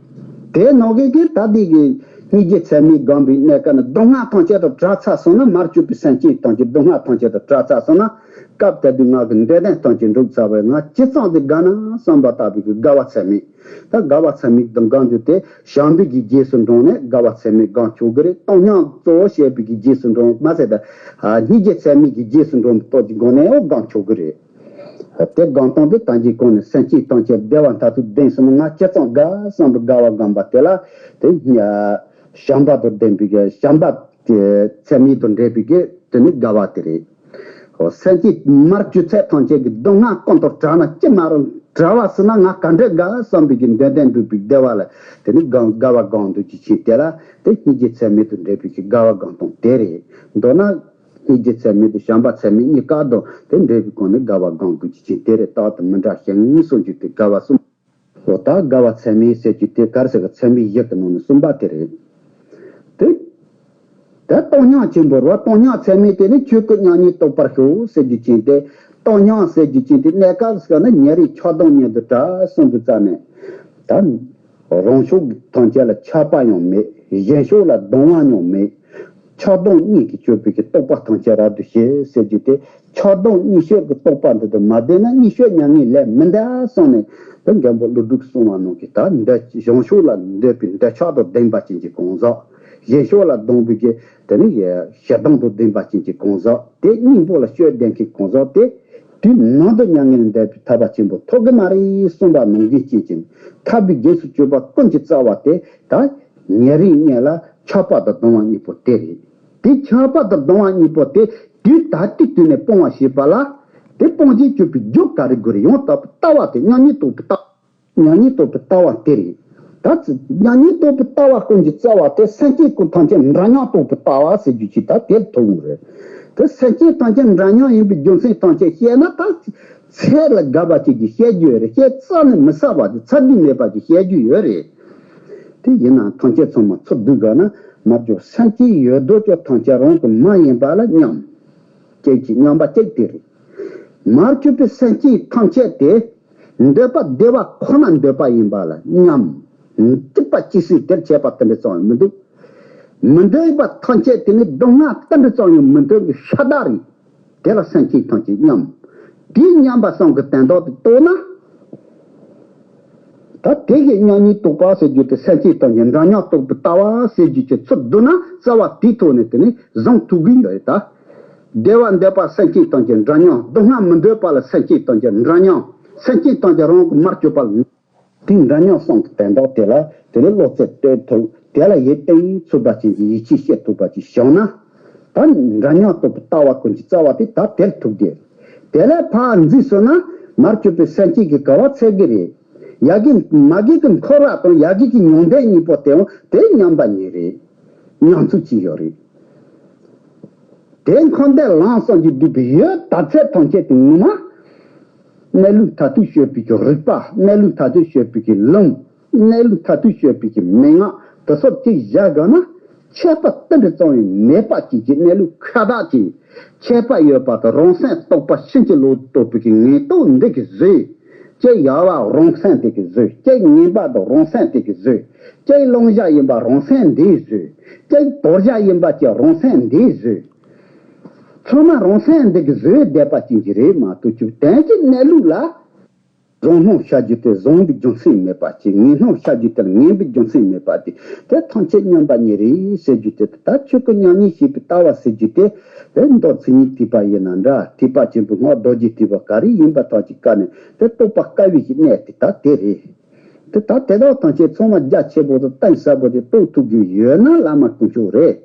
དེ་ནང་གི་གི་ད་འདི་གི་སྙིང་རྗེ་ཚད་མེད་སྒོམ་པའི་གནས་སྐབས་ན་སྡུག་བསྔལ་ཐམས་ཅད་དང་བྲལ་ཚར་སོང་ན། མར་གྱུར་པའི་སེམས་ཅན་ཐམས་ཅད་སྡུག་བསྔལ་ཐམས་ཅད་དང་བྲལ་ཚར་སོང་ན། སྐབས་དེ་དུས་ང་གི་འདོད་དོན་ཐམས་ཅད་འགྲུབ་ཚར་བས་ང་ཅི་ཙམ་དེ་དགའ་ན་བསམ་པ་ལྟ་བུའི་གི་དགའ་བ་ཚད་མེད། ད་དགའ་བ་ཚད་མེད་དང་སྒོམ་རྒྱུ་དེ་བྱམས་པའི་གི་རྗེས་སུ་འབྲངས་ནས་དགའ་བ་ཚད་མེད་སྒོམ་ཆོག་གི་རེད། བཏང་སྙོམས་གཙོ་བོ་བྱས་པའི་གི་རྗེས་སུ་འབྲངས་མ་ཟད་ད་སྙིང་རྗེ་ཚད་མེད་ཀྱི་རྗེས་སུ་འབྲངས་པའི་སྟོབས་ཀྱི་སྒོ་ནས་ཡང་སྒོམ་ཆོག་གི་རེད། དེ་སྒོམ་སྟངས་དེ་ད་གིན་གོང་ནས་སེམས་ཅན་ཐམས་ཅད་བདེ་བ་མཐར་ཐུག་ལྡན་སོང་ན་ང་ཅི་ཙམ་དགའ་བསམ་པའི་དགའ་བ་སྒོམ་པ་དེ་ལ་དེ་བྱམས་པ་དང་ལྡན་པའི་གི་བྱམས་པ་དེ་ཚད་མེད་དང་འབྲེལ་བའི་གི་དེ་ནི་དགའ་བ་དེ་རེད། འོ་སེམས་ཅན་མར་གྱུར་ཚད་ཐམས་ཅད་ཀྱི་སྡུག་བསྔལ་ཀུན་ཏུ་བྲལ་ན་ཅི་མ་རུང་བྲལ་བ་ཟེར་ན་ང་ག་འདྲ་དགའ་བསམ་པའི་གི་འདོད་དོན་འགྲུབ་པའི་བདེ་བ་ལ་དེ་ནི་དགའ་དགའ་བ་སྒོམ་འདུག་ཅི་ཕྱིན་དེ་ལ་དེ་སྙིང་རྗེ་ཚད་མེད་དང་འབྲེལ་བའི་གི་དགའ་བ་སྒོམ་སྟངས་དེ་རེད། མདོར་ན། སྙིང་རྗེ་ཚད་མེད་དང་བྱམས་པ་ཚད་མེད་གཉིས་ཀ་དང་དེ་འབྲེལ་བའི་སྒོ་ནས་དགའ་བ་སྒོམ་དགོས་ཀྱི་ཅིང་དེ་རེད། རྟག་ཏུ་མི་འདྲ་ཞིང་གསུངས་རྒྱུ་དེ་དགའ་བ་གསུམ། འོ་ད་དགའ་བ་ཚད་མེད་ཟེར་རྒྱུ་དེ་ག་རེ་ཟེར་གི་ཚད་མེད་བཞི་གི་ནང་ནས་གསུམ་པ་དེ་རེད། དེ། དེ་བཏང་སྙོམས་ཆེན་པོ་རེད་བ། བཏང་སྙོམས་ཚད་མེད་དེ་ནི་ཆོས་སྐུ་མྱ་ངན་རྟོགས་པར་ཤོག་ཟེར་རྒྱུ་ཅིང་དེ། བཏང་སྙོམས་ཟེར་རྒྱུ་ཅིང་དེ་གནས་སྐབས་ཟེར་ན་ཉེ་རིང་ཆགས་སྡང་གཉིས་དང་བྲལ་སོང་དུས་ཙམ་ནས། ད། རང་ཕྱོགས་ཐམས་ཅད་ལ་ཆགས་པ་ཡང་མེད། གཞན་ཕྱོགས་ལ་སྡང་བ་ཡང་མེད། ཆགས་སྡང་གཉིས་ཀྱིས་གཅོད་པའི་གི་རྟོག་པ་ཐམས་ཅད་རབ་ཏུ་ཞི་ཟེར་རྒྱུ་དེ། ཆགས་སྡང་གཉིས་ཆོས་ཀྱི་རྟོག་པ་འདི་དང་མ་ལྡན་ན་གཉིས་ཆོས་མྱ་ངན་ལས་མི་འདའ་གསུངས་ནས་དེ་མགོན་པོ་ཀླུ་སྒྲུབ་གསུངས་པ་ནང་གི་ད་འདོད་བྱང་ཕྱོགས་ལ་འདོད་པའི་འདོད་ཆགས་དང་ལྡན་པ་ཅན་གྱི་གང་ཟག་གཞན་ཕྱོགས་ལ་སྡང་བའི་གི་དེ་ནི་ཞེ་སྡང་དང་ལྡན་པ་ཅན་གྱི་གང་ཟག་དེ་སྙིང་པོ་ལ་སྤྱོད་ལྡན་གྱི་གང་ཟག་དེ། དུས་ནམ་དུ་མྱ་ངན་ལས་འདས་པའི་ཐར་པ་ཆེན་པོ་ཐོབ་གི་མ་རེད་གསུངས་པ་ནང་བཞིན་བྱེད་ཅིང་ཐར་པའི་རྗེས་སུ་གཅོད་པ་ཀུན་གྱི་རྩ་བ་དེ་ད་ཉེ་རིང་གཉིས་ལ་ཆགས་པ་དང་སྡང་བ་གཉིས་པོ་དེ་རེད། དེ་ཆགས་པ་དང་སྡང་བ་གཉིས་པོ་དེ་དུས་ད་ལྟའི་དུས་ནས་སྤོང་བ་ཞེས་པ་ལ་དེ་སྤོང་བྱེད་གཅོད་པའི་རྒྱུ་ག་རེ་དགོས་རེད། ཡང་དག་པའི་ལྟ་བ་དེ་མྱ་ངན་རྟོགས་པའི་ལྟ་མྱ་ངན་རྟོགས་པའི་ལྟ་བ་དེ་རེད། ད་ཚེ་མྱ་ངན་རྟོགས་པའི་ལྟ་བ་ཀུན་གྱི་རྩ་བ་དེ་སེམས་ཅན་ཀུན་ཐམས་ཅད་འདྲ་མཉམ་རྟོགས་པའི་ལྟ་བ་ཟེར་རྒྱུ་ཅིག་ད་དེར་ཐུག་ཡོང་རེད། དེ་སེམས་ཅན་ཐམས་ཅད་འདྲ་མཉམ་ཡིན་པའི་རྒྱུ་མཚན་ཐམས་ཅད་བཤད་ན་ད་ཚད་ལ་དགའ་བ་ཅིག་གིས་བཤད་རྒྱུ་ཡོད་རེད། བཤད་རྩ་ནས་མི་ཟ་བ་དེ་ཚ་དུས་མེད་པ་ཅིག་བཤད་རྒྱུ་ཡོད་རེད། དེ་ཡིན་ནའང་ཐམས་ཅད་ཚང་མ་ཚུར་བསྡུ་དགོས་ན་མར་གྱུར་སེམས་ཅན་ཡོད་དོ་ཅོག་ཐམས་ཅད་རང་གི་མ་ཡིན་པ་ལ་མཉམ། ཅིག་གི་མཉམ་པ་ཅིག་དེ་རེད། མར་གྱུར་པའི་སེམས་ཅན་ཐམས་ཅད་དེ། འདོད་པ་བདེ་བ་ཁོ་ན་འདོད་པ་ཡིན་པ་ལ་མཉམ། སྡིག་པ་ཅི་སྲིད་དེར་བྱེད་པ་དེ་འདྲ་ཙམ་ཡང་མི་འདུག་མི་འདོད་པ་ཐམས་ཅད་དེ་ནི་སྡུག་བསྔལ་དེ་འདྲ་ཙམ་ཡང་མི་འདོད་པའི་ཤ་སྟག་རེད། དེ་ལ་སེམས་ཅན་ཐམས་ཅད་མཉམ། དེའི་མཉམ་པ་གསུམ་གྱི་དོན་དག་དེ་རྟོགས་ན། ད་དེ་གི་མྱ་ངན་རྟོགས་པ་ཟེར་རྒྱུ་དེ་སེམས་ཅན་ཐམས་ཅད་འདྲ་མཉམ་རྟོགས་པའི་ལྟ་བ་ཟེར་རྒྱུ་ཅིག་ཚུར་བསྡུ་ན་རྩ་བ་དེའི་ཐོག་ནས་དེ་ནི་བཟང་ཐུབ་ཀྱི་ཡོད་རེད་ད། བདེ་བ་འདོད་པ་སེམས་ཅན་ཐམས་ཅད་འདྲ་མཉམ། སྡུག་བསྔལ་མི་འདོད་པ་ལ་སེམས་ཅན་ཐམས་ཅད་འདྲ་མཉམ། སེམས་ཅན་ཐམས་ཅད་རང་གི་མར་གྱུར་པ་ལ། དེའི་འདྲ་མཉམ་གསུམ་གྱི་དོན་དག་དེ་ལ་དེ་ལས་བློ་རྩེ་གཏོད་ཐུབ། དེ་ལ་ཡིད་གཏིང་ཚུད་པ་ཅན་གྱི་ཡིད་ཆེས་བྱེད་ཐུབ་པ་ཅིག་བྱུང་ན། ད་འདྲ་མཉམ་རྟོགས་པའི་ལྟ་བ་ཀུན་གྱི་རྩ་བ་དེ་ད་དེར་ཐུག་སྟེ། དེ་ལས་ཕར་འཛིན་སོང་ན་མར་གྱུར་པའི་སེམས་ཅན་གྱི་དགའ་བ་འཚོལ་གྱི་རེད། ཡ་གི་མ་གི་གི་འཁོར་བ་དང་ཡ་གི་གི་མྱོང་འདས་གཉིས་པོ་དེའང་དེ་མཉམ་པ་ཉིད་རེད། མཉམ་ཚུལ་གཅིག་ཡོད་རེད། དེ་འཁོར་འདས་ལམ་གསུམ་གྱིས་བསྡུས་པའི་ཡུལ་དག་ཚད་ཐམས་ཅད་དེ་ངོ་མ། གནས་ལུགས་མཐར་ཐུག་དཔྱོད་པའི་གི་རིག་པ། གནས་ལུགས་མཐར་ཐུག་དཔྱོད་པའི་གི་ལམ། གནས་ལུགས་མཐར་ཐུག་དཔྱོད་པའི་གི་མན་ངག་དེ་སོགས་ཅིག་བཞག་དགོས་ན། ཆད་པ་ཏིལ་འབྲུ་ཙམ་ཡང་མེད་པ་ཅིག་གི་གནས་ལུགས་ཁ་བརྡ་ཅིག། ཆད་པ་ཡོད་པ་དང་རང་སེམས་རྟོག་པ་ཕྱིན་ཅི་ལོག་ཏུ་རྟོགས་པའི་གི་ངེས་རྟོགས་འདི་གིས་བཟོས། ཅིག་ཡལ་བ་རང་སེམས་དེ་གིས་བཟོས། ཅིག་ངན་པ་དང་རང་སེམས་དེ་གིས་བཟོས། ཅིག་བླང་བྱ་ཡིན་པ་རང་སེམས་འདིས་བཟོས། ཅིག་དོར་བྱ་ཡིན་པ་ཅིག་རང་སེམས་འདིས་བཟོས། ཚང་མ་རང་སེམས་འདི་གིས་བཟོས་བསྡད་པ་ཅན་གྱི་རེད་མ་གཏོགས། ཅིག་དོན་གྱི་གནས་ལུགས་ལ། རང་སྣང་བྱ་རྒྱུ་དེ་བཟང་པོའི་རྒྱུ་མཚན་མེད་པ་ཅིག། ངན་སྣང་བྱ་རྒྱུ་དེ་ངན་པའི་རྒྱུ་མཚན་མེད་པ་དེ། དེ་ཐམས་ཅད་མཉམ་པ་ཉིད་རེད་ཟེར་རྒྱུ་དེ། ད་ཆོས་སྐུ་མྱ་ངན་ཞེས་པའི་ལྟ་བ་ཟེར་རྒྱུ་དེ། དེ་མདོ་མཚན་ཉིད་ཐེག་པ་ཡིན་ན་འདྲ། ཐེག་པ་ཆེན་པོའི་སྔགས་རྡོ་རྗེ་ཐེག་པ་ག་རེ་ཡིན་པ་ཐམས་ཅད་ཀ་ནས་དེ་རྟོགས་པ་དཀའ་བའི་གནས་དེ་ད་དེ་རེད། དེ་ད་དེ་དག་ཐམས་ཅད་ཚང་མ་རྒྱ་ཆེ་པོ་དང་གཏིང་ཟབ་པོ་དེ་རྟོགས་ཐུབ་རྒྱུ་ཡོད་ན་བླ་མ་དཀོན་མཆོག་རེད།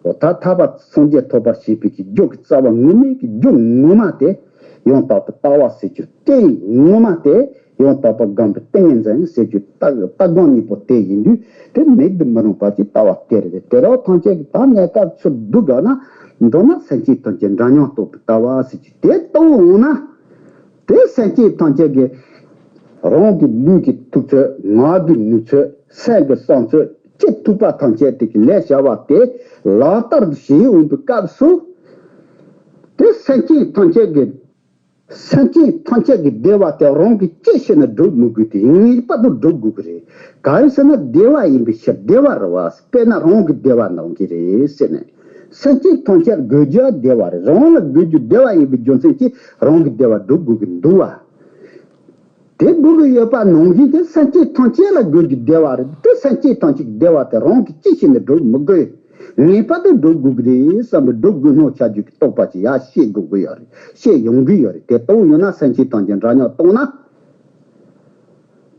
འོ་ད་ཐར་པ་སངས་རྒྱས་ཐོབ་པར་བྱེད་པའི་གི་རྒྱུ་གི་རྩ་བ་ངོ་མའི་གི་རྒྱུ་ངོ་མ་དེ། ཡང་དག་པའི་ལྟ་བ་ཟེར་རྒྱུ་དེ་ངོ་མ་དེ། ཡང་དག་པ་སྒོམ་པའི་ཏིང་ངེ་འཛིན་ཟེར་རྒྱུ་ལྟ་ལྟ་སྒོམ་གཉིས་པོ་དེ་ཡིན་དུས། དེ་མེད་དུ་མི་རུང་བ་ཅིག་ལྟ་བ་དེ་རེད། དེ་དག་ཐམས་ཅད་ཀྱི་ད་གནས་སྐབས་ཚུར་བསྡུ་དགོས་ན། མདོར་ན་སེམས་ཅན་ཐམས་ཅད་འདྲ་མཉམ་རྟོགས་པའི་ལྟ་བ་ཟེར་རྒྱུ་དེ་རྟོགས་འོང་ན། དེ་སེམས་ཅན་ཐམས་ཅད་ཀྱི་རང་གི་ལུས་ཀྱི་ཐུག་ཚོད། ངག་གི་ནུས་ཚོད། སེམས་ཀྱི་བསམ་ཚོད། ཅི་ཐུབ་པ་ཐམས་ཅད་དེ་གི་ལས་བྱ་བ་དེ་ལག་བསྟར་བྱེད་འོང་པའི་སྐབས་སུ། དེ་སེམས་ཅན་ཐམས་ཅད་ཀྱི། སེམས་ཅན་ཐམས་ཅད་ཀྱི་བདེ་བ་དེ་རང་གིས་ཅི་བྱས་ནས་སྒྲུབ་མི་དགོས་ཏེ། ངེས་པར་དུ་སྒྲུབ་དགོས་ཀྱི་རེད། གང་ཡིན་ཟེར་ན་བདེ་བ་ཡིན་པའི་ཕྱིར། བདེ་བ་རེད་བ། དཔེར་ན་རང་གི་བདེ་བ་འདོད་ཀྱི་རེད་ཟེར་ནས། སེམས་ཅན་ཐམས་ཅད་དགོས་རྒྱུ་བདེ་བ་རེད། རང་ལ་དགོས་རྒྱུ་བདེ་བ་ཡིན་པའི་རྒྱུ་མཚན་གྱིས་རང་གི་བདེ་བ་སྒྲུབ་དགོས་ཀྱི་འདུག་བ། དེ་དགོས་ཀྱི་ཡོད་པ་ནང་བཞིན་དེ་སེམས་ཅན་ཐམས་ཅད་ལ་དགོས་རྒྱུ་བདེ་བ་རེད། དེ་སེམས་ཅན་ཐམས་ཅད་ཀྱི་བདེ་བ་དེ་རང་གིས་ཅི་བྱས་ནས་སྒྲུབ་མི་དགོས། ངེས་པར་དུ་སྒྲུབ་དགོས་ཀྱི་རེད་བསམ་པའི་སྒྲུབ་དགོས་སྣང་བྱ་རྒྱུ་གི་རྟོགས་པ་ཅིག་ཡར་བཤད་དགོས་ཀྱི་ཡོད་རེད། བཤད་ཡོང་གི་ཡོད་རེད། དེ་རྟོགས་ཡོང་ན་སེམས་ཅན་ཐམས་ཅད་འདྲ་མཉམ་རྟོགས་ན།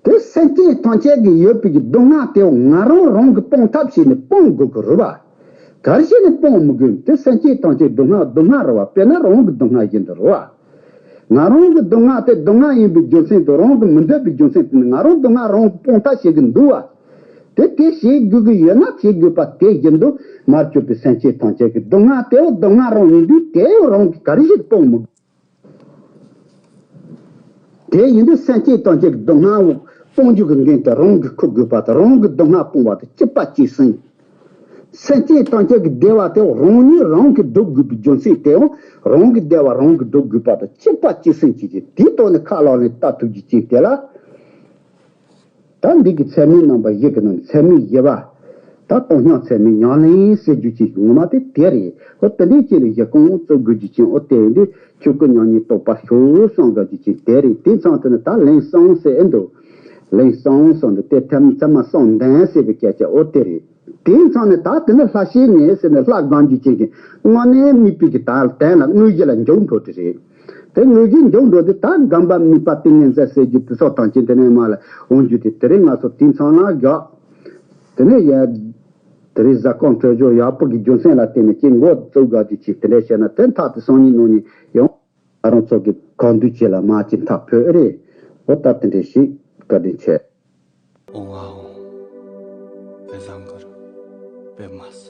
དེ་སེམས་ཅན་ཐམས་ཅད་ཀྱི་ཡོད་པའི་གི་སྡུག་བསྔལ་དེ་ང་རང་རང་གིས་སྤོང་ཐབས་བྱས་ནས་སྤོང་དགོས་ཀྱི་རེད་བ། ག་རེ་བྱས་ནས་སྤོང་མི་དགོས། དེ་སེམས་ཅན་ཐམས་ཅད་སྡུག་བསྔལ་སྡུག་བསྔལ་རེད་བ། དཔེར་ན་རང་གི་སྡུག་བསྔལ་བཞིན་དུ་རེད་བ། ང་རང་གི་སྡུག་བསྔལ་དེ་སྡུག་བསྔལ་ཡིན་པའི་རྒྱུ་མཚན་དང་རང་གིས་མི་འདོད་པའི་རྒྱུ་མཚན་དེ་ནི་ང་རང་སྡུག་བསྔལ་རང་གིས་སྤོང་ཐབས་བྱེད་ཀྱི་འདུག་བ། དེ་དེ་བྱེད་དགོས་ཀྱི་ཡོད་ན་བྱེད་དགོས་པ་དེ་བཞིན་དུ་མར་གྱུར་པའི་སེམས་ཅན་ཐམས་ཅད་ཀྱི་སྡུག་བསྔལ་དེའོ་སྡུག་བསྔལ་རང་ཡིན་དུས་དེའོ་རང་གིས་ག་རེ་ཞིག་སྤོང་མི་དགོས། དེ་ཡིན་དུས་སེམས་ཅན་ཐམས་ཅད་ཀྱི་སྡུག་བསྔལ་སྤོང་རྒྱུ་གི་འགན་དེ་རང་གིས་འཁུར་དགོས་པ་དང་། རང་གི་སྡུག་བསྔལ་སྤོང་བ་དེ་གཅིག་པ་གཅིག་སེམས། སེམས་ཅན་ཐམས་ཅད་ཀྱི་བདེ་བ་དེ་རང་ཉིད་རང་གིས་སྒྲུབ་དགོས་པའི་རྒྱུ་མཚན་དེའང་རང་གི་བདེ་བ་རང་གིས་སྒྲུབ་དགོས་པ་དང་གཅིག་པ་གཅིག་སེམས་བྱེད་ཀྱི་དེའི་ཐོག་ནས་ཁ་ལག་ལེན་ལྟ་ཐུབ་རྒྱུ་ཅིག་དེ་ལ། ད་འདི་གི་ཚད་མའི་རྣམ་པ་བཞི་གི་ནང་ཚད་མའི་བཞི་པ། ད་སྟོང་ཉིད་ཚད་མའི་ཉམས་ལེན་ཟེར་རྒྱུ་ཅིག་ངོ་མ་དེ་དེ་རེད། ཨོ་དེ་འདྲའི་ཅིག་ལ་གཞི་རྐང་བཙུགས་དགོས་རྒྱུ་ཅིག་ཨོ་དེ་འདི་ཆོས་སྐུ་མྱ་ངན་རྟོགས་པར་ཤོག་གསུང་དགོས་རྒྱུ་ཅིག་དེ་རེད། དེ་མཚམས་དེ་ནི་ད་ལན་གསུམ་ཟེར་ཨེ་འདུག་ལན་གསུམ་གསུངས་འདུག་དེ་ཐེམ་ཚད་མ་གསུམ་ལྡན་ཟེར་བའི་སྐད་ཆ་ཨོ་དེ་རེད། དེའི་མཚམས་ནས་ད་དེ་ནི་ལྷ་བཤེས་གཉེན་ཟེར་ནས་ལྷ་སྒོམ་རྒྱུ་ཅན་གྱི་དངོས་གནས་དམིགས་པའི་གི་ད་དོན་ལ་དངོས་གཞི་ལ་འཇུག་འགྲོ་དེ་རེད། དེ་དངོས་གཞི་འཇུག་འགྲོ་དེ་ད་སྒོམ་པ་དམིགས་པ་ཏིང་ངེ་འཛིན་ཟེར་རྒྱུ་དེ་སོགས་དང་ཅི་དེ་ནས་མ་ལ་འོང་རྒྱུ་དེ་དེ་རིང་ང་ཚོ་དེའི་མཚམས་ལ་དགག་དེ་ནས་ཡ་དེ་རིང་ཟ་ཁང་གྲོད་སྦྱོར་ཡག་པོ་གི་རྒྱུ་མཚན་ལ་བརྟེན་ནས་ཅི་འགོ་བཙུགས་དགག་རྒྱུ་ཅིག་དེ་འདྲ་བཤད་ན་དེ་མཐའ་དེ་སང་ཉིན་གནངས་ཉིན་ཡང་ང་རང་ཚོ་གི་གང་འདུལ་ཅིག་ལ་མ་ཅི་མཐའ་ཕོད་རེད། འོ་ད་དེ་འདྲ་ཞིག་བཀའ་དྲིན་ཆེ། ཨོ་ཨ་ཨོ། པེ་ཟང་གར། པེ་མ་སི།